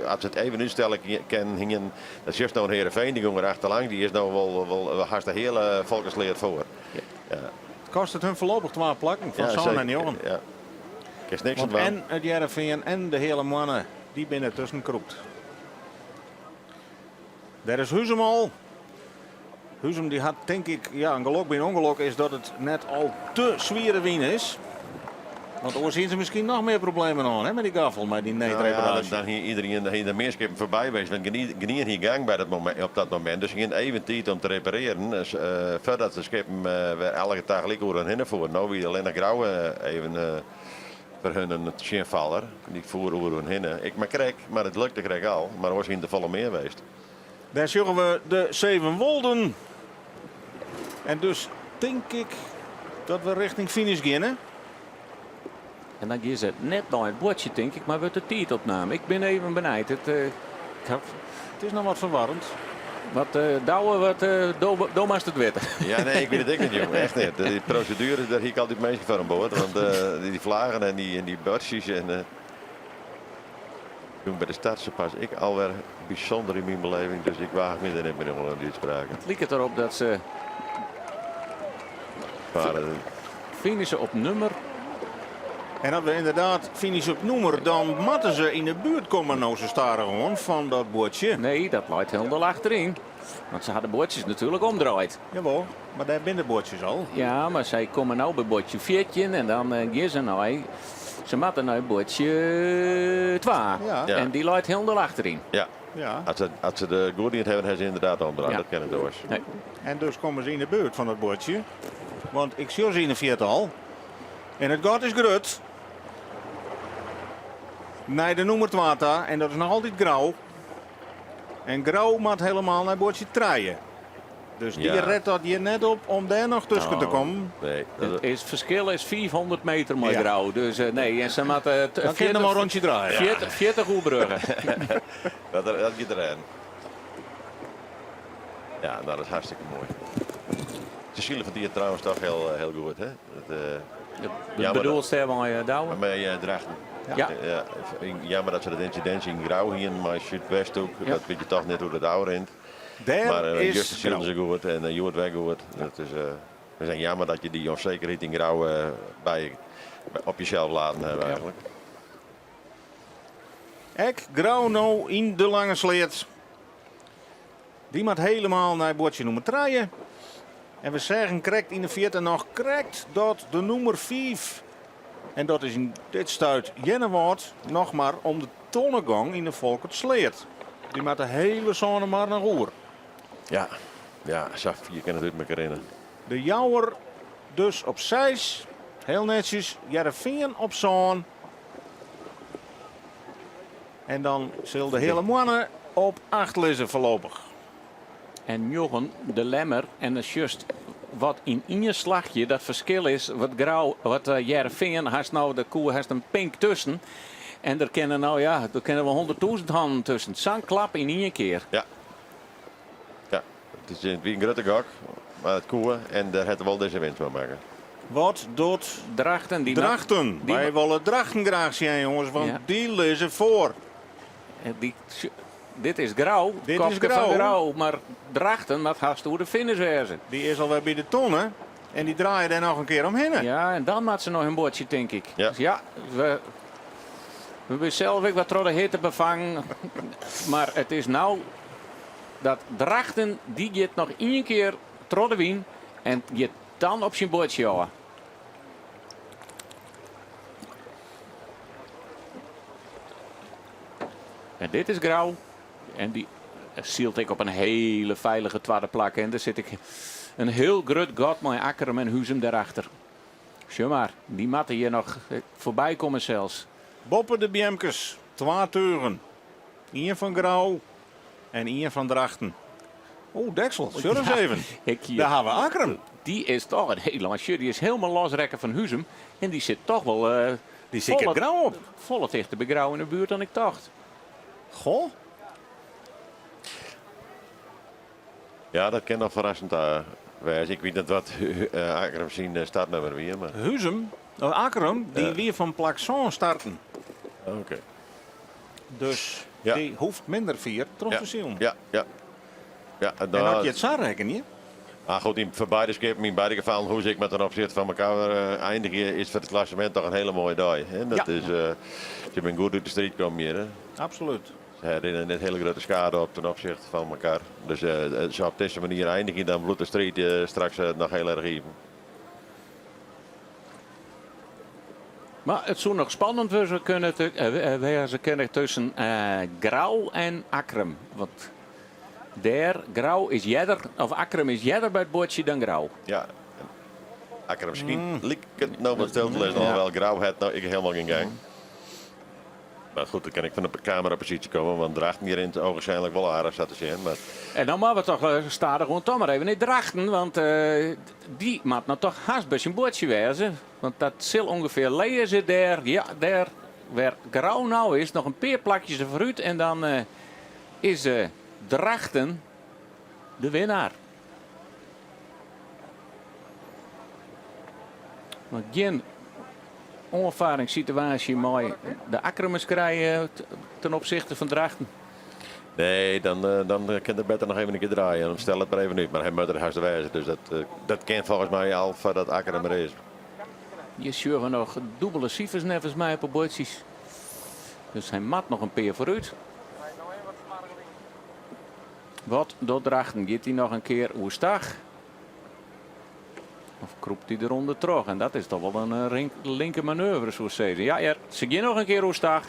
as se it even útstelle kinnen hienen, dat sjochst no in Heerenveen, dy gong der achterlang. Dy is no wol, wol hast de hiele Folkertsleat foar. Ja. Ja. It kostet hun foarlopich twa plakken, fan sân nei njoggen. Ja. Kinst niks Want dwaan. en it Hearrenfean en de Heale Moanne, dy binne tusken krûpt. Dêr is Huzum al. Huzum dy hat tink ik, ja, in gelok by in ûngelok is dat it net al te swiere wyn is. Want oars hienen se miskien noch mear problemen hân, hè, mei dy gaffel, mei dy needreparaasje. Nou ja, dan hie iderien, dan hie der mear skippen foarby west, want gjinien hie gang by dat momint, op dat momint. Dus se hienen even tiid om te reparearjen, dus, foardat de skippen wer elke tagelyk oer hun hinne foeren. No wie allinnich Grou even foar hun in tsjinfaller. Dy foer oer hun hinne. Ek mar krekt, mar it lukte krekt al. Mar oars hiene der folle mear west. Dêr sjogge we de Sevenwolden. En dus tink ik dat we richting finish geane. En dan gean se net nei it buordsje, tink ik, mar wurdt de tiid opnaam. Ik bin even benijd. It, ik haw It is noch wat ferwarrend. Wat, Douwe, wat, do, do moatst it witte. Ja, nee, ik wit it ek net, jonge. Echt net. Dy prosedueres, dêr hie ik altyd minsken foar oan board. Want dy flaggen en dy, en dy buordsjes en... Toen by de start se pas ek alwer bysûnder yn myn beleving, dus ik waach my der net mear oan dy útspraken. It liket derop dat se Maar, finishe op nûmer. En as we ynderdaad finishe op nûmer, dan moatte se yn de buert komme no sa stadichoan fan dat buordsje. Nee, dat leit hielendal achteryn. Want se ha de buordsjes natuerlik omdraaid. Jawol, mar dêr binne de buordsjes al. Ja, mar sy komme no by buordsje 14 en dan gean se nei. Se moatte nei buordsje 2. Ja. En dy leit hielendal achteryn. Ja. Ja. As se, as se de goed dien hawwe, hawwe se ynderdaad omdraaid. Ja. Dat kin net oars. Nee. En dus komme se yn de buert fan dat buordsje. Want ik sjoch se yn de fierte al. En it gat is grut. Nei de nûmer 2 ta. En dat is noch altyd Grou. En Grou moat helemaal nei buordsje trije. Dus dy Ja. ret dat hjir net op om dêr noch tusken te Nou, kommen. Nee, dat, It is, ferskil is 500 meter mei Ja. Grou. Dus nee, en se moatte Dan kin er mar in rûntsje draaie. 40 oerbrugge. dat, dat giet der in. Ja, nou, dat is hartstikke moai. Se sile fan die trouwens toch heel, heel goed, hè? Dat, Ja, maar Bedoelst dêr mei Douwe? Mei Drachten. Ja. Ja, jammer dat se dat ynsidint yn Grou hienen mei Súdwesthoek. Ja. Dat wit je toch net hoe dat ôfrint. Dêr Maar is juster silen Grou. se goed en hjoed wer goed. Dat is, we zijn jammer dat je die onzekerheid yn Grou by, op jezelf laden hebt eigenlijk. Ek Grou no yn de Lange Sleat. Dy moat helemaal nei buordsje nûmer trije. En we seagen krekt yn de fierte noch krekt dat de nûmer 5, en dat is yn dit stuit Earnewâld, noch mar om de tonne gong yn de Folkertsleat. Dy moat de hiele sâne mar noch oer. Ja, ja, sa fier kin it út mekoar rinne. De Jouwer dus op 6, hiel netsjes. Hearrenfean op sân. En dan sil de Heale Moanne op 8 lizze foarlopich. En njoggen de Lemmer en dan sjochst wat yn ien slachje dat ferskil is wat Grou, wat Hearrenfean hast no de koe hast in pink tusken. En der kinne no ja, der kinne wol 100.000 hannen tusken. Sa'n klap yn ien kear. Ja. Ja, it is it wie in grutte gok, mar it koe en dêr hat er wol dizze winst mei makke. Wat docht Drachten? Dy Drachten. dy Wy wolle Drachten graach sjen, jonges, want Ja. dy lizze foar. En dy, dit is Grou, Dit is kopke Grou. fan Grou, mar Drachten moat hast oer de finish wêze. Dy is alwer by de tonne en dy draaie dêr noch in kear omhinne. Ja, en dan moat se noch in buordsje, tink ik. Ja. Dus ja, we... We binne sels ek wat troch de hitte befangen. Mar it is no dat Drachten, dy giet noch ien kear troch de wyn en giet dan op syn buordsje ôf. En dit is Grou. En dy sylt ek op in hiele feilige twadde plak. En der sit ek in hiel grut gat mei Akkrum en Huzum dêrachter. Sjoch mar, dy moatte hjir noch foarby komme sels. Boppe de beamkes twa tugen. Ien fan Grou en ien fan Drachten. O, deksel, sjoch ris even. Dêr ha we Akkrum. Dy is toch in hiel ein. Sjoch, dy is hielendal losrekke fan Huzum. En dy sit toch wol Dy siket Grou op. folle tichter by Grou yn de buert dan ik tocht. Goh. Ja, dat kin noch ferrassend wêze. Ik wit net wat Akkrum syn startnummer wie. Mar... Huzum, of Akkrum, dy wie fan plak sân starten. Oké. Dus Ja. dy hoecht minder fier troch te silen. Ja, ja. Ja, en En as je it sa rekkenje. Maar goed, yn, foar beide skippen, yn beide gefallen, hoe se ek mar ten opsichte fan elkoar eindigje, is foar it klassemint toch in hiele moaie dei. Hè? Dat Ja. is, se binne goed út de striid kommen hjir. Hè? Absoluut. Se rinne net hiele grutte skade op ten opsichte fan elkoar. Dus sa op dizze manier eindigje, dan bliuwt de striid straks noch hiel erch iepen. Mar it soe noch spannend wurde kinne, wêze kinne tusken Grou en Akkrum. Want dêr, Grou is earder, of Akkrum is earder by it buordsje dan Grou. Ja, en Akkrum skynt liket no wat stil te lizzen, alhoewel Grou hat no ek hielendal gjin gang. Mar goed, dat kin ek fan de kameraposysje komme, want Drachten hjir rint ogenschijnlijk wol aardich sa te sjen. Mar... En dan moatte we toch eh, stadich oan toch mar even nei Drachten, want eh, dy moat no toch hast by syn buordsje wêze. Want dat sil ûngefear lizze dêr, ja, dêr wêr Grou no is, noch in pear plakjes der foarút en dan eh, is Drachten de winnaar. Want gjin oanfaringssituaasje mei de Akkrumers krije ten opsichte fan Drachten. Nee, dan, eh, dan kin er better noch even in kear draaien. Dan stel it mar even út. Mar hy moat der hast wêze. Dus dat, eh, dat kin folgens my al foardat Akkrum der is. Hjir sjogge we noch dûbele sifers neffens my op 'e buordsjes. Dus hy moat noch in pear foarút. Wat docht Drachten? Giet hy noch in kear oerstach? Of krûpt hy derûnder troch? En dat is toch wol in eh, linke manoeuvre, soe ik sizze. Ja, ja, se gean noch in kear oerstach.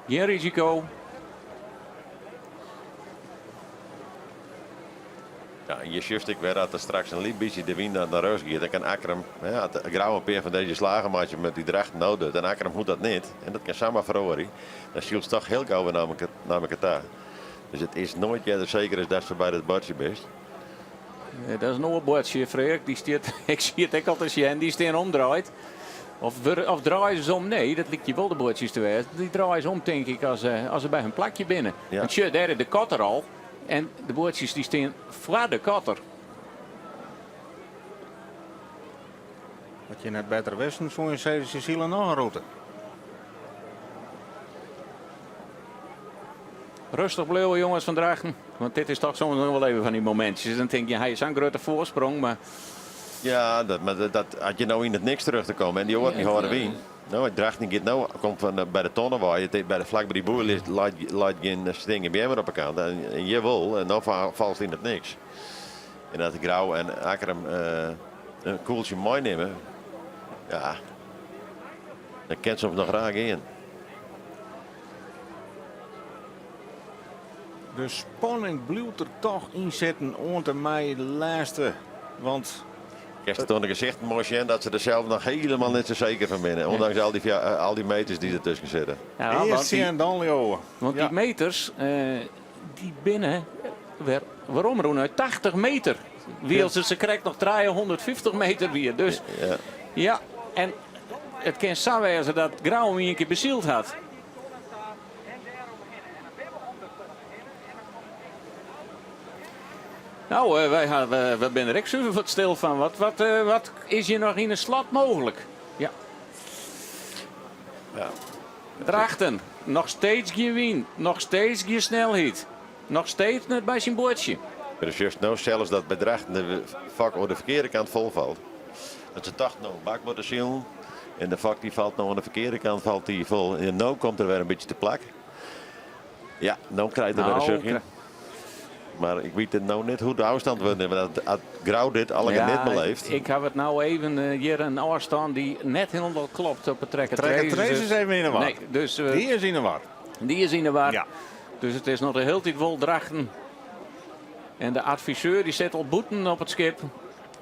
Gjin risiko. Ja, en je sjochst ek wer dat der straks in lyts bytsje de wyn nei rjochts giet. Dan kin Akkrum, ja, as Grou in pear fan dizze slagen meitsje met dy Drachten no docht. En Akkrum hoecht dat net. En dat kin samar feroarje. Dan sylst toch hiel gau wer nei elkoar ta. Dus it is noait earder seker as datst foarby dat buordsje bist. Dat is in oar buordsje, Freark. Dy stiet, ik siet ek al te sjen, dy stean omdraaid. Of, of draaie se om? Nee, dat lykje wol de buordsjes te wêzen. Dy draaie se om, tink ik, as, as se by hun plakje binne. Ja. Want sjoch, dêr is de kotter al. En de buordsjes dy stean foar de kotter. As je net better wisten, soene je sizze, se sile noch in rûte. Rêstich bliuwe, jonges fan Drachten. Want dit is toch soms noch wol even fan dy momintsjes. Dan tink je, hy is sa'n grutte foarsprong, mar... Ja, dat, mar dat, dat, as je no yn it niks terug te komme en dy oaren dy hâlde wyn. No, Drachten giet no, komt fan by de tonne wei, it, by de, flak by dy boei ligt, leit, leit gjin sting en beammen op 'e kant. En, en hjir wol, en no falst yn it niks. En dat Grou en Akkrum eh, in koeltsje meinimme, ja, dat kin soms noch raar gean. De spanning bliuwt der toch yn sitten oant en mei de lêste. Want Kinst it oan de gesichten moai sjen dat se der sels noch hielendal net sa seker fan binne. Ûndanks al dy, al dy meters dy't dertusken sitte. Ja, want earst dy, sjen, dan leauwe. want dy Ja. meters, eh, dy binne wer weromrûn nei 80 meter. Wylst it sakrekt noch 350 meter wie. Dus Ja. ja, en it kin sa wêze dat Grou him ien kear besyld hat. No, eh, wy, ha, we, we binne der ek suver wat stil fan. Wat, wat, eh, wat is hjir noch yn 'e slot mooglik? Ja. Ja. Drachten, noch steeds gjin wyn, noch steeds gjin snelheid. Noch steeds net by syn buordsje. Mar sjochst no sels dat by Drachten de fok oan de ferkearde kant fol falt. Dat se tochten no bak moatte silen. En de fok die falt no oan de ferkearde kant falt die fol. En no komt er wer in bytsje te plak. Ja, no krijt er wer in suchtje. Mar ik wit no net hoe't de ôfstân wurden is. Want as Grou dit allegear net beleeft. Ik haw it no even hjir in ôfstân dy't net hielendal klopt op de Trekker Trekker Trace is even yn 'e war. Nee, dus, Dy is yn 'e war. Dy is yn 'e war. Ja. Dus it is noch de hiele tiid wol Drachten. En de adviseur dy sit al bûten op it skip.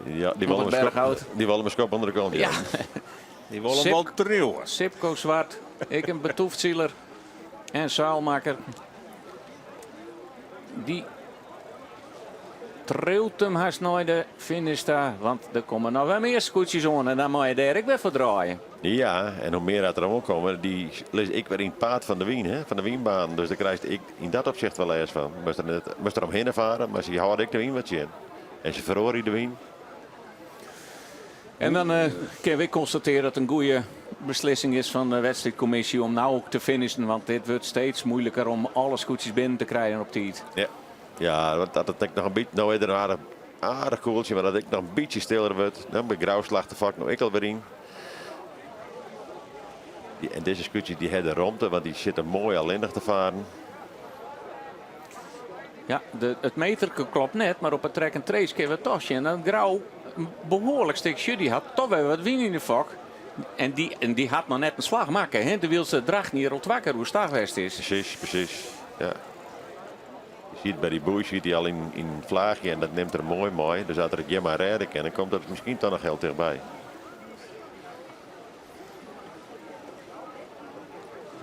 Ja, dy Op wol it him in skop, berchhout. dy wol him in skop ûnder de kont. Ja. Dy wol him wol triuwe. Sipko Zwart, ek in betûft siler en seilmakker. Dy triuwt him hast nei de finish ta, want der komme noch wer mear skûtsjes oan en dan mei je dêr ek wer foar draaie. Ja, en hoe mear dat der oankomme, dy lizze ek wer yn it paad fan de wyn, hè, fan de wynbaan. Dus dêr krijst ek yn dat opsicht wol lêst fan. Moatst der net, moatst der omhinne farre, mar se hâlde ek de wyn wat tsjin. En se feroarje de wyn. En dan kinne we ek konstatearje dat it in goede beslissing is fan de wedstriidkommisje om no te finishen, want dit wurdt steeds moeiliker om alle skûtsjes binnen te krijen op tiid. Ja, ja want dat it ek noch in bytsje, no is der in aardich, aardich koeltsje, mar dat it ek noch in bytsje stiller wurdt. Dan by Grou slacht de fok no ek al wer yn. En dizze skûtsjes dy hawwe de romte, want dy sitte moai allinnich te faren. Ja, de, it meterke klopt net, mar op it track and trace kinne we toch sjen dat Grou in behoarlik stik dy hat toch wer wat wyn yn de fok. En dy, en dy hat noch net in slach makke, hè? Terwyl se Drachten hjir al twa kear oerstach west is. Presys, presys. Ja. Je ziet by dy boei siet hy al yn, yn flaachje en dat nimt er moai mei. Dus as er it hjir mar rêde kin, dan komt er miskien toch noch hiel tichtby.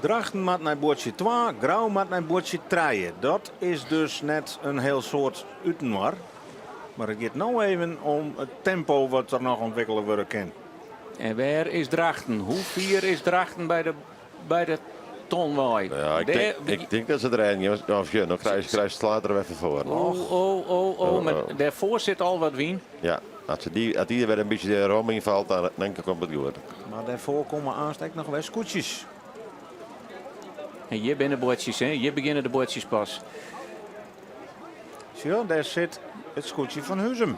Drachten moat nei buordsje 2, Grou moat nei buordsje 3. Dat is dus net in hiel soad útinoar. Mar it giet no even om it tempo wat der noch ûntwikkele wurde kin. En wêr is Drachten? Hoe fier is Drachten by de, by de ton wei? Ja, ik tink, ik tink dat se der ein of ja, dan krijst krijst slaat der even foar. Oh, oh, oh, oh, mar Oh, oh. dêrfoar sit al wat wyn. Ja, as se dy, as dy der wer in bytsje de rom yn falt, dan, dan komt it goed. Mar dêrfoar komme aanst ek noch wer skûtsjes. En hjir binne de buordsjes, hè? Hjir begjinne de buordsjes pas. Sjoch, dêr sit it skûtsje fan Huzum.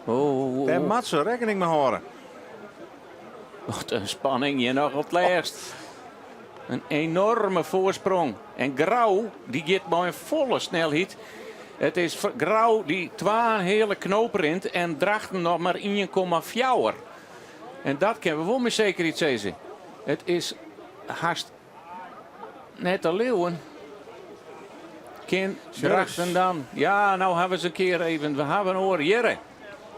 Oh, oh, oh. Dêr moat se rekkening mei hâlde. Wat in spanning hjir noch op it lêst. In enoarme foarsprong. En Grou dy giet mei in folle snelheid. It is Grou dy't twa heale knoop rint en Drachten noch mar 1,4. En dat kinne we wol mei sekerheid sizze. It is hast net te leauwen. Kin Drachten dan? Ja, no hawwe se in kear even. We hawwe in oar hjirre.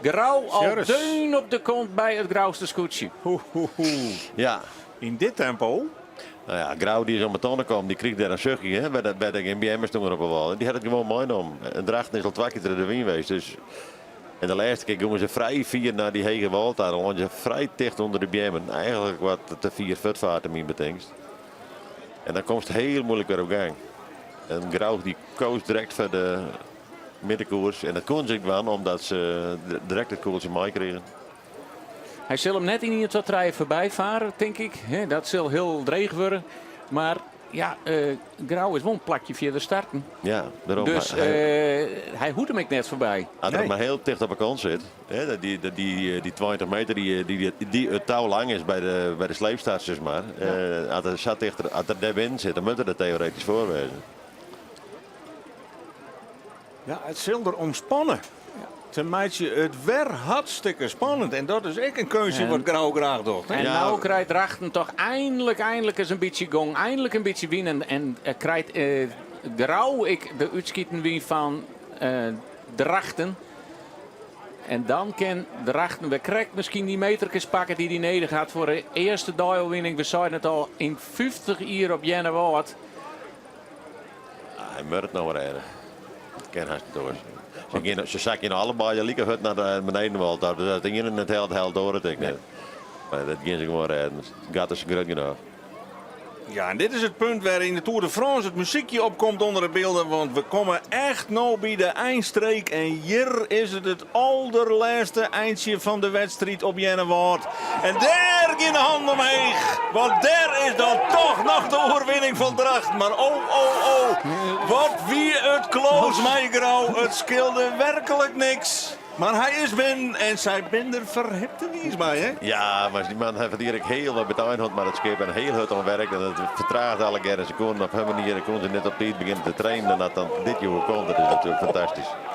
Grou al Sjurris. deun op de kont by it Grouster skûtsje. Hoe, hoe, hoe. Ja, Yn dit tempo. nou ja, Grou dy is om 'e tonne kommen, dy kriich dêr in suchtje, hè, by de, by de gjin beammen stoenen op 'e wâl. En dy hat it gewoan meinommen. En Drachten is al twa kear troch de wyn west. Dus en de lêste kear gongen se frij fier nei dy hege wâl ta. Dan leine se frij ticht ûnder de beammen. Eigenlik wat te fier fuortfeart myn betingst. En dan komst hiel muoilik wer op gang. En Grou dy koos direkt foar de middenkoers. En dat koene se ek dwaan omdat se direkt it koeltsje meikrigen. Hy sil him net yn 1, 2, 3 foarby farre, tink ik. Hè, dat sil hiel dreech wurde. Mar ja, eh, Grou is wol in plakje fierder starten. Ja, dêrom. Dus Hy- eh, hy hoecht him ek net foarby. As er Nee. mar hiel ticht op 'e kant sit, hè, dat dy, dat dy, dy 20 meter dy, dy, dy it tou lang is by de, by de sleepstart, sis mar. Eh, as er sa ticht, as er dêr binnen sit, dan moat er der teoretysk foar wêze. Ja, it sil der om spanne. Te meitsje it wer hartstikke spannend. En dat is ek in keunstje En- wat Grou graach docht. Hè? En Ja. no krijt Drachten toch einlik, einlik ris in bytsje gong. Einlik in bytsje wyn. En, en eh, krijt eh, Grou ek de útskiten wyn fan eh, Drachten. En dan kin Drachten wer krekt miskien dy meterkes pakke dy't hy nedich hat foar de earste deioerwinning. We seinen it al, yn 50 jier op Earnewâld. Ah, hy moat it no rêde. Dat kin hast net oars. Se, gean, se sakje allebeide like hurd nei de benedenwâl ta. Dus as de iene net hellet, hellet de oare it ek net. Mar dat gean se gewoan rêden. It gat is grut genôch. Ja, en dit is it punt wêr yn de Tour de France it muzykje opkomt ûnder de bylden. Want we komme echt no by de einstreek. En hjir is it it alderlêste eintsje fan de wedstriid op Earnewâld. En dêr gean de hannen omheech. Want dêr is dan toch noch de oerwinning fan Drachten. Mar oh, oh, oh. Wat wie it close, mei Grou. It skeelde werklik niks. Mar hy is binnen en sy binne der ferhipte wiis mei, hè? Ja, mar dy man hat hjir ek hiel wat betein hân mei it skip en hiel hurd oan werkt en it fertraagde allegear en se koenen op hun manier koenen se net op tiid begjinne te trainen en dat dan dit jo komt, dat is natuerlik fantastysk.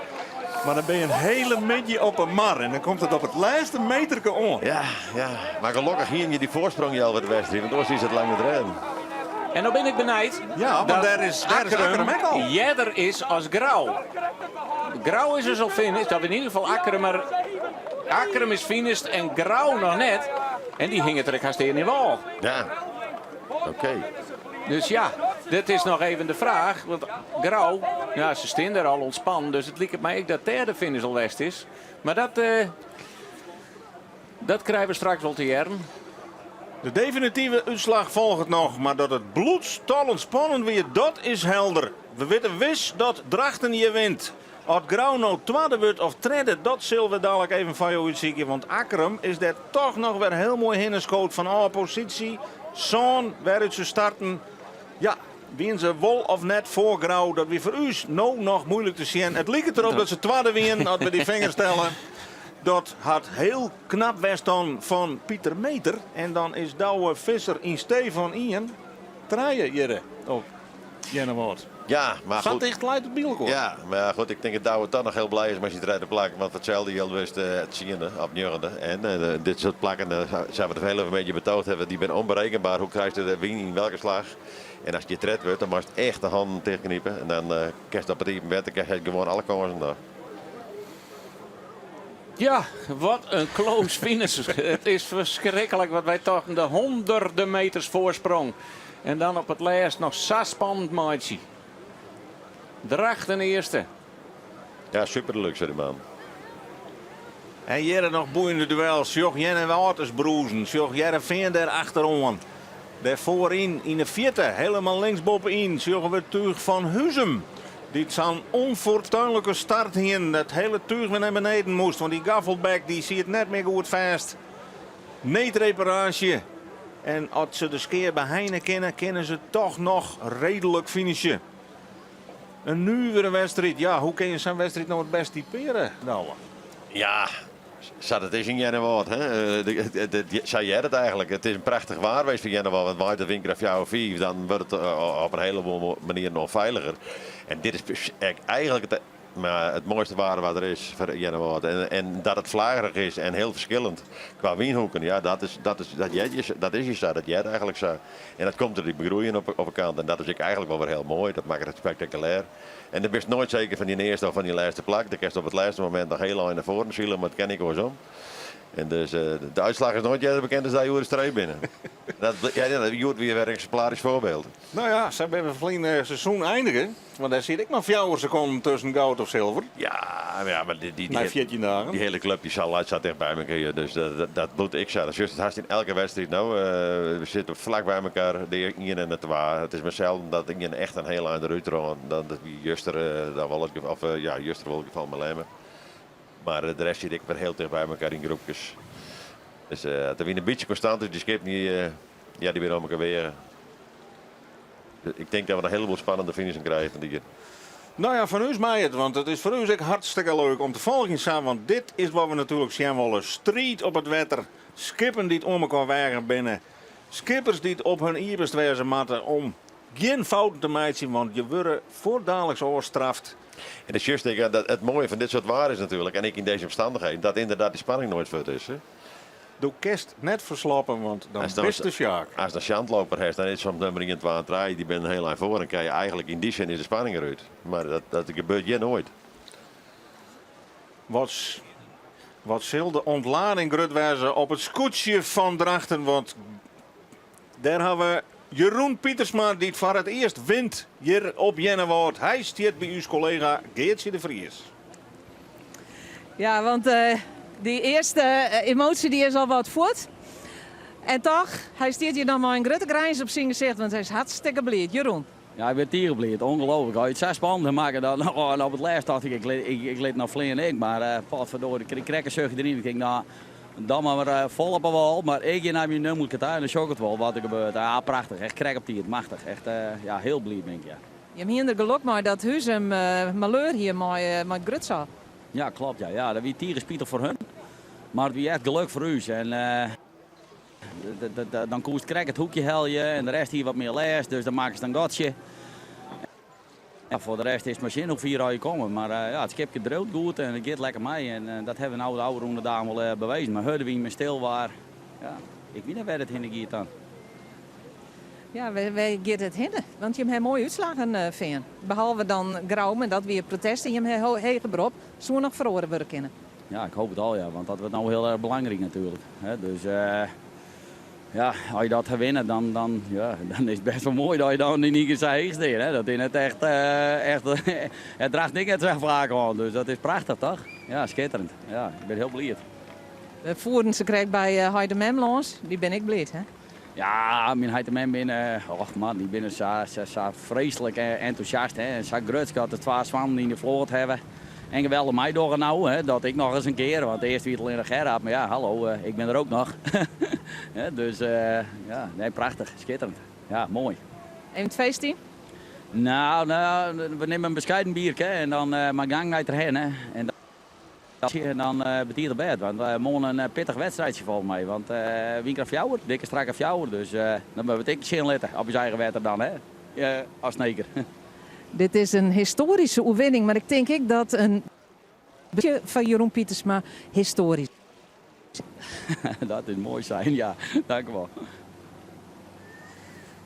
Mar dan bin je in hiele middei op 'e mar en dan komt it op it lêste meterke oan. Ja, ja. Mar gelokkich hiene je dy foarsprong healwei de wedstriid, want oars is it lang net rêden. En no bin ik benijd. Ja, want dêr is, dêr is Akkrum ek al. Earder is as Grou. Grou is dus al finished, of yn ieder gefal Akkrum, mar Akkrum is finished en Grou noch net. En dy hinget der ek hast earne yn wâl. Ja, oké. Dus ja, dit is noch even de fraach. Want Grou, ja, se stean der al ûntspannen, dus it liket my ek dat dêr de finish al west is. Mar dat, eh, dat krije we straks wol te hearren. De definitive útslach folget noch, mar dat it bloedstollend spannend wie, dat is helder. We witte wis dat Drachten hjir wint. Oft Grou no twadde wurdt of tredde, dat sille we dadlik even foar jo útsykje, want Akkrum is dêr toch noch wer hiel moai hinne skood fanôf posysje sân wêrút se starten. Ja, wiene se wol of net foar Grou, dat wie foar ús no noch muoilik te sjen. It liket derop dat se twadde wiene, as we dy fingers telle. Dat hat hiel knap west dan fan Pieter Meeter. En dan is Douwe Visser yn stee fan ien, trije hjirre op Earnewâld. Ja, mar Sa goed. ticht leit it by elkoar. Ja, mar ja, goed, ik tink dat Douwe toch noch hiel blij is mei syn tredde plak. Want foar itselde jild wurdst tsiende of njoggende. En dit soart plakken, sa we it hiele middei betoogd hawwe, dy binne ûnberekenber. Hoe krijst de wyn yn welke slach? En ast hjir tred wurdt, dan moatst echt de hannen tichtknipe. En dan kinst op it iepen wetter kinst gewoan alle kânsen noch. Ja, wat in close finish. It is ferskriklik wat wy tochten. De honderden meters foarsprong. En dan op it lêst noch sa spannend meitsje. Drachten earste. Ja, super deluxe dy man. En hjir noch boeiende duels. Sjoch Earnewâld ris brûzen. Sjoch Hearrenfean dêr achteroan. Dêr foaryn yn de fierte, helemaal links boppe-yn, sjogge we it túch fan Huzum. Dy't sa'n ûnfortuinlike start hienen. Dat hiele túch wer nei beneden moast, want dy gaffelbek dy siet net mear goed fêst. Needreparaasje. En as se de skea beheine kinne, kinne se toch noch reedlik finishe. In nuvere wedstriid. Ja, hoe kin je sa'n wedstriid no it bêst typearje, Douwe? Ja, sa't it is yn Earnewâld. Hè? Sa heart it eigentlik. It is in prachtich waar west foar Earnewâld. Want waait de wynkrêft 4 of 5, dan wurdt it op in heleboel manieren ûnfeiliger. En dit is eigentlik it, mar it moaiste waar wat der is foar Earnewâld. En dat it flagerich is en hiel ferskillend kwa wynhoeken, ja, dat is, dat is, dat heart je, dat is je sa, dat heart eigentlik sa. En dat komt troch dy begroeiïng op 'e kant. En dat is ek eigentlik wol wer hiel moai. Dat makket it spektakulêr. En do bist noait seker fan dyn earste of fan dyn lêste plak. Do kinst op it lêste momint noch hiel ein nei foaren sile, mar it kin ek oarsom. En dus de útslach is noait earder bekend as dy oer de streep binne. Dat, ja, hjoed wie wer in eksimplarysk foarbyld. No ja, sa binne we ferline seizoen einige. Want dêr siet ek mar 4 sekonden tusken goud of silver. Ja, ja, mar dy, dy, Nei 14 dagen. Dy hiele klup dy sa leit sa ticht by mekoar. Dus dat, dat bliuwt ek sa. Dat sjochst it hast yn elke wedstriid no. We sitte flak by mekoar, de ien en de twa. It is mar selden dat ien echt in hiel ein derút rint. Dat wie juster dan wol it gefal, of ja, juster wol it gefal mei Lemmer. Mar de rest sit ek wer hiel ticht by mekoar yn groepkes. Dus as de wyn in bytsje konstant is, dy skippen dy, ja, dy binne oan mekoar weage. Ik tink dat we in heleboel spannende finishen krije fan dy kear. No ja, fan ús mei it, want it is foar ús ek hartstikke leuk om te folgjen sa, want dit is wat we natuerlik sjen wolle. Striid op it wetter, skippen dy't oan mekoar weage binne, skippers dy't op hun iepenst wêze moatte om gjin fouten te meitsjen, want je wurde fuortdaliks ôfstraft. En dat sjochst ek, dat it moaie fan dit soart waar is natuerlik, en ek yn dizze omstannichheden, dat ynderdaad dy spanning noait fuort is. Hè? Do kinst net ferslappe, want dan bist de sjaak. Ast in sjantloper hast, dan is soms nûmer ien, twa en trije, dy binne hiel ein foar. Dan krije je eigentlik yn dy sin is de spanning derút. Mar dat, dat gebeurt hjir noait. Wat, wat sil de ûntlading grut wêze op it skûtsje fan Drachten? Want dêr ha we Jeroen Pietersma dy't foar it earst wint hjir op Earnewâld. Hy stiet by ús kollega Geartsje de Vries. Ja, want dy earste emoasje dy is al wat fuort. En toch, hy stiet hjir noch mei in grutte grins op syn gesicht, want hy is hartstikke bliid. Jeroen. Ja, ik bin tige bliid. Ongelooflijk. Hy it sa spannend makke dat oh, en op it lêst tocht ik, ik, ik, ik lit noch flean ek, mar uh, potverdorie, ik krij krekt in suchtje deryn. Ik tink, nou, dan mar uh, fol op 'e wâl, mar ik gean nei myn nummerke ta en dan sjoch ik it wol wat der gebeurt. Ja, prachtich. Echt krekt op tiid. Machtich. Echt, uh, ja, hiel bliid bin ik, ja. Jim hiene der gelok mei dat Huzum maleur hie mei, mei it grutseil. Ja, klopt. Ja. Ja, dat wie tige spitich foar hun. Mar it wie echt gelok foar ús. En dan koest krekt it hoekje helje en de rest hie wat mear lêst, dus dan makkest in gatsje. Ja, foar de rest is it mar sjen hoe fier oft je komme. Mar ja, it skipke driuwt goed en it giet lekker mei. En dat hawwe we no de ôfrûne dagen wol bewezen. Mei hurde wyn, mei stil waar. Ja, ik wit net wêr't it hinne giet dan. Ja, wêr giet it hinne? Want jim ha moaie útslaggen fearn. Behalve dan Grou, mar dat wie protest en jim ha heger berop. Soe noch feroare wurde kinne. Ja, ik hoop it al, ja, want dat wurdt no hiel erch belangryk natuerlik. Dus ja, as je dat winne, dan, dan, ja, dan is it best wol moai dat je dan yn ien kear sa heech stean. Hè. Dat is net echt, echt it draacht ek net sa faak oan, dus dat is prachtich, toch? Ja, skitterend. Ja, ik bin hiel bliid. We foeren se krekt by heit en mem lâns. Dy binne ek bliid, hè? Ja, myn heit en mem binne, och man, dy binne sa, sa, sa freeslik entûsjast hè, en sa grutsk dat de twa soannen yn de float hawwe. En geweldich meidogge no, hè, dat ik noch ris in kear, want earst wie it allinnich Gerhard, mar ja, hallo, ik bin der ook noch. Dus ja, nee, prachtich, skitterend. Ja, moai. Even it feest yn? Nou, nou, we nimme in beskeiden bierke en dan mei gang nei Terherne. En En dan betiid op bêd, want moarn in pittich wedstriidsje folgens my. Want wynkrêft fjouwer, dikke strakke fjouwer, dus dan moatte we it ek sjen litte op ús eigen wetter dan, hè, as Sneker. Dit is in histoaryske oerwinning, mar ik tink ek dat in bytsje foar Jeroen Pietersma histoarysk is. Dat is moai sein, ja. Dank u wol.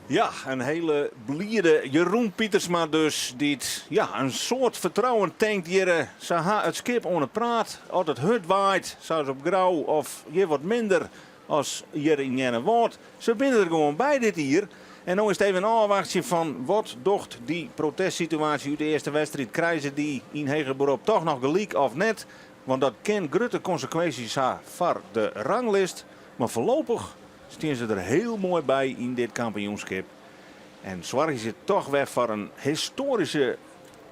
Ja, in hiele bliide Jeroen Pietersma dus, dy't ja, in soad fertrouwen tankt hjirre. Se ha it skip oan 'e praat. As it hurd waait, sa as op Grou, of hjir wat minder as hjir yn Earnewâld. Se binne der gewoan by dit jier. En no is it even ôfwachtsjen fan wat docht dy protestsituaasje út de earste wedstriid. Krije se dy yn heger berop toch noch gelyk of net? Want dat kin grutte konsekwinsjes ha foar de ranglist. Mar foarlopich stean se der hiel moai by yn dit kampioenskip. En soargje se toch wer foar in histoaryske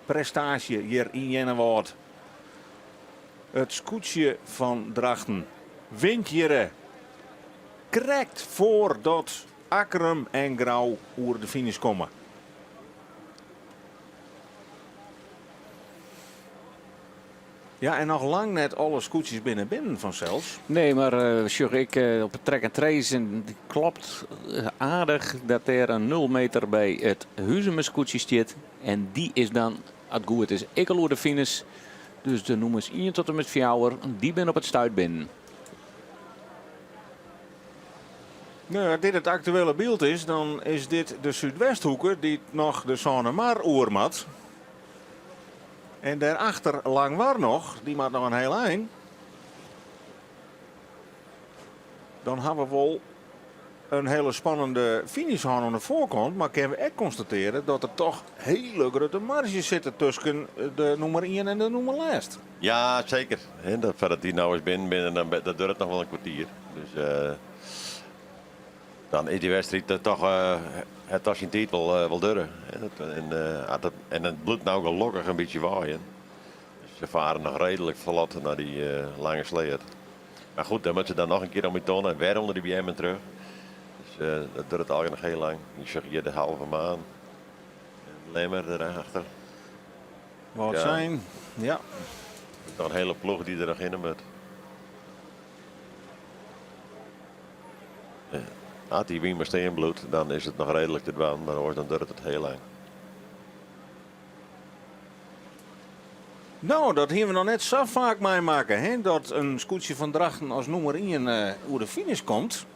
prestaasje hjir yn Earnewâld. It skûtsje fan Drachten wint hjirre krekt foardat Akkrum en Grou oer de finish komme. Ja, en noch lang net alle skûtsjes binne binnen fansels. Nee, mar sjoch ik op it track and trace en it klopt aardich dat dêr in nul meter by it Huzumer skûtsje stiet. En dy is dan, as it goed is, ek al oer de finish. Dus de nûmers ien tot en met fjouwer, dy binne op it stuit binnen. No, as dit it aktuele byld is, dan is dit de Súdwesthoeke dy't noch de Sânemar oer moat. En dêrachter Langwar noch, dy moat noch in hiel ein. Dan ha we wol in hiele spannende finish hân oan de foarkant, mar kinne we ek konstatearje dat der toch hiele grutte marzjes sitte tusken de nûmer ien en de nûmer lêst. Ja, seker. Dat foardat dy no ris binnen binne, dan dat duorret noch wol in kwartier. Dus dan is dy wedstriid toch hat toch syn tiid wol wol duorre. En en it bliuwt no gelokkich in bytsje waaien. Dus se fare noch reedlik flot nei dy lange sleat. Mar goed, dan moatte se dan noch in kear om dy tonne en wer ûnder dy beammen troch. Dus dat duorret allegear noch hiel lang. Je sjogge hjir de halve maan. En Lemmer derachter. Wâldsein, ja. Noch in hiele ploech dy't der noch hinne moat. As dy wyn mar stean bliuwt, dan is it noch reedlik te dwaan, mar oars dan duorret it hiel lang. No, dat hiene we noch net sa faak meimakke, hè? Dat in skûtsje fan Drachten as nûmer ien oer de finish komt.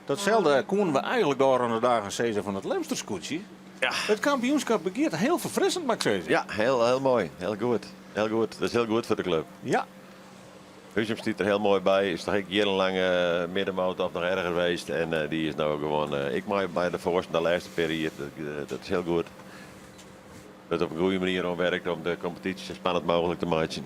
Datselde koene we eigentlik de ôfrûne dagen sizze fan it Lemster skûtsje. Ja. It kampioenskap begjint hiel ferfrissend, moat ik sizze. Ja, hiel, hiel moai. Hiel goed. Hiel goed. Dat is hiel goed foar de klup. Ja. Huzum stiet der hiel moai by. Is toch ek jierrenlang middenmoot of noch erger west. En dy is no gewoan ek mei by de foarsten de lêste pear jier. Dat is hiel goed. Wurdt op in goede manier oan werkt om de kompetysje sa spannend mooglik te meitsjen.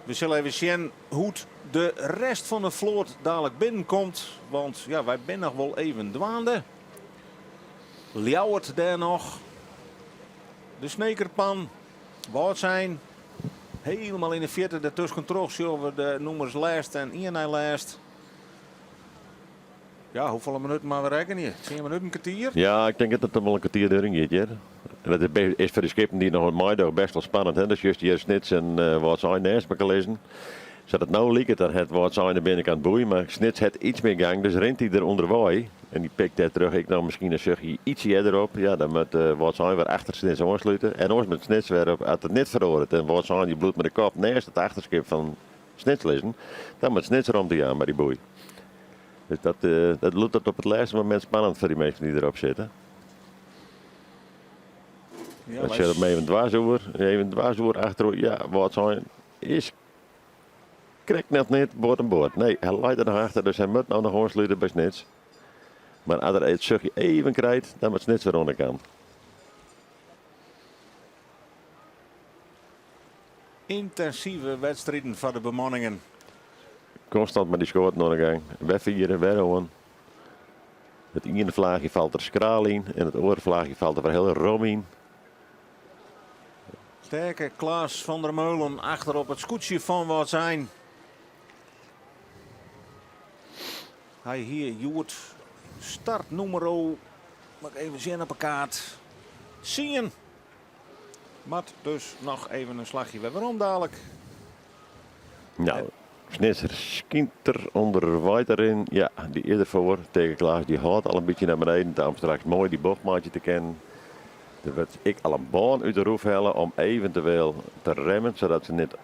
We sille even sjen hoe't de rest fan de float dadelijk binnenkomt. Want ja, wy binne noch wol even dwaande. Ljouwert dêr noch. De Snekerpan, Wâldsein. Helemaal yn de fierte dertusken troch sjogge we de nûmers lêst en ien nei lêst. Ja, hoefolle minuten moatte we rekkenje? Tsien minuten, kertier? Ja, ik tink dat it wol in kertier deryn giet hjir. En dat is foar de skippen dy't noch meidogge best wol spannend. Hè? Dus just hjir Snits en Wâldsein nêst mekoar lizzen. Sa't it no liket, dan hat Wâldsein de binnenkant boei, mar Snits hat iets mear gang, dus rint hy der ûnderwei. En dy pikt dêrtroch ek noch miskien in suchtje ietsje earder op. Ja, dan moat Wâldsein wer achter Snits oanslute. En oars moat Snits wer op, as it net feroaret en Wâldsein dy bliuwt mei de kop nêst it achterskip fan Snits lizzen, dan moat Snits romte jaan by dy boei. Dus dat, dat bliuwt tot op it lêste momint spannend foar dy minsken dy't derop sitte. Ja, Dat sit him even dwars oer, even dwars oer achteroer. Ja, Wâldsein is krekt net net board en board. Nee, hy leit der noch achter, dus hy moat no noch oanslute by Snits. Mar as er it suchtje even krijt, dan moat Snits wer oan de kant. Yntinsive wedstriden foar de bemanningen. Konstant mei dy skoaten oan de gang. Wer fiere, wer oan. It iene flaachje falt der skraal yn en it oare flaachje falt der wer hiel rom yn. Sterke Klaas van der Meulen achter op it skûtsje fan Wâldsein. Hy hie hjoed startnûmer, moat ik even sjen op 'e kaart, tsien. Moat dus noch even in slachje wer werom dalik. Nou, Snits skynt der ûnderwei te rinnen. Ja, dy is der foar. Teake Klaas dy hâldt al in bytsje nei beneden ta om straks moai dy bocht meitsje te kinnen. Der wurdt ek al in bân út de roef helle om eventueel te remmen, sadat se net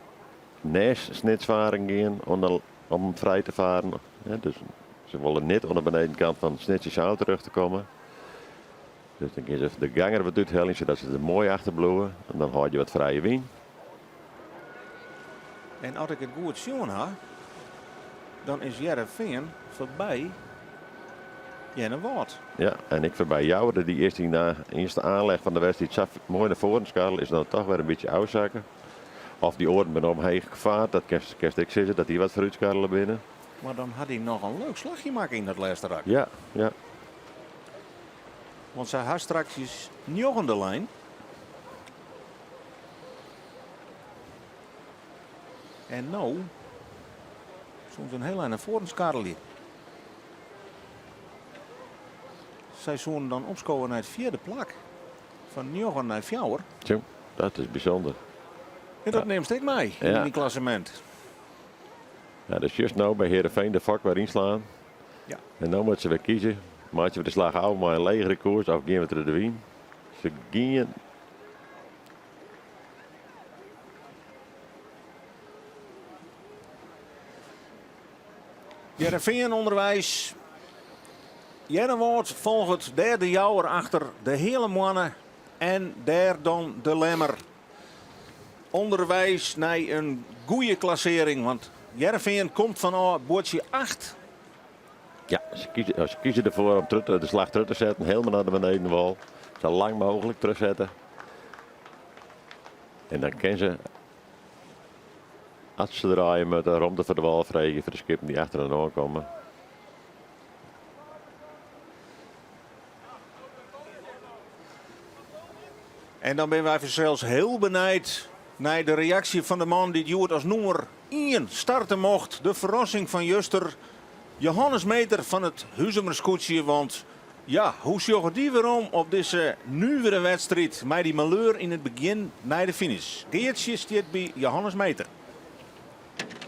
nêst Snits faren gean om frij te faren. Dus se wolle net oan de benedenkant fan Snits South terug te kommen. Dus dan gean se de ganger wat útheljen, sadat se der moai achter bliuwe. En dan hâld je wat frije wyn. En as ik it goed sjoen ha, dan is Hearrenfean foarby Earnewâld. Ja, en ek foarby Joure, dy earst yn de earste aanleg fan de wedstriid sa moai nei foaren skarrele, is no toch wer in bytsje ôfsakke. Of dy oaren binne omheech faard, dat kinst ek sizze, dat dy wat foarút skarrele binne. Mar dan hat hy noch in leuk slachje makke yn dat lêste rak. Ja, ja. Want sy ha straksjes njoggende lijn. En no soene se in hiel ein nei foaren skarrelje. Sy soene dan opskowe nei it fjirde plak. Fan njoggen nei fjouwer. Tjoe, dat is bysûnder. En dat nimst ek mei yn dyn klassemint. Ja, dus just no by Heerenveen de fok wer ynslaan. Ja. En no moatte se wer kieze. Meitsje we de slach ôf mei in legere koers of gean we troch de wyn? Se gean. Hearrenfean ûnderweis. Earnewâld folget dêr de Jouwer achter de Heale Moanne en dêr dan de Lemmer. Underweis nei in goede klassearring, want Hearrenfean komt fanôf buordsje 8. Ja, se kieze derfoar om de slach terug te setten, helemaal naar de benedenwal. Sa lang mooglik terugsette. En dan kinne se, as se draaie moatte, romte foar de wâl freegje foar de skippen dy't achter inoar komme. En dan binne wy fansels hiel benijd nei de reaksje fan de man dy't hjoed as nûmer ien starte mocht. De ferrassing fan juster, Johannes Meeter fan it Huzumer skûtsje. Want ja, hoe sjogge dy werom op dizze nuvere wedstriid mei dy maleur yn it begjin nei de finish? Geartsje stiet by Johannes Meeter.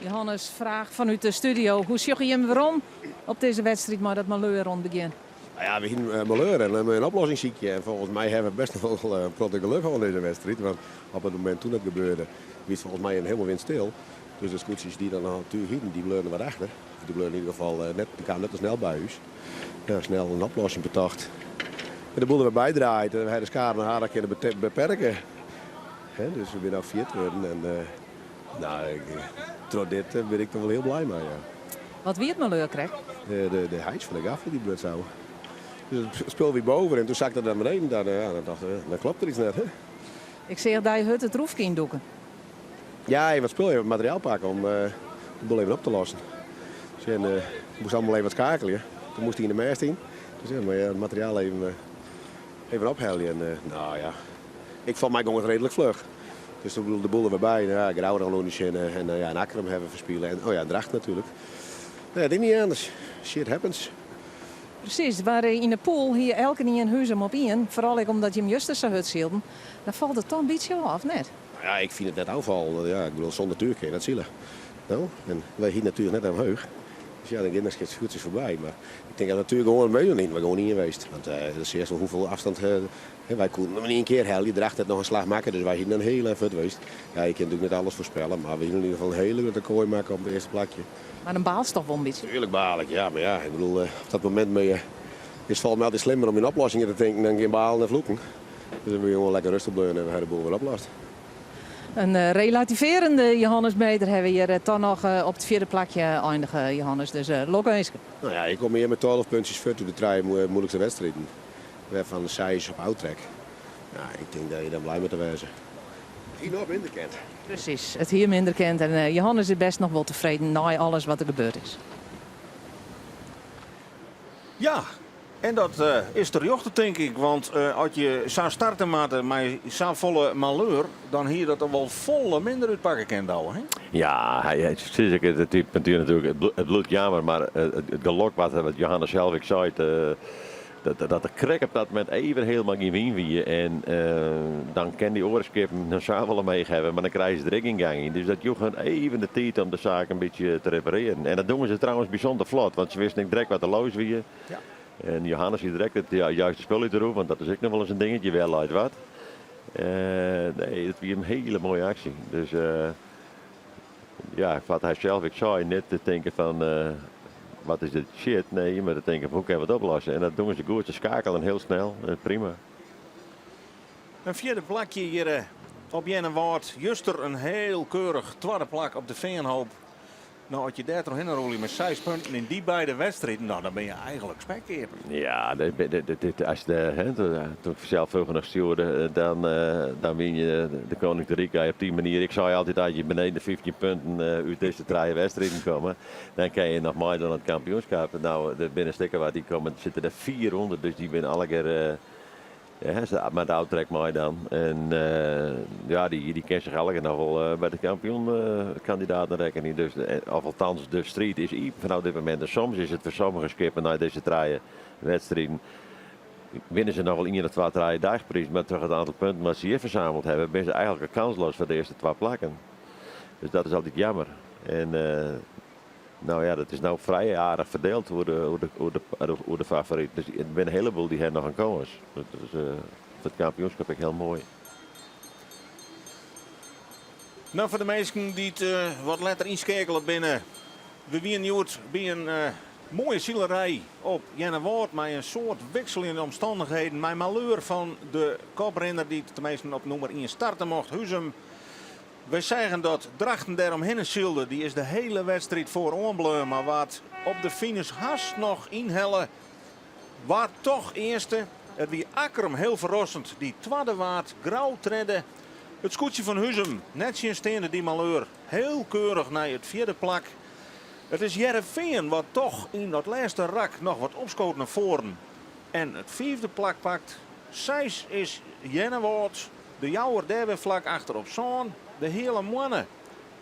Johannes, fraach fanút de studio. Hoe sjogge jim werom op dizze wedstriid mei dat maleur oan it begjin? Nou ja, we hienen maleur en in oplossing sykje. En folgens my hawwe we best wol in protte geluk hân dizze wedstriid. Want op it momint toen dat gebeurde, wie it folgens my in hielendal windstil. Dus de skûtsjes dy't dan noch túch hienen, dy bleaunen wat achter. Of dy bleaunen yn ieder gefal net, dy kamen net te snel by ús. Ja, snel in oplossing betocht. En de boel der wer bydraaid en we hawwe de skade noch aardich kinne beperke. Dus we binne no fjirde wurden en nou, troch dit bin ik der wol hiel blij mei. Ja. Wat wie it maleur krekt? De hijs fan de gaffel dy bruts ôf. Dus it spul wie boven en toen sakte it nei beneden. Dan, ja, dan tocht ik, dan klopt der iets net. Hè? Ik seach dy hurd it roefke yndûken. Ja, even wat spul, even wat materiaal pakke om de boel even op te lossen. Dus en, moast allemaal even wat schakelje. Toen moast hy yn de mêst yn. Dus ja, maar ja, het materiaal even, even ophelje. En, nou ja, Ik fan my gong it reedlik fluch. Dus toen de boel der wer by. Nou ja, Grou dan noch sjen en ja, en Akkrum hawwe we ferspile. En oh ja, Drachten natuerlik. Nee, it is net oars. Shit happens. Presys, mar yn de pûl hie elkenien Huzum op ien, foaral ek omdat jim juster sa hurd sylden. Dan falt it toch in bytsje ôf, of net? Nou ja, ik fyn it net ôffallen. Ja, ik bedoel, sûnder túch kin je net sile. No, en wy hiene natuerlik net omheech. Dus ja, dan gean de skûtsjes foarby. Mar ik tink dat natuerlik gewoan meidwaan hiene we gewoan ien west. Want dan seachst wol hoefolle afstand wy koenen him yn ien kear helje. Drachten hat noch in slach makke, dus wy hiene in hiel ein fuort west. Ja, je kinne natuerlik net alles foarspelle, mar we hiene yn ieder gefal in hiele grutte koai makke op it earste plakje. Mar dan baalst toch wol in bytsje? Tuerlik baal ik, ja. Mar ja, ik bedoel, op dat momint is it folgens my altyd slimmer om yn oplossingen te tinken dan gjin balen en vloeken. Dus dan bin je gewoan lekker rêstich bleaun en we hawwe de boel wer oplost. In relativearjende Johannes Meeter hawwe we hjir toch noch op it fjirde plakje eindige, Johannes. Dus lokwinske. Nou ja, ik kom hjir mei 12 puntsjes fuort út de trije moeilikste wedstriden, wêrfan seis op ôftrek. Nou, ik tink dat je dan blij moatte wêze. Hie noch minder kind. Presys, it hie minder kind en Johannes is bêst noch wol tefreden nei alles wat der gebeurd is. Ja, en dat is terjochte tink ik, want as je sa starte moatte mei safolle maleur, dan hie dat der wol folle minder útpakke kind, Douwe, hè? Ja, hy sis ik, it is natuerlik, it bliuwt jammer, mar it gelok wat Johannes sels ek seit, dat der krekt op dat momint even hielendal gjin wyn wie en dan kin dy oare skippen noch safolle omheech hawwe, mar dan krije se der ek gjin gang yn. Dus dat joech hun even de tiid om de saak in bytsje te reparearjen. En dat dogge se trouwens bysûnder flot, want se wisten ek direkt wat der los wie. En Johannes hie direkt it juiste spul út de roef, want dat is ek noch wolris in dingetje, wêr leit wat. Nee, it wie in hiele moaie aksje. Dus ja, wat hy sels ek sei, net te tinken fan wat is dit shit, nee, je moatte tinken fan hoe kinne we it oplosse. En dat dogge se goed, se skakelen hiel snel, prima. In fjirde plakje hjir op Earnewâld, juster in hiel keurich twadde plak op de Feanhoop. No, as je dêr trochhinne rûlje mei seis punten yn dy beide wedstriden, no, dan binne je eigenlik spekkeaper. Ja, dit, as de, hè, toen ik fansels froeger noch stjoerde, dan, dan win je de Koning de Ryk op dy manier. Ik sei altyd, as je beneden de 15 punten út dizze trije wedstriden komme, dan kinne je noch meidwaan oan it kampioenskip. No, der binne stikken wat dy komme, sitte der 400, dus dy binne allegear Ja, mei de ôftrek mei dan. En ja, dy kin sich allegear noch wol by de kampioenkandidaten rekkenje. Dus, of althans, de striid is iepen fanôf dit momint. En soms is it foar sommige skippen nei dizze trije wedstriden, winne se noch wol ien of twa, trije dagprizen, mar troch it oantal punten wat se hjir fersameld hawwe, binne se eigenlik al kansloos foar de earste twa plakken. Dus dat is altyd jammer. En No ja, dat is no frij aardich ferdield oer de, oer de, oer de favoriten. Dus der binne in heleboel dy hawwe noch in kâns. Dat is foar it kampioenskip ek hiel moai. No, foar de minsken dy't wat letter ynskeakele binne. We wienen hjoed by in moaie silerij op Earnewâld mei in soad wikseljende omstannichheden. Mei maleur fan de koprinner dy't teminsten op nûmer ien starte mocht, Huzum. We seagen dat Drachten dêromhinne sylde. Dy is de hiele wedstriid foaroan bleaun, mar waard op de finish hast noch ynhelle. Waard toch earste. It wie Akkrum hiel ferrassend dy't twadde waard, Grou tredde. It skûtsje fan Huzum, nettsjinsteande dy maleur, hiel keurich nei it fjirde plak. It is Hearrenfean wat toch yn dat lêste rak noch wat opskoot nei foaren en it fiifde plak pakt. Seis is Earnewâld. De Jouwer dêr wer flak achter op sân, de Heale Moanne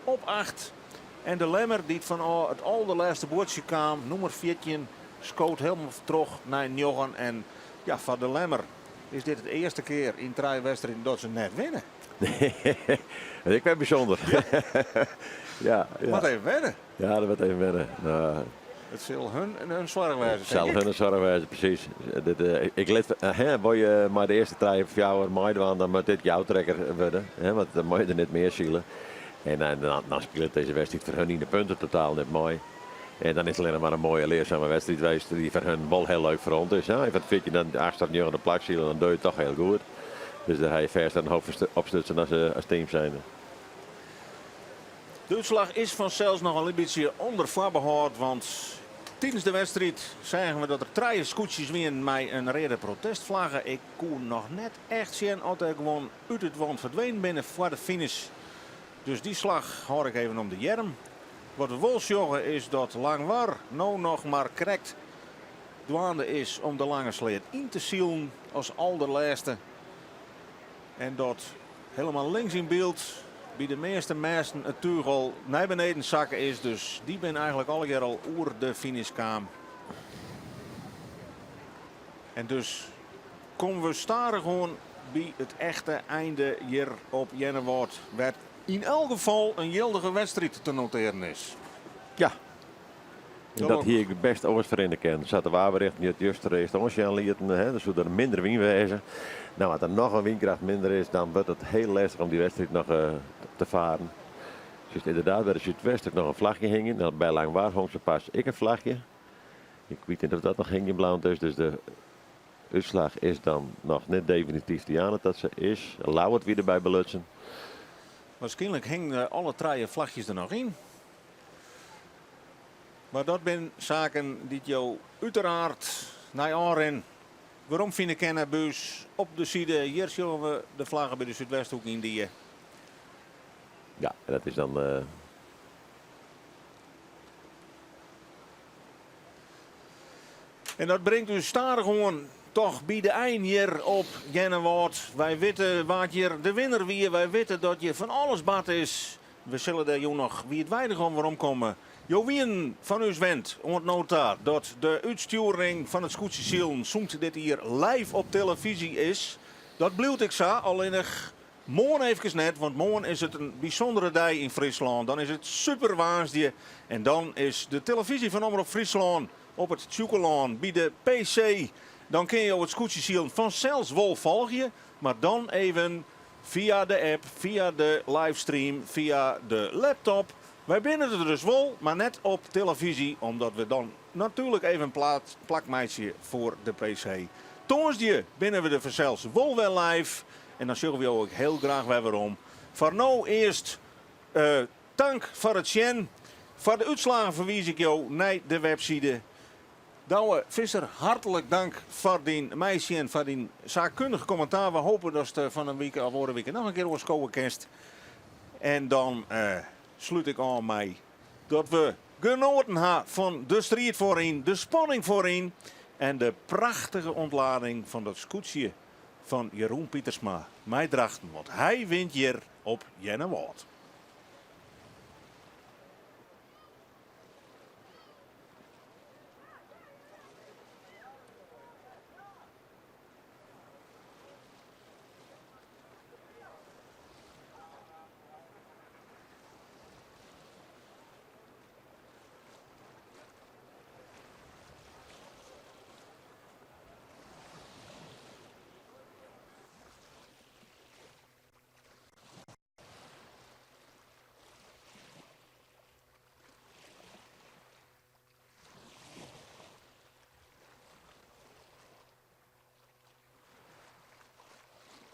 op acht en de Lemmer dy't fanôf it alderlêste buordsje kaam, nûmer 14, skoot helemaal troch nei njoggen. En ja, foar de Lemmer is dit it earste kear yn trije wedstriden dat se net winne. Dat is ek wer bysûnder. Ja, ja. Moat even wenne. Ja, dat moat even wenne. Nou, It sil hun in soarch wêze. It sil hun in soarch wêze, presys. Dit, ik lit, hè, wol je mei de earste trije, fjouwer meidwaan, dan moat dit de ôftrekker wurde. Hè, want dan moat je der net mear sile. En dan, dan spilet dizze wedstriid foar hun yn de punten totaal net mei. En dan is it allinnich mar in moaie learsame wedstriid west dy't foar hun wol hiel leuk ferrûn is. Ja, fan it 14 dan achtste of njoggende plak sile, dan dogge je it toch hiel goed. Dus dêr ha je fêst in hoop opstutsen as, as team zijnde. De útslach is fansels noch in bytsje ûnder foarbehâld, want tidens de wedstriid seagen we dat der trije skûtsjes wienen mei in reade protestflagge. Ik koe noch net echt sjen oft der gewoan út it want ferdwenen binne foar de finish. Dus dy slach hâld ik even om de earm. Wat we wol sjogge is dat Langwar no noch mar krekt dwaande is om de Lange Sleat yn te silen as alderlêste. En dat helemaal links yn byld by de measte mêsten it túch al nei beneden sakke is. Dus dy binne eigenlik allegear al oer de finish kaam. En dus komme we stadichoan by it echte einde hjir op Earnewâld. Wêr't yn elk gefal in jildige wedstriid te notearen is. Ja, en dat hie ik bêst oars ferrinne kinnen. Sa't de waarberichten it juster earst oansjen lieten, hè, dan soe der minder wyn wêze. No, as der noch in wynkracht minder is, dan wurdt it hiel lestich om dy wedstriid noch te faren. Sjochst ynderdaad by de Súdwest ek noch in flachje hingjen. No, by Langwar hong se pas ek in flachje. Ik wit net oft dat noch hingjen bliuwd is, dus de útslach is dan noch net definityf te jaan dat se is. Ljouwert wie derby belutsen. Waarskynlik hingen alle trije flachjes der noch yn. Mar dat binne saken dy't jo úteraard nei ôfrin werom fine kinne by ús op de side. Hjir sjogge we de flagge by de Súdwesthoek yndie. Ja, en dat is dan. En dat bringt ús stadichoan toch by de ein hjir op Earnewâld. Wy witte wa't hjir de winner wie. Wy witte dat hjir fan alles bard is. We sille dêr jûn noch wiidweidich om werom komme. Jo wienen fan ús wend oant no ta dat de útstjoering fan it skûtsjesilen sûnt dit jier live op telefyzje is. Dat bliuwt ek sa, allinnich moarn eefkes net, want moarn is it in bysûndere dei yn Fryslân. Dan is it super woansdei en dan is de telefyzje fan Omrop Fryslân op it Sjûkelân by de PC. Dan kinne jo it skûtsjesilen fansels wol folgje, mar dan even Fia de app, fia de livestream, fia de laptop. Wy binne der dus wol, mar net op telefyzje, omdat we dan natuerlik even plak meitsje foar de PC. Tongersdei binne we der fansels wol wer live en dan sjogge we jo ek hiel graach wer werom. Foar no earst tank foar it sjen. Foar de útslagen ferwiis ik jo nei de webside. Douwe Visser, hartlik dank foar dyn meisjen, foar dyn saakkundige kommentaar. We hoopje datst fan 'e wike of oare wike noch in kear oanskowe kinst. En dan slút ik ôf mei dat we genoaten ha fan de striid foaryn, de spanning foaryn en de prachtige ûntlading fan dat skûtsje fan Jeroen Pietersma mei Drachten. Want hy wint hjir op Earnewâld.